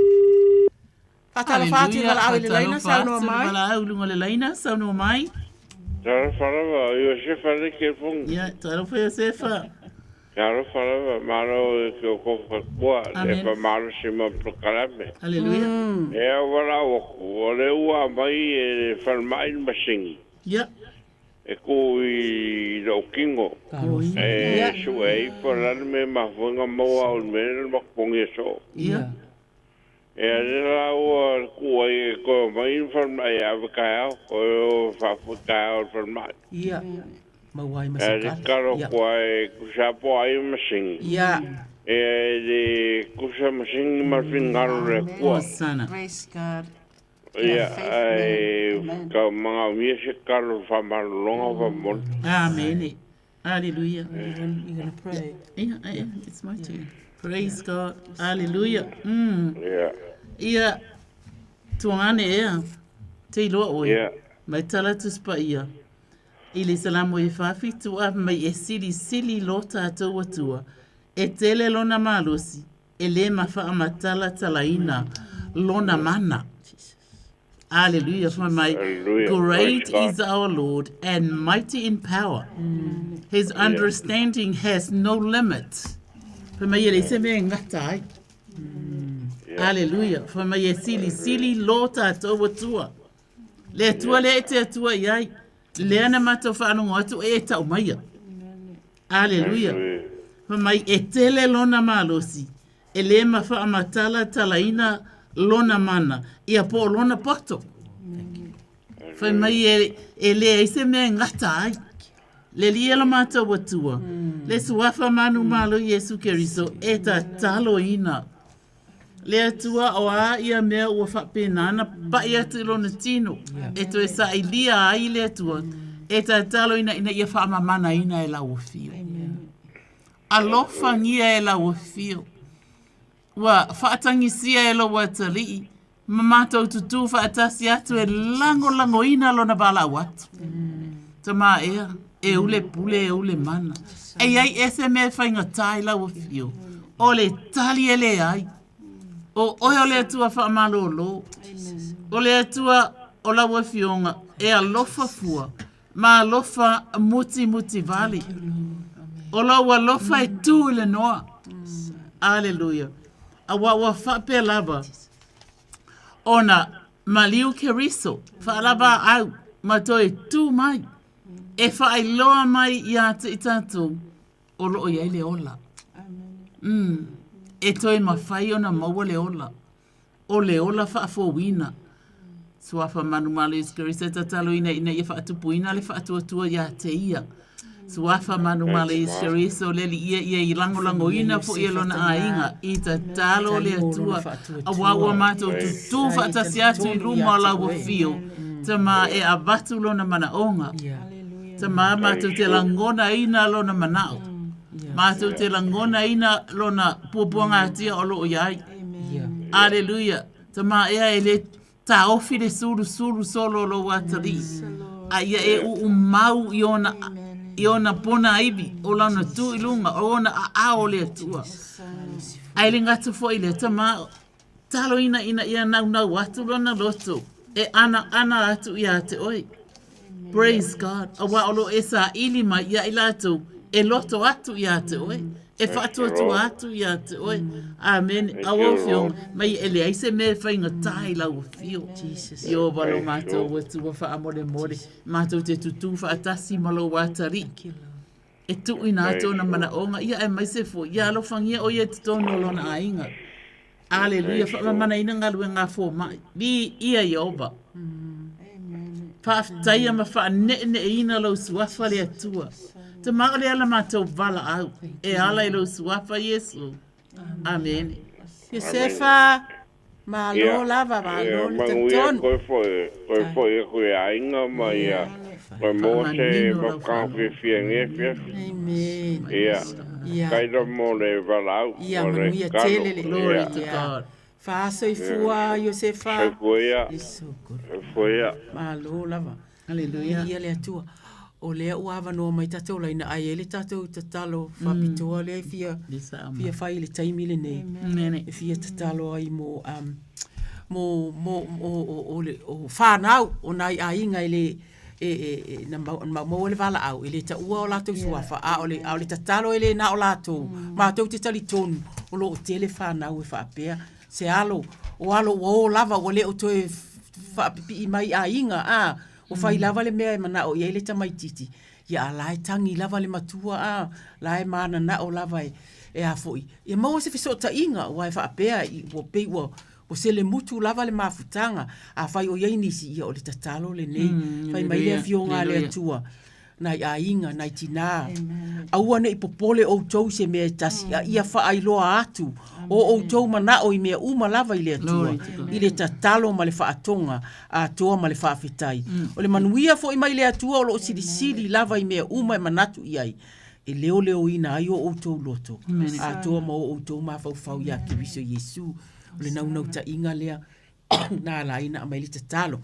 Faatalofa atu i le valaau i le laina, saunoa mai. Valaau i luga o le laina, saunoa mai. Talofa lava, o Iosefa le telefoni. Ia, talofa Iosefa. Talofa lava, malo i ke o kofakua, le Amen. whamalosi ma prokalame. Hallelujah. E au walau aku, o le ua mai e le whalmai ni masingi. Ia. E ku i lou kingo. E sue ai po lana me mafuenga maua o le mea le makupongi e soo. Ia. E a le la ua ku ai e koe mai ni whalmai e awe kai au, koe o whaafu kai au le whalmai. Ia. Maua ai ma E se le kala. kalo Ia. kua e kusapo ai masingi. Ia. E le kusa masingi ma fingaro le kua. Hosana. Praise God. Ia, ai, ka mga umia se kalo whamalonga whamon. Amen. Hallelujah. You're gonna pray. Yeah, yeah, it's my turn. Praise God. Hallelujah. Ia. Ia, tuagane ea, te iloa oe. Ia. Mai tala tusipa ia. I le salamo e whawhitu a mai e sili sili lo tātou atua. E tele lona malosi, e le mawhaamatalatalaina lona mana. Hallelujah. For my Hallelujah. great Praise God. is our Lord and mighty in power. His understanding has no limit. For my ele se me ngata ai. Hallelujah. For my e sili sili lo tātou atua. Le atua le e te atua i ai. Le ana mātou whaalongo atu e e tau maia. Hallelujah. Fa mai e tele lona malosi. E le ma whaamatala talaina lona mana. Ia po lona poto. Fai mai e, e le ai se mea e ngata ai. Le lia la mātou atua. Le suafa manu malo Iesu Keriso e ta talo ina. Le Atua o a ia mea ua faapena pa'i atu i lona tino, e toe sa'ilia ai le Atua, e tatalo ina ina ia faamamanaina e lau afio. Alofagia e lau afio. Ua faatagisia e lou atalii, ma matou tutū faatasi atu e lagolagoina lona valaau atu. Tamā ea, e u le pule, e u le mana. E iai ese mea e faigata i lau afio, o le tali e leai. O oe o le Atua faamalōlō. O le Atua o lau afioga e alofa fua ma alofa mutimuti vale. O lou alofa e tū i le noa. Aleluia. Auā ua faapea lava ona maliu Keriso faalavaau ma toe tū mai e faailoa mai iā te i tatou o loo i ai le ola. E toe mafai ona maua le ola. O le ola faafouina. Suafa manumalo Iesu Keriso e tataloina ina ia faatupuina le faatuatua ia te ia. Suafa manumalo Iesu Keriso le Alii ia ia i lagolagoina foi e lona aiga i tatalo le Atua auā ua matou tutū faatasi atu i luma o lau afio Tamā e avatu lona manaoga. Tamā matou te lagonaina lona manao. Matou te lagonaina lona puapuagatia o lo o i ai. Aleluia. Tamā ea e le taofi le sulusulu solo o lou atalii, a ia e uumau i ona, i ona pona ivi, o lana tu i luga, o ona aao o le Atua. Ae le gata foi lea, Tamā, taloina ina ia naunau atu lona loto, e anaana atu ia te oe. Praise God. Auā o lo o e saili mai ia i latou e loto atu ia te oe, e faatuatua atu ia te oe. Amene. Aua Afioga, mai e leai se mea e faigata i lau afio. Ieova lo matou Atua faamolemole, matou te tutū faatasi ma lou atalii. E tuuina atu ona manaoga, ia aemaise foi, ia alofagia ʻo ia i totonu o lona aiga. Aleluia, faamamanaina galuega a fomai. Viia Ieova. Faafetaia ma faaneeneeina lou suafa le Atua. Tama o le ala matou valaau, e ala i lou suafa Iesu. Amene. Iosefa, Malo lava, malo le talitonu. Manuia koe foi, koe foi aku e aiga ma ia, koe maua se mafukanga fiafia i lenei afiafi. Amen. Ia, faafetai lava mo le valaau, Ia, mo le manuia tatalo. tele le. Glory to God. Faasoifua Iosefa. Soifua ia. Soifua ia. Malo lava. Haleluia. Viia le Atua. O lea ua avanoa mai tatou laina ai ai le tatou tatalo faapitoa lea e fia, fia fai i le taimi lenei. E fia tatalo ai mo, um, mo, mo, mo o, o, le, o whanau o nai aiga e le, e, e, e, na mau, na maua le valaau, e le taua o latou suafa, a o le, a o le tatalo e le na o latou, matou te talitonu, o lo o tele whanau e faapea, se alo, o alo ua o lava, ua le o toe faapipii mai i aiga, a, ua fai lava le mea e manao i ai le tamaititi, ia a la e tagi lava le matua, a, la e mananao lava e, e a foi, ia maua se fesootaiga, aua e faapea, i, ua pei ua, ua selemutu lava le mafutaga, afai o i ai nisi, ia o le tatalo lenei, fai mai le Afioga a le Atua, nai aiga, nai tinā. Aua ne i popole outou i se mea e tasi, a ia faailoa atu o outou manao i mea uma lava i le Atua, i le tatalo ma le faatoga atoa ma le faafetai. O le manuia foi mai le Atua o lo o silisili lava i mea uma e manatu i ai, e leoleoina ai o outou loto atoa ma o outou mafaufau iā Keriso Iesu. O le naunautaiga lea na ala ai ona aumai le tatalo.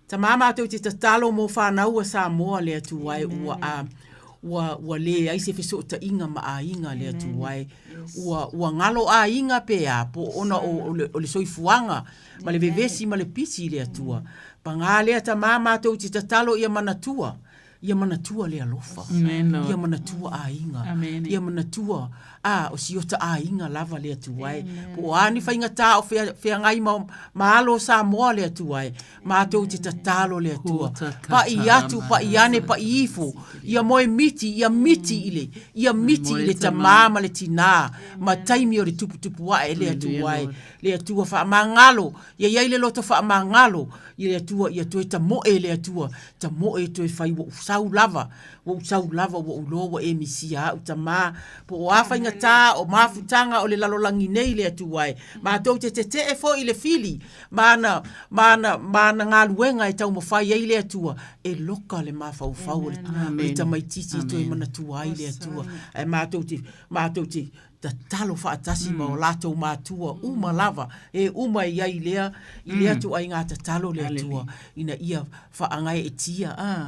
Tamā matou te tatalo mō whanau a Samoa le Atua e ua a ua ua leai se fesootaiga ma aiga le Atua e ua ua ngalo aiga pe a po ona o o le o le soifuaga ma le vevesi ma le pisi le Atua. Pagā lea tamā matou te tatalo ia manatua Ia manatua le alofa. Amen, Lord. Ia manatua aiga. Amen. Ia manatua, a, o si ota aiga lava le Atua e. Po o a ni faigata o fea, feagai ma, ma alo o Samoa le Atua e. Matou te tatalo le Atua. Pa'i atu, pa'i ane, pa'i ifo. Ia moe miti, ia miti i le, ia miti i le tamā ma le tinā, ma taimi o le tuputupu ae le Atua e. Le Atua faamagalo, ia i ai le loto faamagalo i le Atua, ia toe tamoe le Atua, tamoe toe fai ua ou sau lava, ua ou sau lava ua ou iloa ua e misia au tamā, po o a faigata o mafutaga o le lalolagi nei le Atua e, matou te tetee foi i le fili ma ana, ma ana, ma ana galuega e taumafai ai le Atua, e loka le mafaufau o le, o le tamaitiiti e toe manatua ai le Atua. Ae matou te, matou te tatalo faatasi ma o latou matua uma lava, e uma e i ai i lea, i lea ituaiga tatalo le Atua, ina ia faagaeetia, a,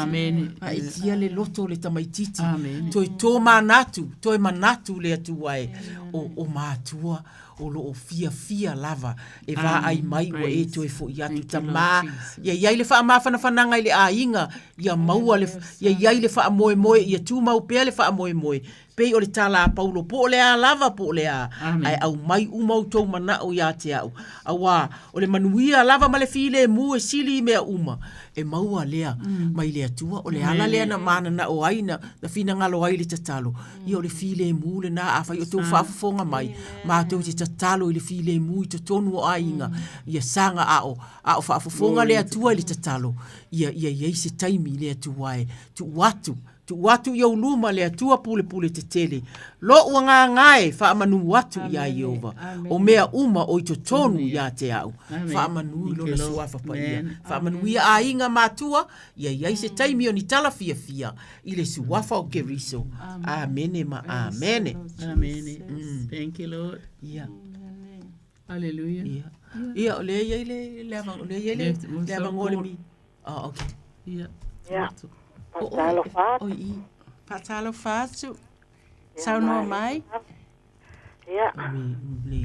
Amene. Gaeetia le loto o le tamaitiiti, Amene. toe tōmanatu, toe manatu le Atua e, o, o matua o lo o fiafia lava e vaai mai ua e toe foi atu tamā, ia i ai le faamafanafanaga i le aiga, ia maua le, ia i ai le faamoemoe, ia tumau pea le faamoemoe, Pei o le tala a Paulo, po o le a lava, po o le a, ae aumai uma outou manao ia te au. Auā, o le manuia lava ma le filemu e sili i mea uma. e maua lea mai le Atua. O le ala lea na mananao ai, na finagalo ai le tatalo, ia o le filemu lena. Afai o outou faafofoga mai, matou te tatalo i le filemu i totonu o aiga, ia saga a o, a o faafofoga le Atua i le tatalo, ia ia i ai se taimi i le Atua e tuu atu, tuu atu i ou luma le Atua pulepule tetele, lou agaga e faamanu atu iā Ieova, o mea uma o i totonu ia te au. Faamanu i lona suafa paia. Faamanuia aiga matua, ia i ai se taimi o ni tala fiafia i le suafa o Keriso. Amene ma amene. Amene. Thank you, Lord. Ia. Hallelujah. Ia. Ia, o lea e i ai le, le ava, o lea e i ai le, le avanoa le mi. Ah, okay. Ia. Ia. Faatalofa atu. Oi, i. Faatalofa atu. Saunoa mai. Ia.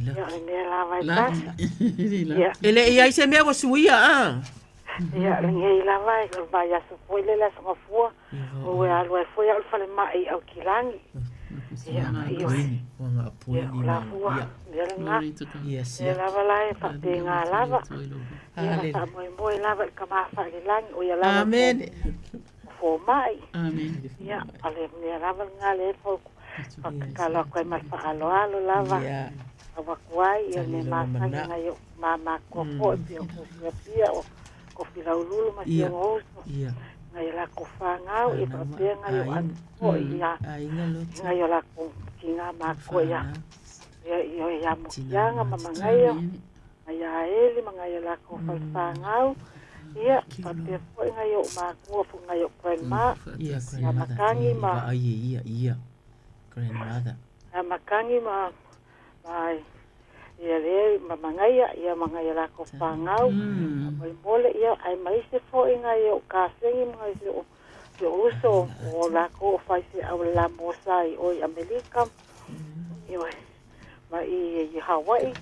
Ia, o le mea lava e tasi. Ia. E le i ai se mea ua suia, a? Ia, lenei lava e, o le vaiaso foi lea, le Aso Gafua, ua e alu ai foi au i le falemai i Aukilagi. Ia, ioe. Ia, o la fua, mea lena. Mea lava la e faapena lava. Ia, na faamoemoe lava i le Tama Faalelagi, o ia lava Amen. o fomai. Ia, o le mea lava lena lea e fatatalo atu ai ma le faaaloalo lava. Avatu ai, ia le mea masani nai ou tama matutua foi, pei o Tusiapia, o Kofilaululu ma si ona uso, nai o latou fanau, ia faapea nai o anu foi, ia, nai o latou tina matutua ia, ia, ia, ia Mokiaga ma Magaia, nai a Eli ma nai o latou falefanau, ia, faapea foi nai ou matua foi nai ou grandma, Ia, ia grandmother, Matangi ma, vaai e ia, ia, grandmother. ia Matangi ma, ma ia le ma Magaia, ia ma nai o latou fanau, faamolemole, ia, aemaise foi nai ou kasegi ma nai o si ou uso, o lakou o faifeau le la mosa i o i Amelika, ioe, ma i i Hawaii,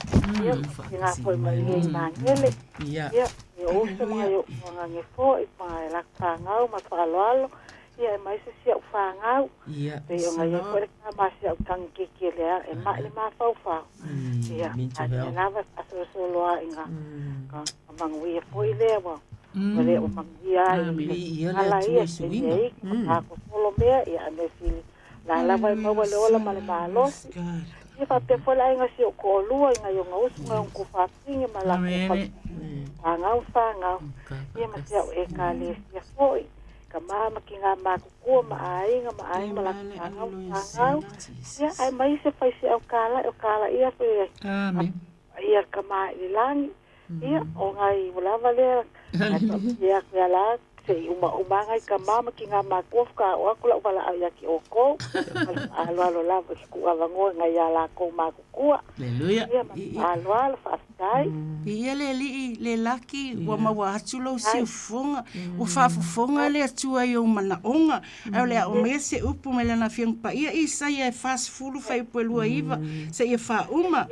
ia, faapena foi ma i i Magele, Ia. ia, i ou uso ma nai ou tuagage foi, ma nai latou fanau ma le faaaloalo, ia aemaise si au fanau. Ia. Pei ona i ai foi le tama a si au tagi keke lea e ma'i le mafaufau. Ia, Mental a mea health. lava e faasolosolo ai ina manuia foi lea ua ua le o manuia ai i le Ia le ala Atua ia i se suiga. mea iki ma taakosolo mea, ia a mea sili la lava e maua le ola ma le malosi. Ia faapea foi le aiga si ou toalua i nai ona uso nai ona tufafine ma latou fanau fanau. Ia ma si au ekalesia foi, tama ma tina matutua ma aiga ma aiga ma latou fanau fanau. Ia aemaise faifeau kala'i o kalaia foi ia le Tama i le lagi. Ia o nai ua lava lea ae faapea atu ia la se'i umauma nai tama ma tina matua faatoa oo atu la'u valaau ia te outou ma le faaaloalo lava i se tuuavanoa i nai a latou matutua. Hallelujah. Ia ma le faaaloalo faafetai. Viia le Alii, le laki, ua maua atu lou siufofoga, ua faafofoga le Atua i ou manaoga. Ae o le a aumaia se upu mai Lana Afioga Paia Isaia e 40 fuaiupu e 29 seia faauma.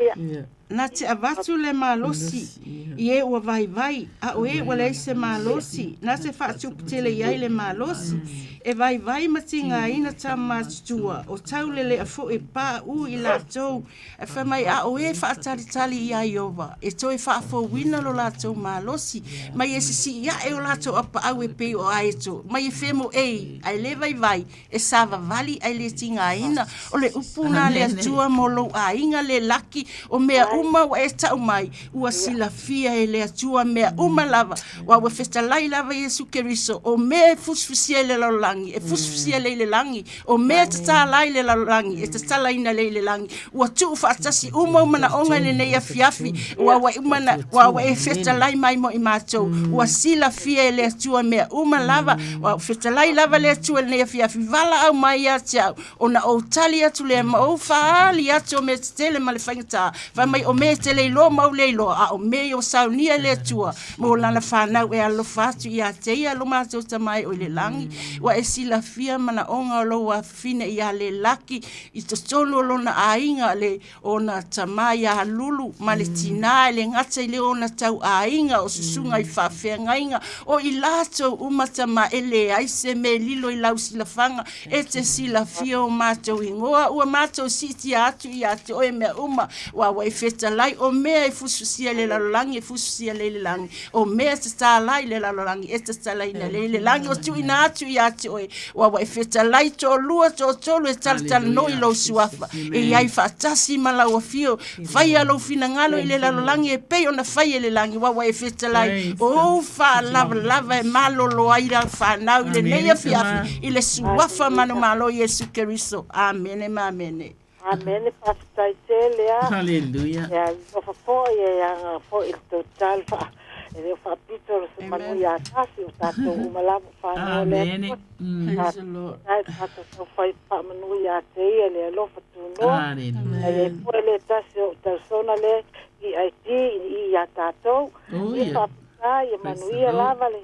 Na te avatu le malosi i e ua vaivai, a o e ua leai se malosi, na te faatuputele i ai le malosi. E vaivai ma tigaina tama matutua, o taulelea foi pauu i latou, ae fai mai, a o e faatalitali iā Ieova, e toe faafouina lo latou malosi, mai e sisii ae o latou apaau e pei o aeto, mai e femoei, ae le vaivai, e savavali ae le tigaina. O le upu na a le Atua mo lou aiga le laki, o mea uma ua e tau mai, ua silafia e le Atua mea uma lava, aua ua fetalai lava Iesu Keriso, o mea e fusifusia i le lalolagi, e fusifusia lea i le lagi, o mea e tatala ai le lalolagi, e tatalaina lea i le lagi. Ua tuu faatasi uma ou manaoga i lenei afiafi, aua ua uma na, aua ua e fetalai mai mo i matou. Ua silafia e le Atua mea uma lava, aua ua fetalai lava le Atua i lenei afiafi, valaau mai ia te au, ona ou tali atu lea ma ou faaali atu o mea tetele ma le faigata, fai mai o mea e te le iloa ma ou le iloa, a o mea ia ua saunia e le Atua mo lana fanau e alofa atu ia te ia lo matou Tama e o i le lagi. Ua e silafia manaoga o lou afafine ia Lelaki i totonu o lona aiga le ona tama ia Lulu ma le tinā e le gata i le ona tau aiga o susuga i faafeagaiga o i latou uma tama e leai se mea e lilo i lau silafaga e te silafia o matou igoa ua matou siitia atu ia te oe mea uma ua ua e fetalai o mea e fususia i le lalolagi e fususia lea i le lagi o mea e tatala i le lalolagi e tatalaina lea i le lagi o tuuina atu ia te oe ua ua e fetalai toalua toatolu e talatalanoa i lou suafa e i ai faatasi ma lau afio faia lou finagalo i le lalolagi e pei ona fai e le lagi ua ua e fetalai o ou faalavalava e malolo ai lau fanau i lenei afiafi i le suafa manumalo o Iesu Keriso. Amene ma amene. Amene, faafetai tele a. Hallelujah. Ia alofa foi e aga foi i le tou tatalo fa e le o faapito le se manu ia tasi o tatou uma lava o fanau a le Amene. Atua. Faafetai tatou taufai faamanu ia te ia le alofa tunoa. Hallelujah. Ae i ai foi le tasi o ou tausona le EIT i i ia tatou. Oh, Ia yeah. faafetai ia Praise the manuia Lord. lava le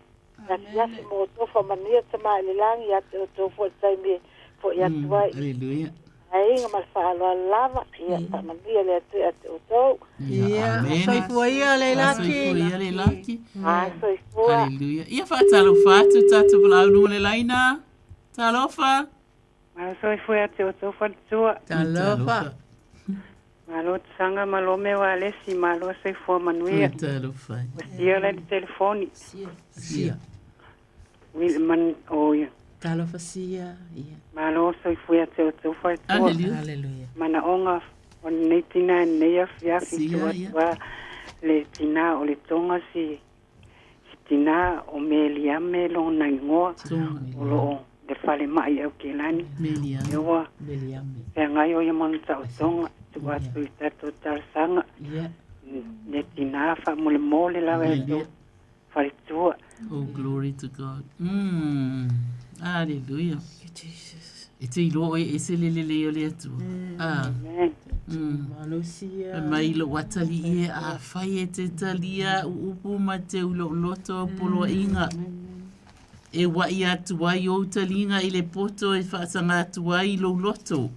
afiafi mo outou faamanuia Tama i le lagi ia te outou foi i le taimi e foi atu ai. Hallelujah. Aiga ma le faaaloalo lava, ia faamanuia le Atua ia te outou. Ia, amene. Soifua ia Leilaki. Soifua ia Leilaki. Ah, soifua. Hallelujah. Ia faatalofa atu tatou valaau luga o le laina. Talofa. Malo soifua ia te outou faletua. Talofa. Malo tsaga malo me wa alesi malo soifua manuia. Talofa. Ua sia la le telefoni. Sia. Wil man o ia. Talofa sia. Ia. Malo soifua ia te outou faletua. Hallelujah. Hallelujah. Manaoga o lenei tina i lenei afiafi Sia, tuu ia. atu a le tina o le Toga si si tina o Meliame lona igoa o loo le falemai i Aukelani. Meliame. Ia ua Meliame. feagai o ia ma ona taotoga tuu atu i tatou talosaga Ia. le tina faamolemole lava e tou faletua. Oh, glory to God. Hallelujah. E te iloa oe e ese le lelei o le Atua. Ah. Amen. Malosia. Mai lou atalii e afai e te talia au upu ma te ulo'oloto au poloaiga e ua'i atu ai ou taliga i le poto e faasaga atu ai i lou loto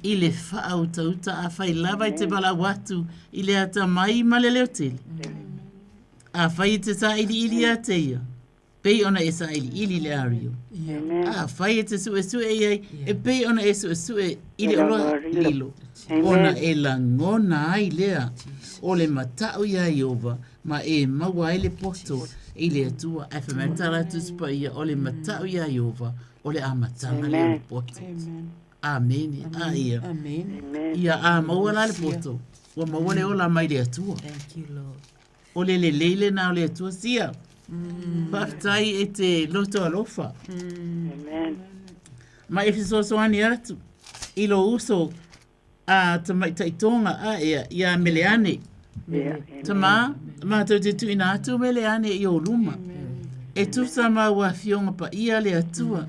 i le faautauta afai lava e te valaau atu i le atamai ma le leotele. Afai e te sailiili ia te ia, pei ona e sailiili i le ario. Afai e te suesue i ai, e pei ona e suesue i le oloa lilo, ona e lagona ai lea o le mata'u iā Ieova ma e maua ai le poto i le Atua. Ae fai mai le tala a Tusi Paia, o le mata'u iā Ieova, o le amataga lea o le poto. Amene. A ia. Ia a maua la le poto, ua maua le ola mai le Atua. Thank you, Lord. O le lelei lena o le Atua sia. Faafetai e te loto alofa. Amen. Ma e fesoasoani atu i lou uso a tamaitai Tonga a ea iā Meleane. Ia, Tamā, matou te tuuina atu Meleane i ō luma. E tusa ma ua afioga paia le Atua.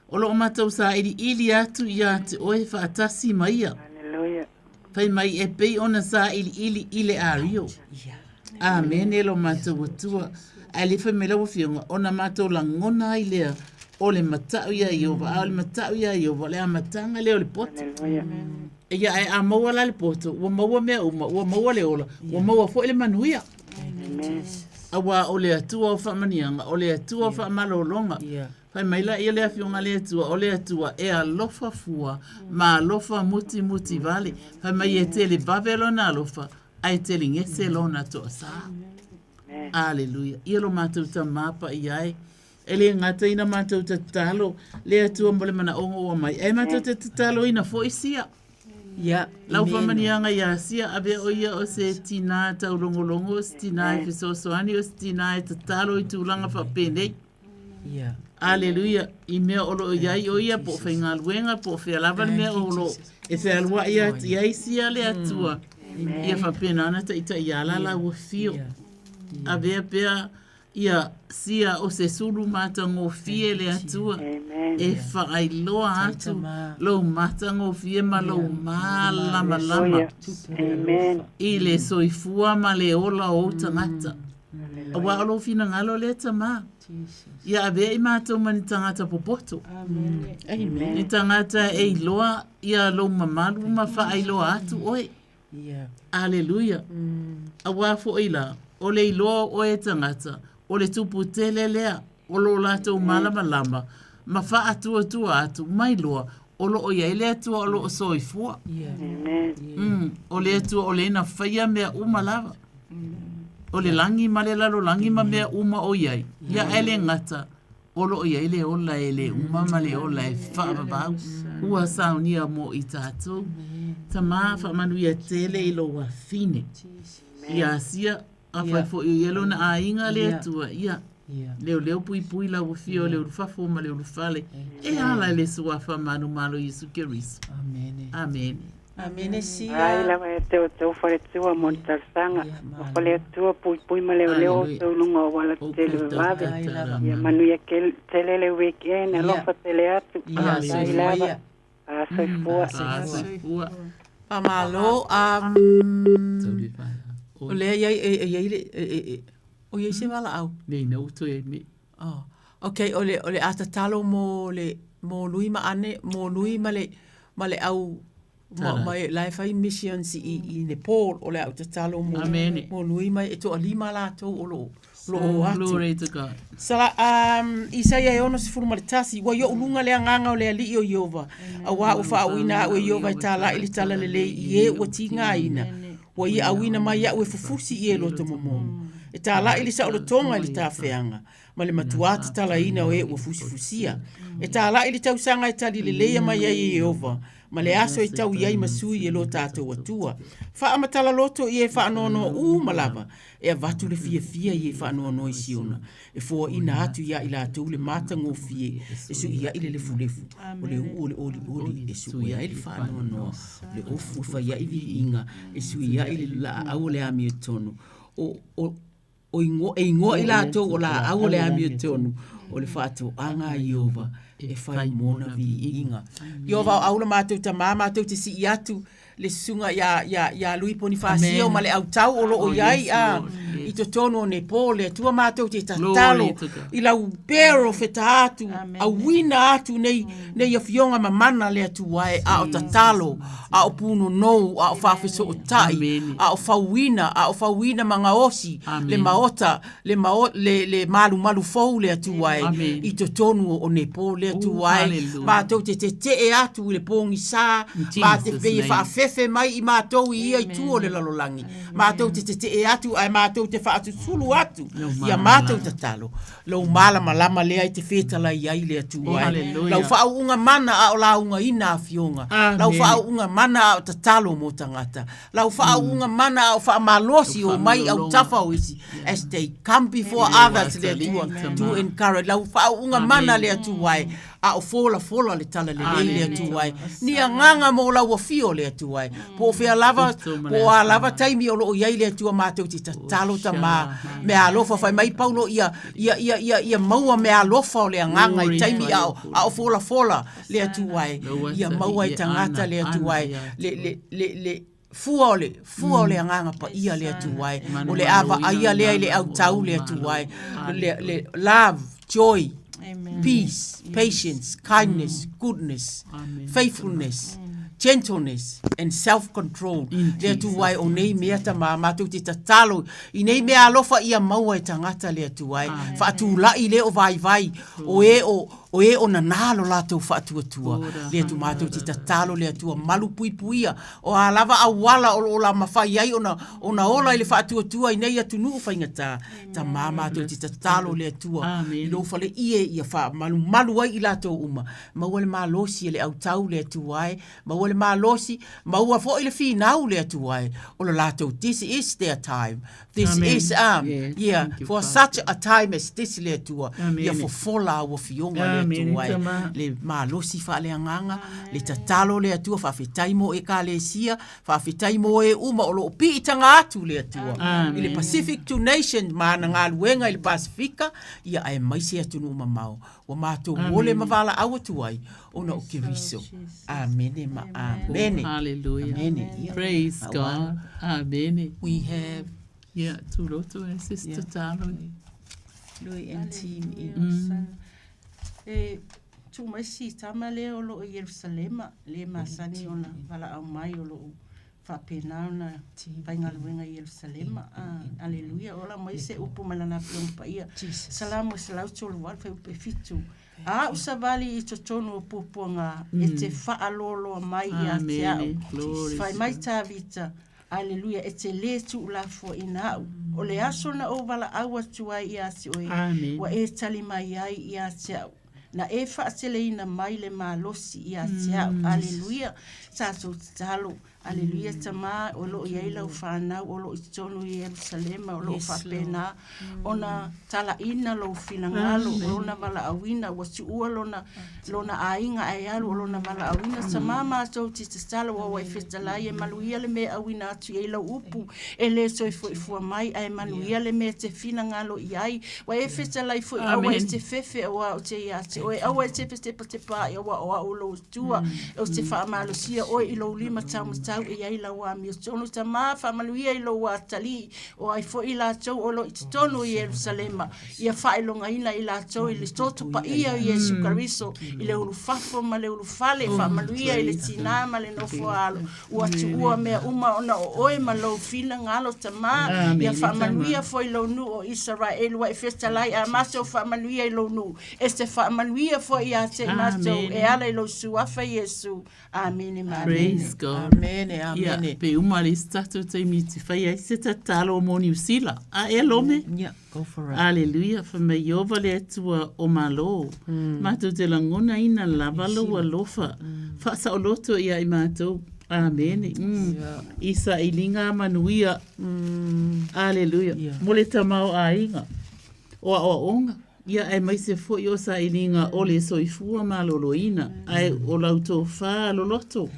O lo o matou sailiili atu ia te oe faatasi ma ia. Hallelujah. Fai mai e pei ona sailiili i le ario. Amene lo matou Atua. Ae le fai mai lau Afioga, ona matou lagona ai lea o le mata'u iā Ieova, a o le mata'u iā Ieova, o le amataga lea o le poto. Ia, ae a maua la le poto, ua maua mea uma, ua maua le ola, ua maua foi le manuia. Auā o le Atua o faamaniaga, o le Atua o faamalologa. Fai mai laia le Afioga a le Atua, o le Atua e alofa fua ma alofa mutimuti vale. Fai mai e tele vave lona alofa, ae tele gese lona toasā. Aleluia. Ia lo matou Tamā paia e. E le gata ina matou tatalo le Atua mo le manaoga ua mai, ae matou te tataloina foi sia. Ia, Lau Amene. faamaniaga iā sia, avea o ia o se tinā taulogologo, o se tinā e fesoasoani, o se tinā e tatalo i tulaga faapenei. Ia. Aleluia. I mea o lo o i ai o ia, po o faigaluega, po o fea lava le mea o lo o e fealuai atu i ai sia le Atua. Ia faapena ona taitai iā la laua fio. Avea pea ia sia o se sulu matagofie le Atua e faailoa atu lou matagofie ma lou malamalama i le soifua ma le ola o ou tagata. Auā o lou finagalo lea Tamā, ia avea i matou ma ni tagata popoto, ni tagata e iloa ia lou mamalu ma faailoa atu oe. Aleluia. Auā foi la, o le iloa o oe e tagata, o le tupu tele lea o lo latou malamalama ma faatuatua atu ma iloa o lo o i ai le Atua o lo o soifua. Mm, o le Atua o le na faia mea uma lava. O le lagi ma le lalolagi ma mea uma o i ai. Ia ae le gata, o lo o i ai le ola e le uma ma le ola e faavavau. Ua saunia mo i tatou. Tamā, faamanuia tele i lou afine. Ia Asia, Afai foi o ia lona aiga le Atua, ia, leoleo puipui lau afio i le ulufafo ma le ulufale, e ala i le Suafa manumalo Iesu Keriso. Amene. Amene. Amene sia. Ai lava ia te outou faletua mo ni talosaga. O faletua puipui ma leoleo outou luga o ala tetele vavave. Ia manuia tele le weekend. Alofa tele atu. Ai lava. A soifua. A soifua. Faamalo a o lea i ai e i ai le e o i ai se valaau. Nei na utu e me. Oh. Okay, o le o le a tatalo mo le mo Lui ma Ane, mo Lui ma le ma le au ma, ma e, la e fai missions i, i Nepal o le au tatalo mo, Amene. mo Lui ma e toalima latou o lo o lo o atu. Glory to God. Sala, um, Isaia e 61, Ua i oʻu luga le agaga o le Alii o Ieova, auā ua faauuina aʻu e Ieova e tālaʻi le talalelei i e ua tigaina. Ua ia auina mai iaʻu e fufusi i e loto momono, e tālaʻi le saolotoga i le tafeaga, ma le matuā tatalaina o e ua fusifusia. E tālaʻi le tausaga e tali leleia mai ai e Ieova, ma le aso e tau i ai ma sui e lo tātou Atua. Faamatala loto i e faanoanoa uma lava, e avatu le fiafia i e faanoanoa i Siona, e foaina atu iā i latou le matagofie e suiaʻi le lefulefu, o le uʻu o le olioli e suʻe ai le faanoanoa, o le ofu e faiaʻi viiga e suiaʻi le lāʻau o le amiotonu, o, o, o igoa, e igoa i latou o lāʻau o le amiotonu, o le faatoaga a Ieova e fai mona viiga. Ieova o aula matou tamā, matou te sii atu le susuga iā, iā, iā Lui Ponifasio ma le autau o lo o i ai a, i totonu o Nepal, le Atua matou te tatalo i lau pero feta atu, auina atu nei, nei afioga mamana le Atua e, a o tatalo, a o pūnonou, a o faafesootai, a o fauina, a o fauina ma gaosi le maota, le, mao, le, le malumalu fou le Atua e, i totonu o Nepal le Atua e, matou te tetee atu i le pōgisā, mā te pei e faafefe mai i matou i ia itu o le lalolagi. Matou te tetee atu ae matou te faasusulu atu i a matou tatalo. Lou malamalama lea e te fetalai ai le Atua e. Lau faauuga mana a o laugaina afioga. Lau faauuga mana a o tatalo mo tagata. Lau faauuga mana a o faamalosi o mai autafa o isi as they come before others le Atua to encourage. Lau faauuga mana le Atua e a o folafola le talalelei le Atua e. Ni agaga mo lau afio le Atua e. Po o fea lava, po o a lava taimi o lo o i ai le Atua matou te tatalo tamā meaalofa. Fai mai Paulo ia, ia, ia, ia, ia maua meaalofa o le agaga i taimi a o, a o folafola le Atua e. Ia maua e tagata le Atua e, le, le, le, le, fua o le, fua o le agaga paia le Atua e. O le a vaaia lea i le autau le Atua e. Le, le, love, joy, peace, patience, kindness, goodness, faithfulness, gentleness and self-control. Le Atua e, o nei mea tamā, matou te tatalo i nei mea alofa ia maua e tagata le Atua e. Faatulai le o vaivai, o e o, O e o nanā lo latou faatuatua, le Atua matou te tatalo le Atua malu puipuia, o a lava auala o lo o la mafai ai ona ona ola i le faatuatua i nei atunuu faigata, Tamā matou te tatalo le Atua i lou fale ie ia faamalumalu ai i latou uma, maua le malosi e le autau le Atua e, maua le malosi, maua foi le finau le Atua e, o lo latou this is their time, This Amen. is um, Yes, yeah, thank you, for Father. such a time as this le Atua. Amen. Ia fofola au afioga le Amen, Atua e. tama. Le malosi faaleagaga, le tatalo le Atua, faafetai mo Ekalesia, faafetai mo e uma o lo o piitaga atu le Atua. Amen. I le Pacific Two Nations ma ana galuega i le Pasifika, ia aemaise atunuu mamao. Ua matou ole ma valaau atu ai ona o Keriso. Amene ma amene. Hallelujah. Amene. Ia. Praise God. Amene. We have. Ia, tuloto e sister talo. Lui and team i. E tuu mai si tama lea o loo i Ierusalema, le masani ona valaau mai o loo faapena ona faigaluega i Ierusalema. Aleluia. Ola mai se upu mai lana Afioga Paia. Salamo 138 fuaiupu 7. A a'u savali i totonu o puapuaga e te fa'aloaloa mai ia te a'u. Fai mai Tavita, Aleluia, e te lē tuulafoaina a'u. O le aso na ou valaau atu ai ia te oe, ua e tali mai ai ia te a'u. Na e fa'ateleina mai le malosi ia te a'u. Aleluia. Tatou tatalo. Aleluia Tamā, o lo o i ai lau fanau o lo o i totonu i Ierusalema, o lo o faapena ona talaina lou finagalo, o lona valaauina, ua tuua lona, lona aiga ae alu o lona valaauina. Tamā matou te tatalo ua ua e fetalai e maluia le mea e auina atu i ai lau upu, e le toe foi fua mai, ae manuia le mea e te finagalo i ai. Ua e fetalai foi, aua e te fefe auā ou te ia te oe, aua e te fetepatepaai auā o au lou Atua, ou te faamalosia oe i lou lima taumatau e i ai lau amiotonu. Tamā, faamanuia i lou atalii, o ai foi i latou o lo o i totonu o Ierusalema, ia faailogaina i latou i le toto paia o Iesu Kariso, i le ulufafo ma le ulufale, faamanuia i le tinā ma le nofo a alo, ua tuua mea uma ona o oe ma lou finagalo, Tamā, ia faamanuia foi lou nuu o Isaraelu, ua e fetalai a matou faamanuia i lou nuu, E te faamanuia foi ia te i matou e ala i lou Suafa Iesu. Amene ma amene. Praise God. Amene, amene. Ia, pe uma le isi tatou taimi te fai ai se tatalo mo Niu Sila. A e Lome? Yeah, go for it. Aleluia, fai mai Ieova le Atua o Malo. Matou te lagonaina lava lou alofa. Faasaoloto ia i matou. Amene. Mm. Yeah. I sailiga a manuia. Aleluia. Yeah. Mo le tamaoaiga o aoaoga. Ia, aemaise foi o sailiga o le soifua maloloina, ae o lau tofā loloto,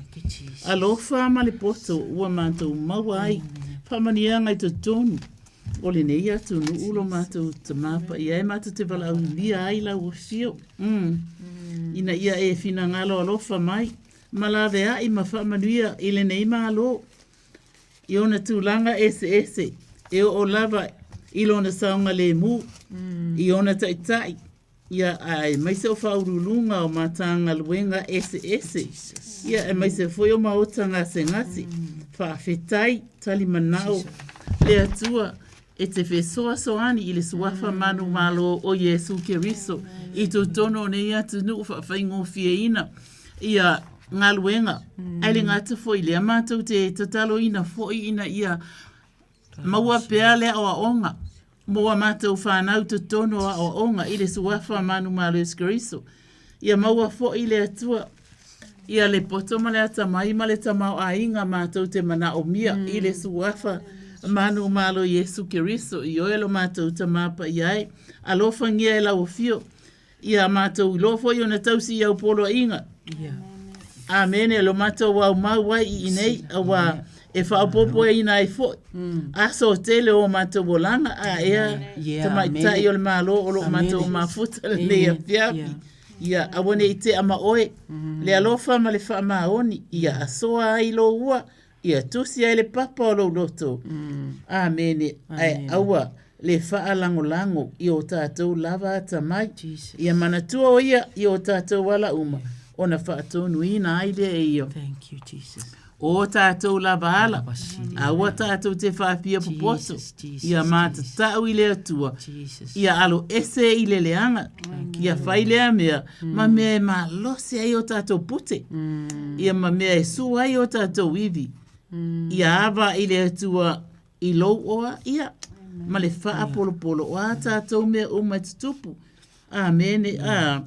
alofa ma le poto ua matou maua ai faamanuiaga i totonu o lenei atunuu lo matou Tamā Paia e matou te valaaulia ai lau afio, ina ia e finagalo alofa mai ma laveai ma faamanuia i lenei Malo i ona tulaga eseese e oo lava i lona saogalemu, i ona taitai, ia, aemaise o faauluuluga o Matagaluega eseese, ia, aemaise foi o maota gasegase. Faafetai, talimanao le Atua e te fesoasoani i le Suafa manumalo o Iesu Keriso i totonu o nei atunuu faafaigofieina ia galuega. Ae le gata foi i lea, matou te tataloina foi ina ia maua pea le aoaoga mo a matou fanau i totonu o aoaoga i le Suafa manumalo o Iesu Keriso. Ia maua foi le Atua ia le poto ma le atamai ma le tamaoaiga matou te manaomia i le Suafa manumalo Iesu Keriso. Ioe lo matou Tama Paia e, alofagia e lau Afio ia matou iloa foi ona tausi i au poloaiga. Amene. Lo matou aumau ai i inei, auā e faaopoopoina ai foi aso tele o matou olaga, a ea tamaitai o le Malo o lo o matou mafuta lenei afiafi. Ia aua ne i tea ma oe le alofa ma le faamaoni, ia asoa ai lou ua, ia tusi ai le papa o lou loto. Amene. Ae aua le faalagolago i o tatou lava atamai. Ia manatua o ia i o tatou ala uma, ona faatonuina ai lea e ia. Thank you, Jesus. O tatou lava ala, aua tatou te faafia popoto, ia matatau i le Atua, ia alo ese i le leaga, ia fai lea mea, ma mea e malosi ai o tatou pute, ia ma mea e sua ai o tatou ivi, ia ava i le Atua i lou oa ia, ma le faapolopolo o a tatou mea uma e tutupu. Amene. A,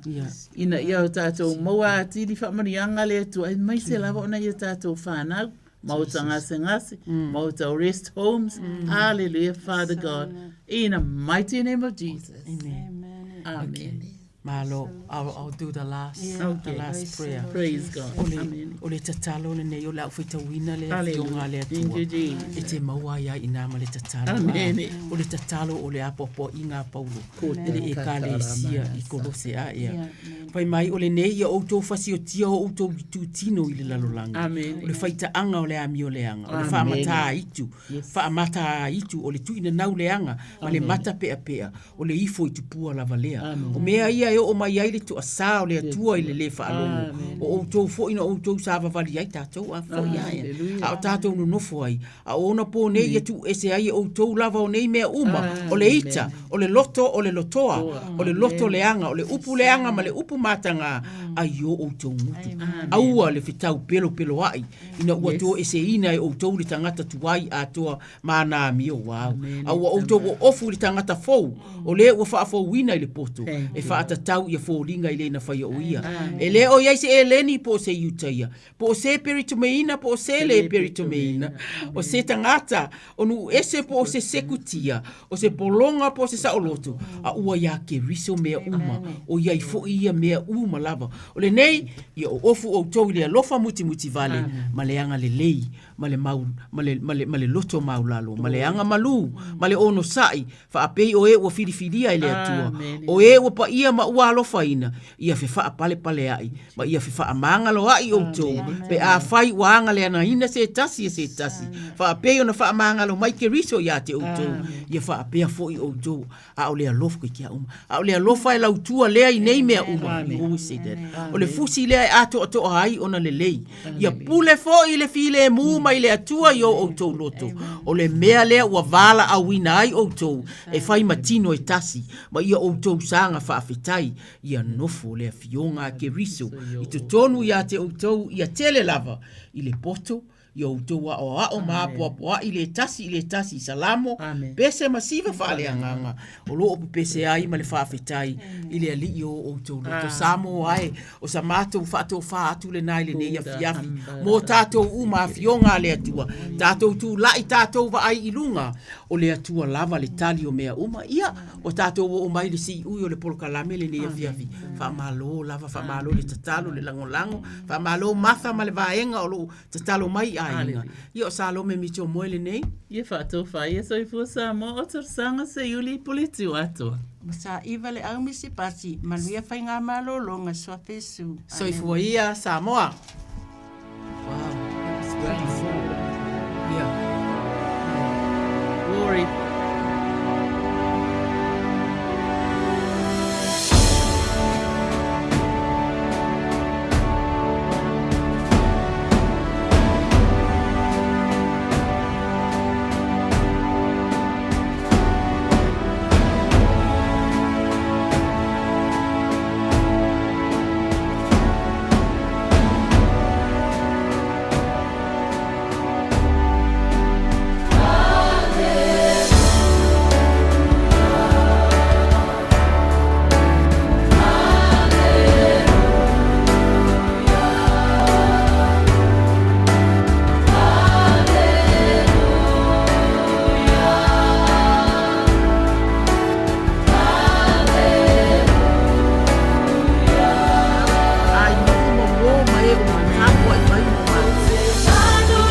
ina ia o tatou maua atili faamanuiaga le Atua, aemaise lava ona ia tatou fanau, maota gasegase, maota o rest homes. Hallelujah, Father God, in the mighty name of Jesus. Amen. Amen. Malo, I'll, I'll do the last, Yeah. the Okay. last prayer. Praise God. O le, Amen. o le tatalo lenei, o le au faitauina le Hallelujah. afioga a le Thank Atua. you, Jesus. E te maua ai ai ina ma le tatalo. Amen. Ah, O le tatalo o le apoapoaiga a Paulo. Ko I le ekalesia i Kolose a ea. Yeah. Fai mai o lenei ia outou fasiotia o outou itutino i le lalolagi. Amen. O le faitaaga o le amioleaga, o le Amen. faamatāitu, Yes. faamatāitu o le tuuinanau leaga ma le Amen. mata peapea, o le ifo i tupua lava lea. Amen. O mea ia e oo mai ai le toasā o le Atua i le lē faalogo. Amen. O outou foi na outou savavali ai tatou a foi ae. Hallelujah. A o tatou nonofo ai, a o ona pō nei ia tuuese ai e outou lava o nei mea uma, o le ita, o le loto, o le lotoa, o le loto leaga, o le upu leaga ma le upu matagā, ai o outou gutu. Aua le fetau pelopeloaʻi, ina ua Yes. toeseina e outou le tagata tuai atoa ma ana amio ua au. A ua outou oofu i le tagata fou, o lē ua faafouina i le poto, e faatatau ia foliga i lē na faia o ia. E lē o iai se eleni po o se Iutaia, po o se peritomeina po o se lē peritomeina, o se tagata o nuu ese po o se sekutia, o se pologa po o se saoloto, a ua iā Keriso mea uma, o iai foʻi ia mea uma lava. O lenei, ia oofu outou i le alofa mutimutivale, ma le agalelei, ma le mau, ma le, ma le, ma le loto maulalo, ma le agamalū, ma le onosaʻi, faapei o e ua filifilia e le Atua, o e ua paia ma ua alofaina, ia fefaapalepaleaʻi, ma ia fefaamagaloaʻi outou, pe afai ua agaleagaina se tasi e se tasi, faapei ona faamagalo mai Keriso iā te outou, ia faapea foʻi outou, a o le alofa koe kia uma, a o le alofa e lautua lea i nei mea uma. You always say that. O le fusi lea e atoatoa ai ona lelei, ia pule foʻi le filemu mai le Atua i o outou loto, o le mea lea ua valaauina ai outou e fai ma tino e tasi, ma ia outou saga faafetai, ia nofo le afioga a Keriso i totonu iā te outou ia tele lava i le poto, ia outou aoaoa ma apoapoaʻi le tasi i le tasi i Salamo, pese ma siva faaleagaga o loo pepese ai ma le faafetai i le Alii o outou loto. Samoa e, o sa matou faatofā atu lenā i lenei afiafi mo tatou uma afioga a le Atua, tatou tulaʻi tatou vaai i luga o le Atua lava le tali o mea uma. Ia, ua tatou oo mai i le siui o le polokalame lenei afiafi, faamalo lava, faamalo le tatalo, le lagolago, faamalo Martha ma le vaega o loo tatalo mai i aiga. Ia o Salome Mitchell Moe lenei. Ia faatofa ia soifua Samoa o Talosaga Seiuli Puletiu atoa. Ma sa iva le au misi pasi, manuia faigamalologa Suafesu. Soifua ia Samoa. Wow, that was beautiful. Yeah. Glory. Ai noho ma uō ma e o tapuaʻi mai mo mātou.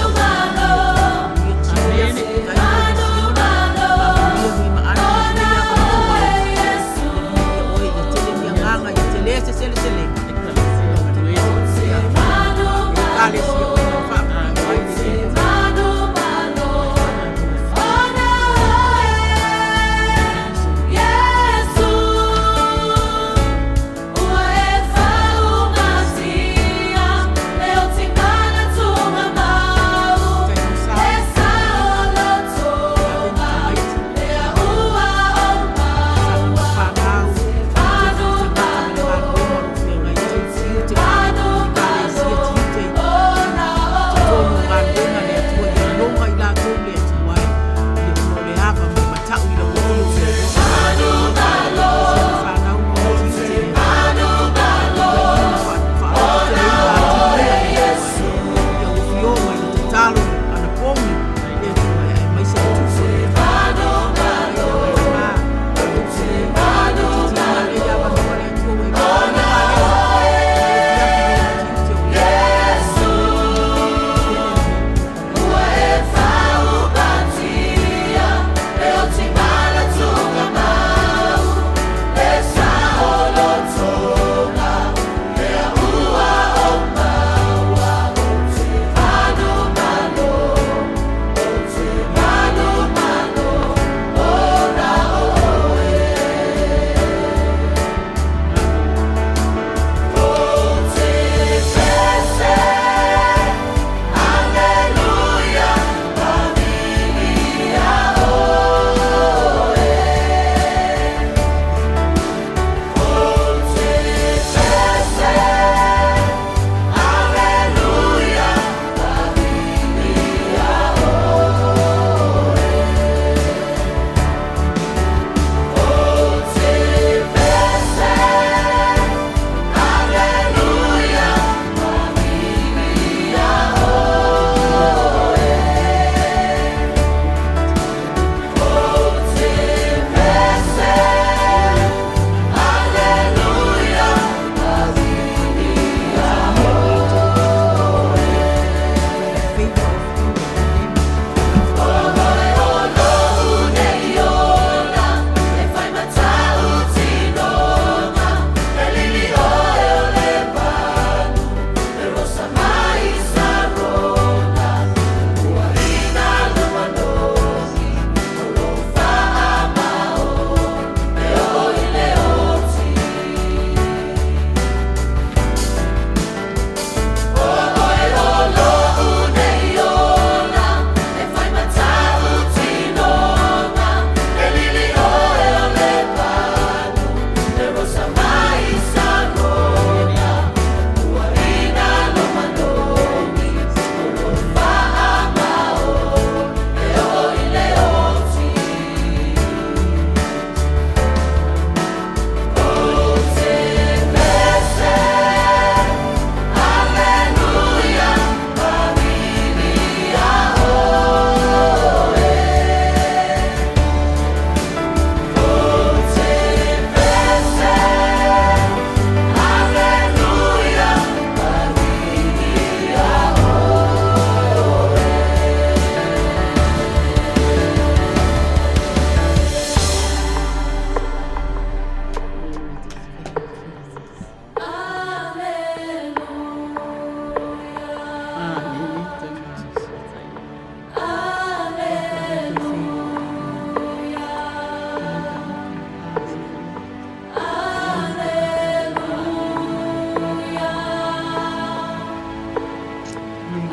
Yeah,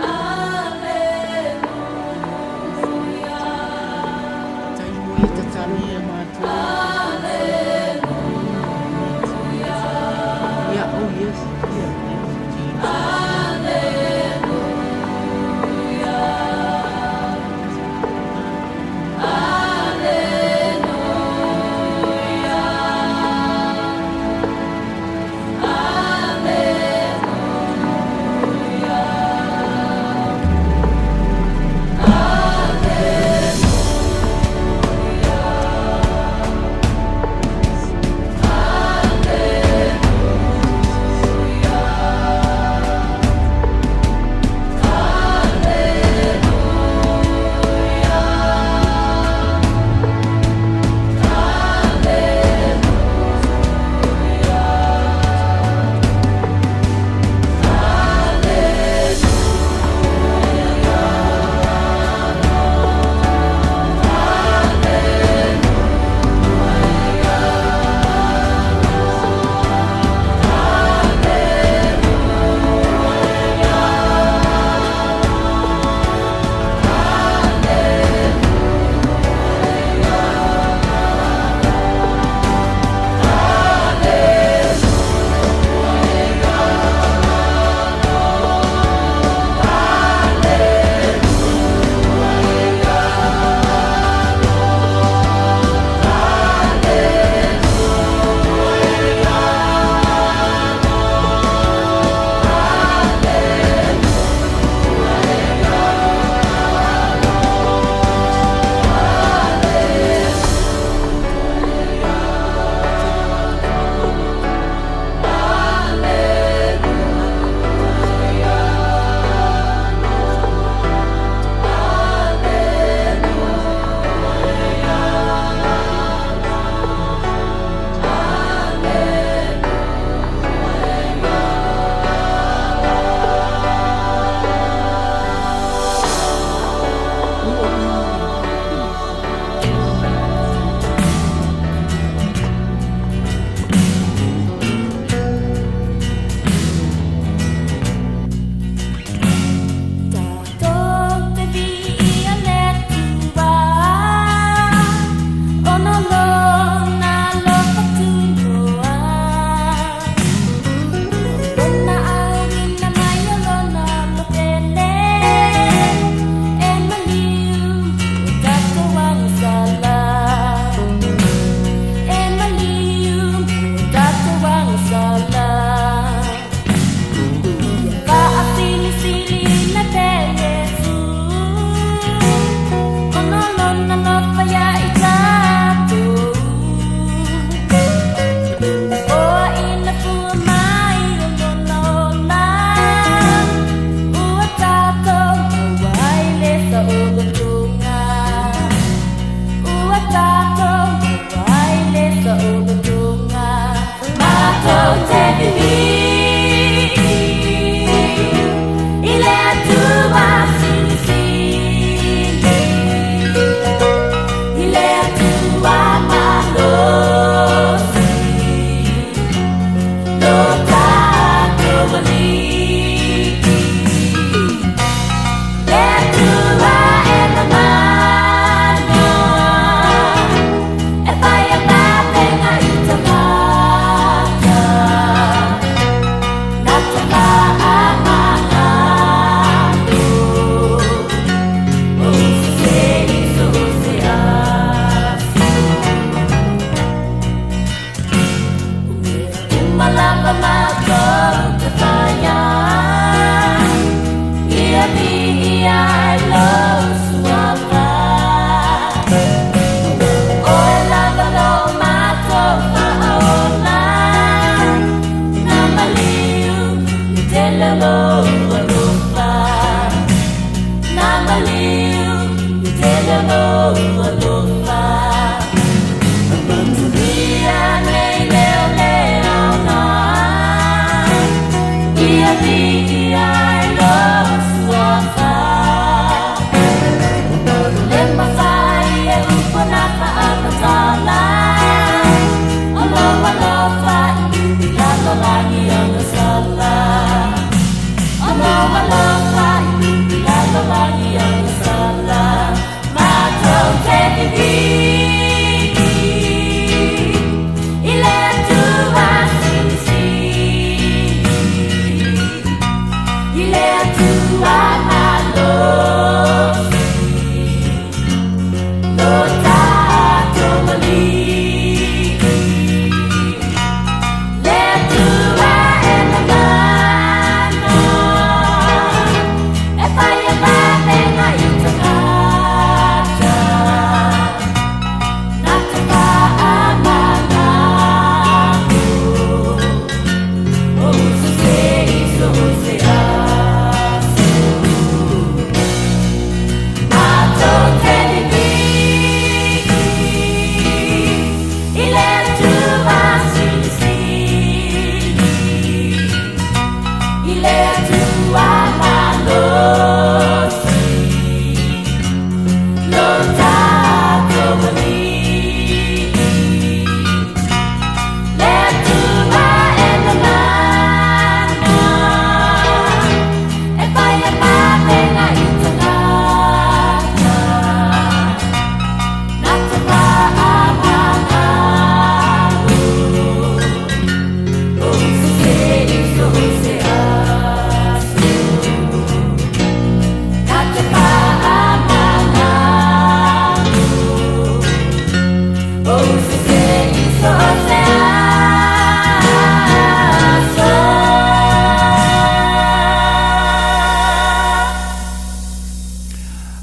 oh yes. Yeah.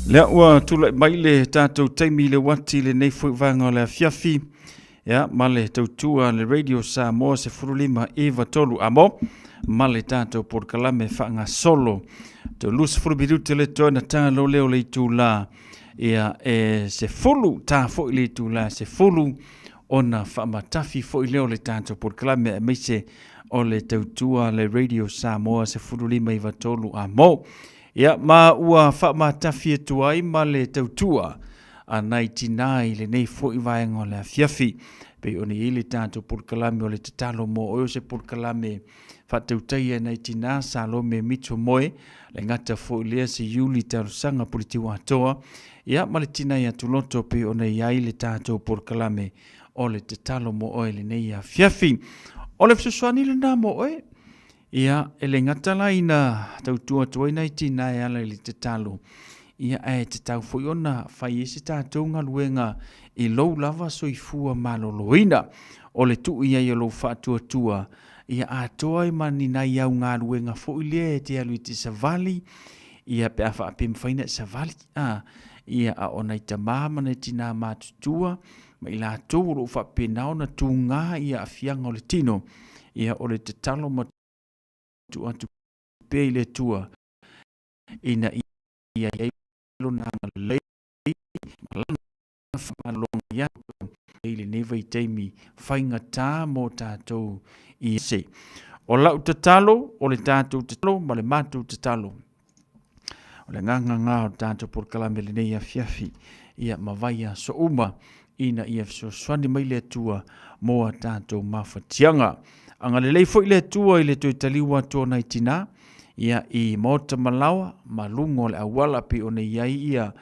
Lea ua tulai mai le tatou taimi i le uati i lenei foi vaega o le afiafi, ia, ma le tautua a le Radio Samoa 15 93 amo, ma le tatou polokalame faagasolo. Toe 20 minute le toe na talo lea o le itula, ia, e 10 ta foi le itula 10 ona faamatafi foi lea o le tatou polokalame aemaise o le tautua a le Radio Samoa 15 93 amo. Ia, ma ua faamatafi atu ai ma le tautua a nai tinā i lenei foi vaega o le afiafi. Pei ona i ai le tatou polokalame o le tatalo mo oe, o se polokalame faatautaia e nai tinā, Salome Mitchell Moe, le gata foi lea se Iuli Talosaga Puletiua Atoa, ia ma le tinai atu loto pei ona i ai le tatou polokalame o le tatalo mo oe i lenei afiafi. O le fesoasoani lena mo oe. Ia, e le gata la ina tautua atu ai nai tinā e ala i le tatalo, ia ae tatau foi ona fai ai se tatou galuega i lou lava soifua maloloina. O le tuu i ai o lou faatuatua, ia atoa ai ma ni nai au galuega foi lea e te alu i te savali, ia pe a faapea e mafai ona e savali, a, ia a o nai tamā ma nai tinā matutua ma i latou o lo o faapena ona tuga i aafiaga o le tino, ia o le tatalo ma tuu atu pea i le Atua ina ia i ai lona agalelei ma lana faamalologa ia outou i lenei vaitaimi faigata mo tatou i se. O lau tatalo, o le tatou tatalo ma le matou tatalo, o le agaga lena o le tatou polokalame i lenei afiafi, ia ma vaiaso uma, ina ia fesoasoani mai le Atua mo a tatou mafatiaga. Agalelei foi le Atua i le toe taliu atu o nai tinā, ia, i maota ma laoa, ma luga o le auala pei ona i ai ia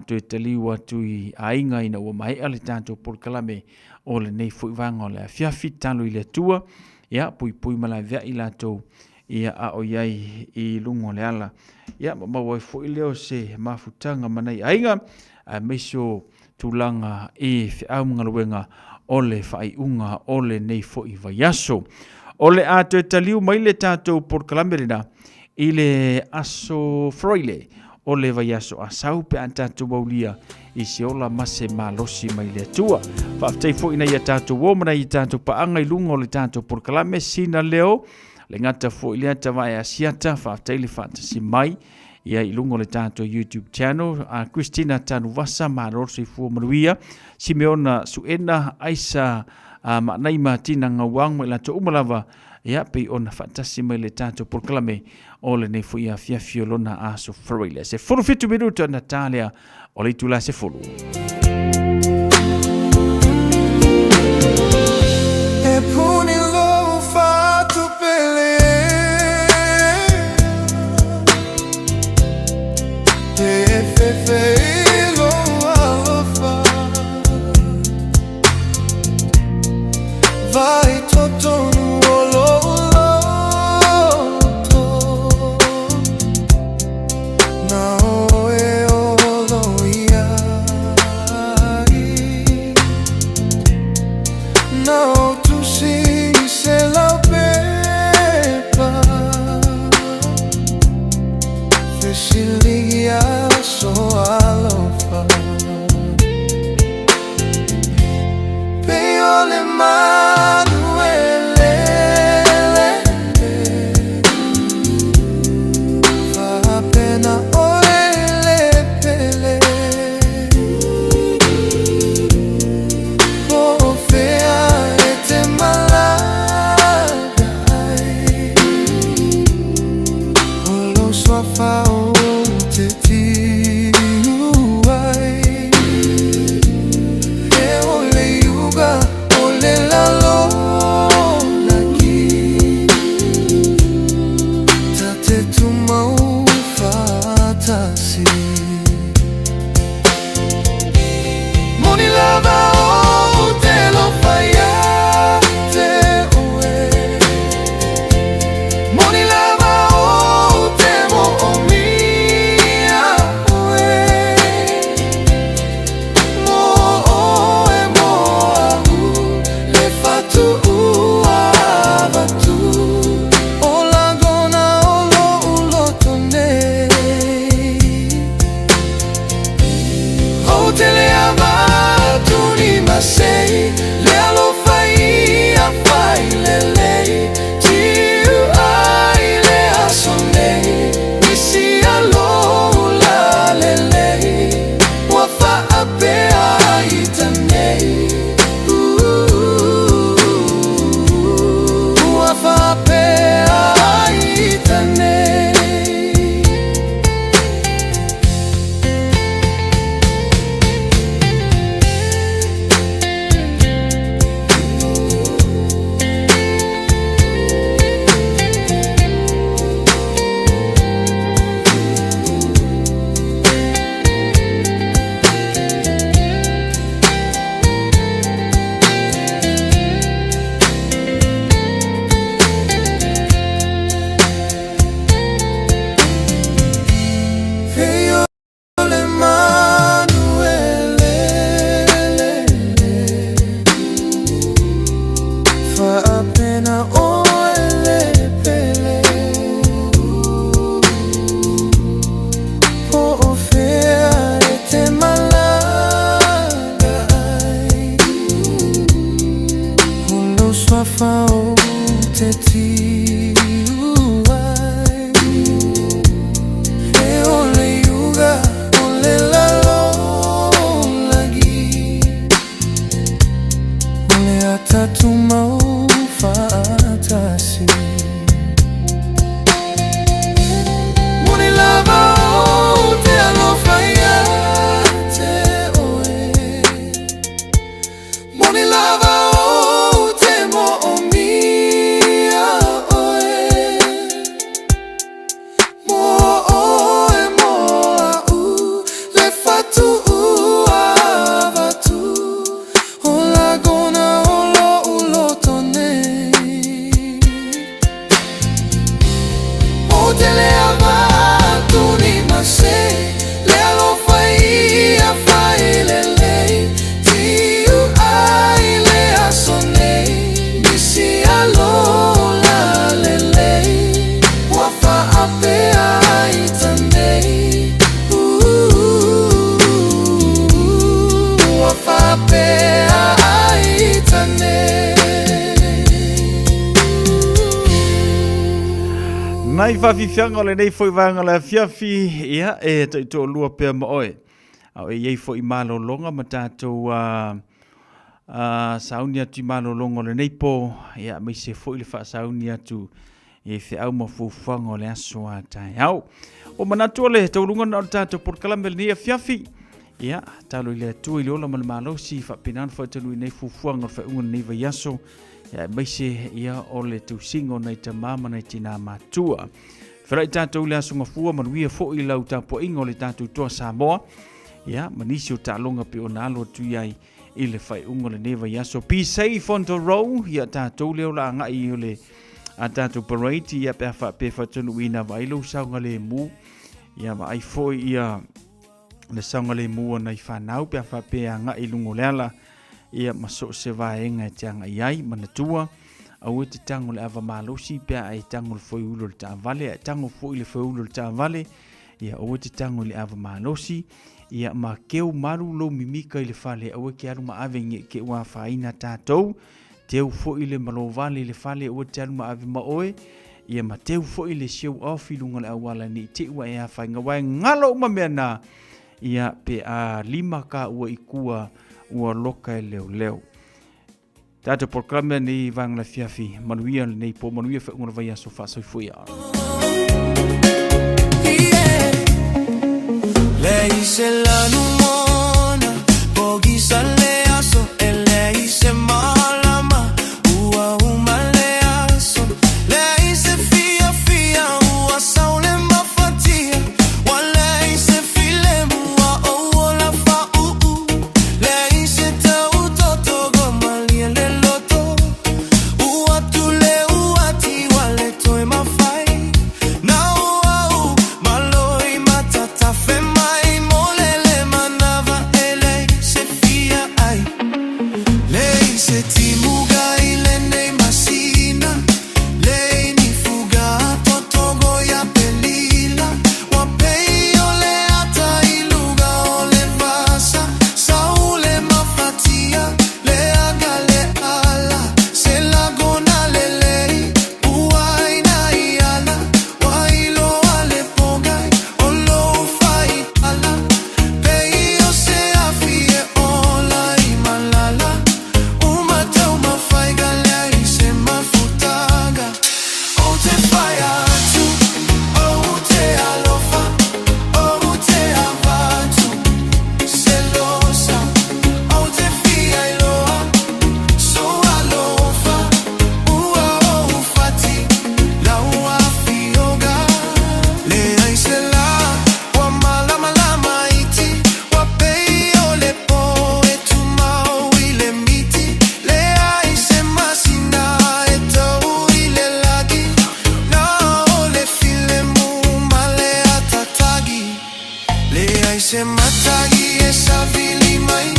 toe taliu atu i aiga ina ua maea le tatou polokalame o lenei foi vaega o le afiafi. Tatalo i le Atua, ia, puipui ma laveai latou ia a o i ai i luga o le ala. Ia, ma maua ai foi lea o se mafutaga ma nai aiga, aemaise o tulaga i feau ma galuega o le faaiuga o lenei foi vaiaso. O le a toe taliu mai le tatou polokalame lena i le aso Faraile o le vaiaso Asau pe a tatou aulia i se ola ma se malosi mai le Atua. Faafetai foi nai a tatou uo ma nai a tatou paaga i luga o le tatou polokalame sina leo le gata foi lea Tavae Asiata, faafetai le faatasi mai ia i luga o le tatou YouTube channel. A Christina Tanuvasa, malo le soifua manuia. Simeona Suena, Aisa a Maanaima, Tina Gauang ma i latou uma lava ia pei ona faatasi mai le tatou polokalame o lenei foi afiafi o lona aso Faraile. Se 17 minuta na tā lea o le itula 10. E puni lou fatu pele E fefe i lou alofa Vai totonu o lou loto Na oe olo ia ai Na o tusi i se laupepa Fesiligia so alofa Pei o le manu e lele Faapena oe le pele Po o fea e te malaga ai O lou suafa ou te tiu ai E o le iuga o le lalolagi Ta te tumau faatasi Moni lava ou te alofa ia te oe Moni lava ou te moomia oe Mo oe mo a'u le fatuua avatu O lagona o lo'u loto nei. i faafiafiaga o lenei foi vaega o le afiafi, ia, e taitoalua pea ma oe. A o e i ai foi malologa ma tatou sauni atu i malologa o lenei po, ia, aemaise foi le faasauni atu i feau ma fuafuaga o le aso a taeao. Ua manatu o le taualuga lena o le tatou polokalame i lenei afiafi. Ia, talo i le Atua i le ola ma le malosi, faapena ona faataunuu nei fuafuaga o le faaiuga o lenei vaiaso, ia, aemaise ia o le tausiga o nai tama ma nai tinā matua. Felai tatou i le aso Gafua, manuia foi lau tapuaiga o le tatou Toa Samoa, ia, ma nisi o taaloga pei ona alo atu i ai i le faaiuga o lenei vaiaso. Be safe on the road, ia tatou lea o le a agai i le a tatou parade, ia pe a faapea e faataunuuina, vaai lou saogalemu, ia vaai foi ia le saogalemu o nai fanau pe a faapea e agai i luga o le ala, ia ma so o se vaega e te agai ai. Manatua, aua e te tago i le ava malosi pe a e tago i le foeulu o le taavale, a e tago foi i le foeulu o le taavale, ia aua e te tago i le ava malosi, ia ma keu malu lou mimika i le fale, aua e te alu ma ave ne i te i ua afaina tatou. Teu foi le malovale i le fale, aua e te alu ma ave ma oe, ia ma teu foi le show off i luga o le auala ne i te i ua e afaina, aua e galo uma mea na, ia pe a lima ka ua i tua ua loka e leoleo. Tatou polokalame lenei vaega afiafi, manuia lenei po, manuia faaiuga o le vaiaso, faasoifua ia. Le se lanu mona, pogisa le aso, e leai se malama, ua uma le aso. Leai se fiafia, ua sau le mafatia, ua leai se filemu, ua ou ola faauu. Leai se tautotoga malie le loto, ua tu le uati, ua le toe mafai. Na o au malo i matatafe mai, mo le le manava e leai se fia ai. Leai se timuga i lenei masina, leai ni fuga totogo ia Pelila, ua pei o le ata i luga o le vasa, sau le mafatia, le aga le ala, se lagona lelei, puaina i ala, ua iloa le pogai o lou faitala, pei o se afi e ola i malala, uma taumafaiga leai se mafutaga. Ou te fai atu, ou te alofa, ou te avatu, se losa, ou te fia iloa, sou alofa, ua ou fati, lau afioga. Leai se lā, ua malamalama iti, ua pei o le po e tumau i le miti, leai se masina e tau i le lagi, na o le filemu ma le atatagi. Leai se matagi e savili mai,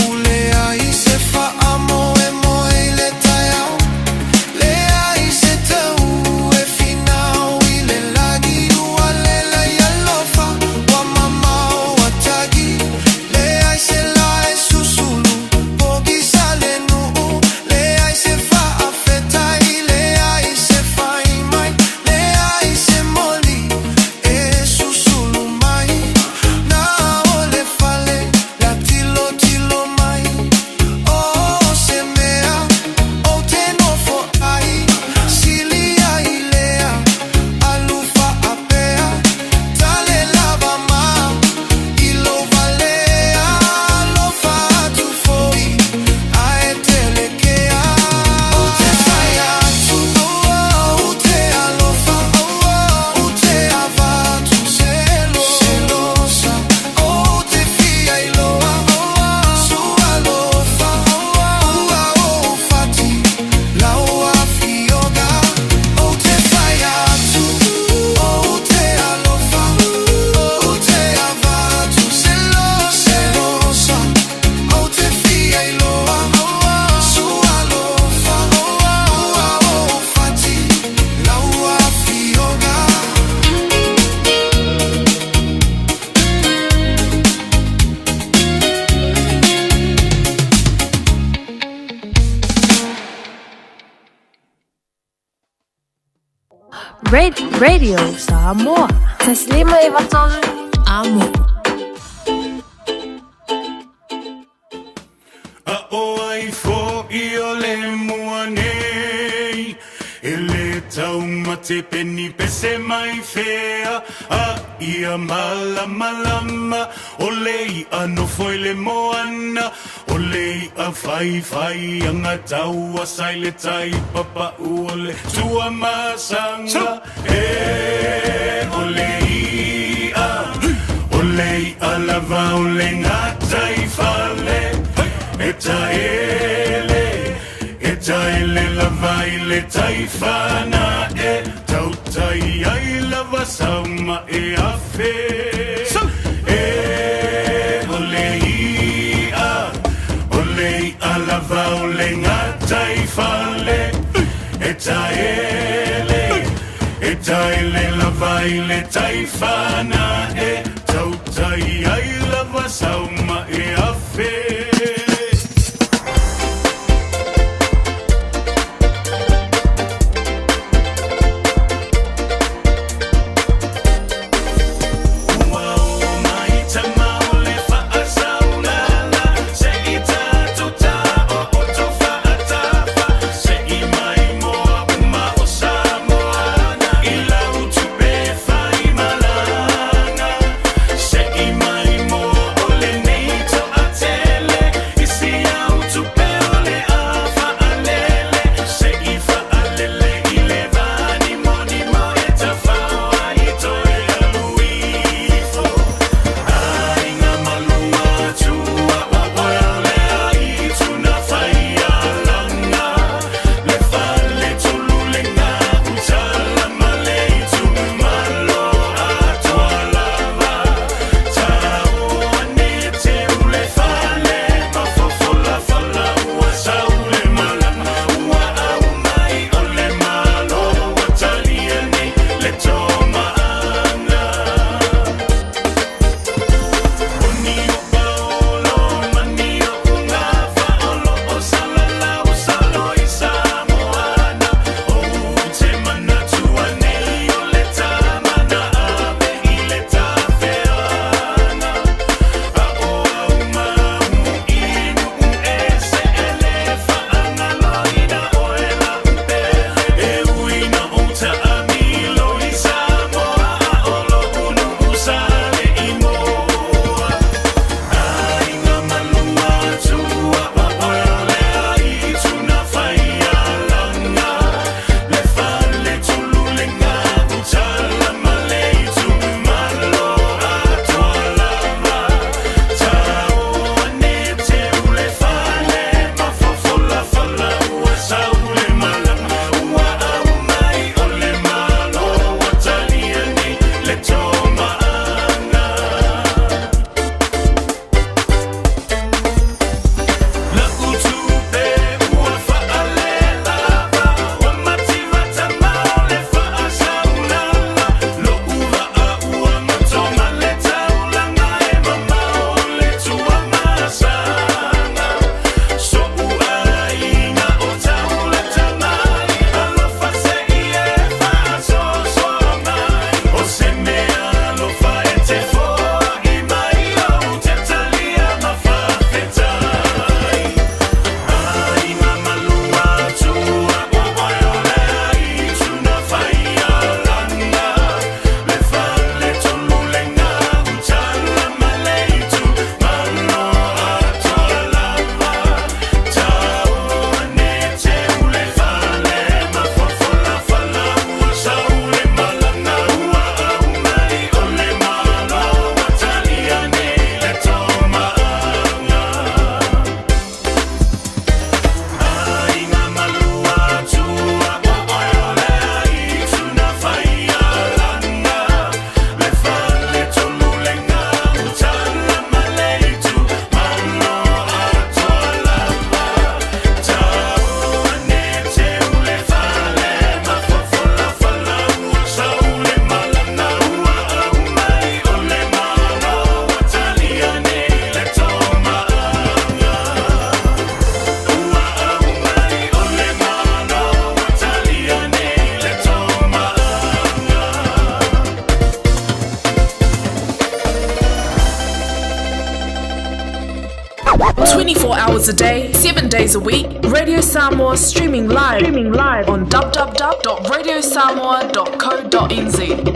ua leai se faamoemoe i le taeao, leai se tau e finau i le lagi, ua lelei alofa, ua mamao atagi, leai se lā e susulu, pogisa le nuu, leai se faafetai, leai se fai mai, leai se moli e susulu mai, na o le fale. Radio Samoa. 1593 Amo. A o ai fo'i o le mua nei E le taumate peni pese mai fea A ia malamalama O le i'a nofo i le moana O le i'a faifai aga taua sa i le tai papa'u O le Tuamasaga e O le i'a O le i'a lava o le gataifale E taele E taele lava i le tai fanae Tautai ai lava sau ma'e afe E o le i'a O le i'a lava o le gataifale E taele E taele lava i le tai fanae Tautai ai lava sau ma'e afe. Ua oo mai tama o le faasaulala Se i tatou taooto faatafa Se i maimoa uma o Samoa I lau tupe faimalaga Se i maimoa o lenei toatele. 24 hours a day, 7 days a week. Radio Samoa streaming live, streaming live on www.radiosamoa.co.nz.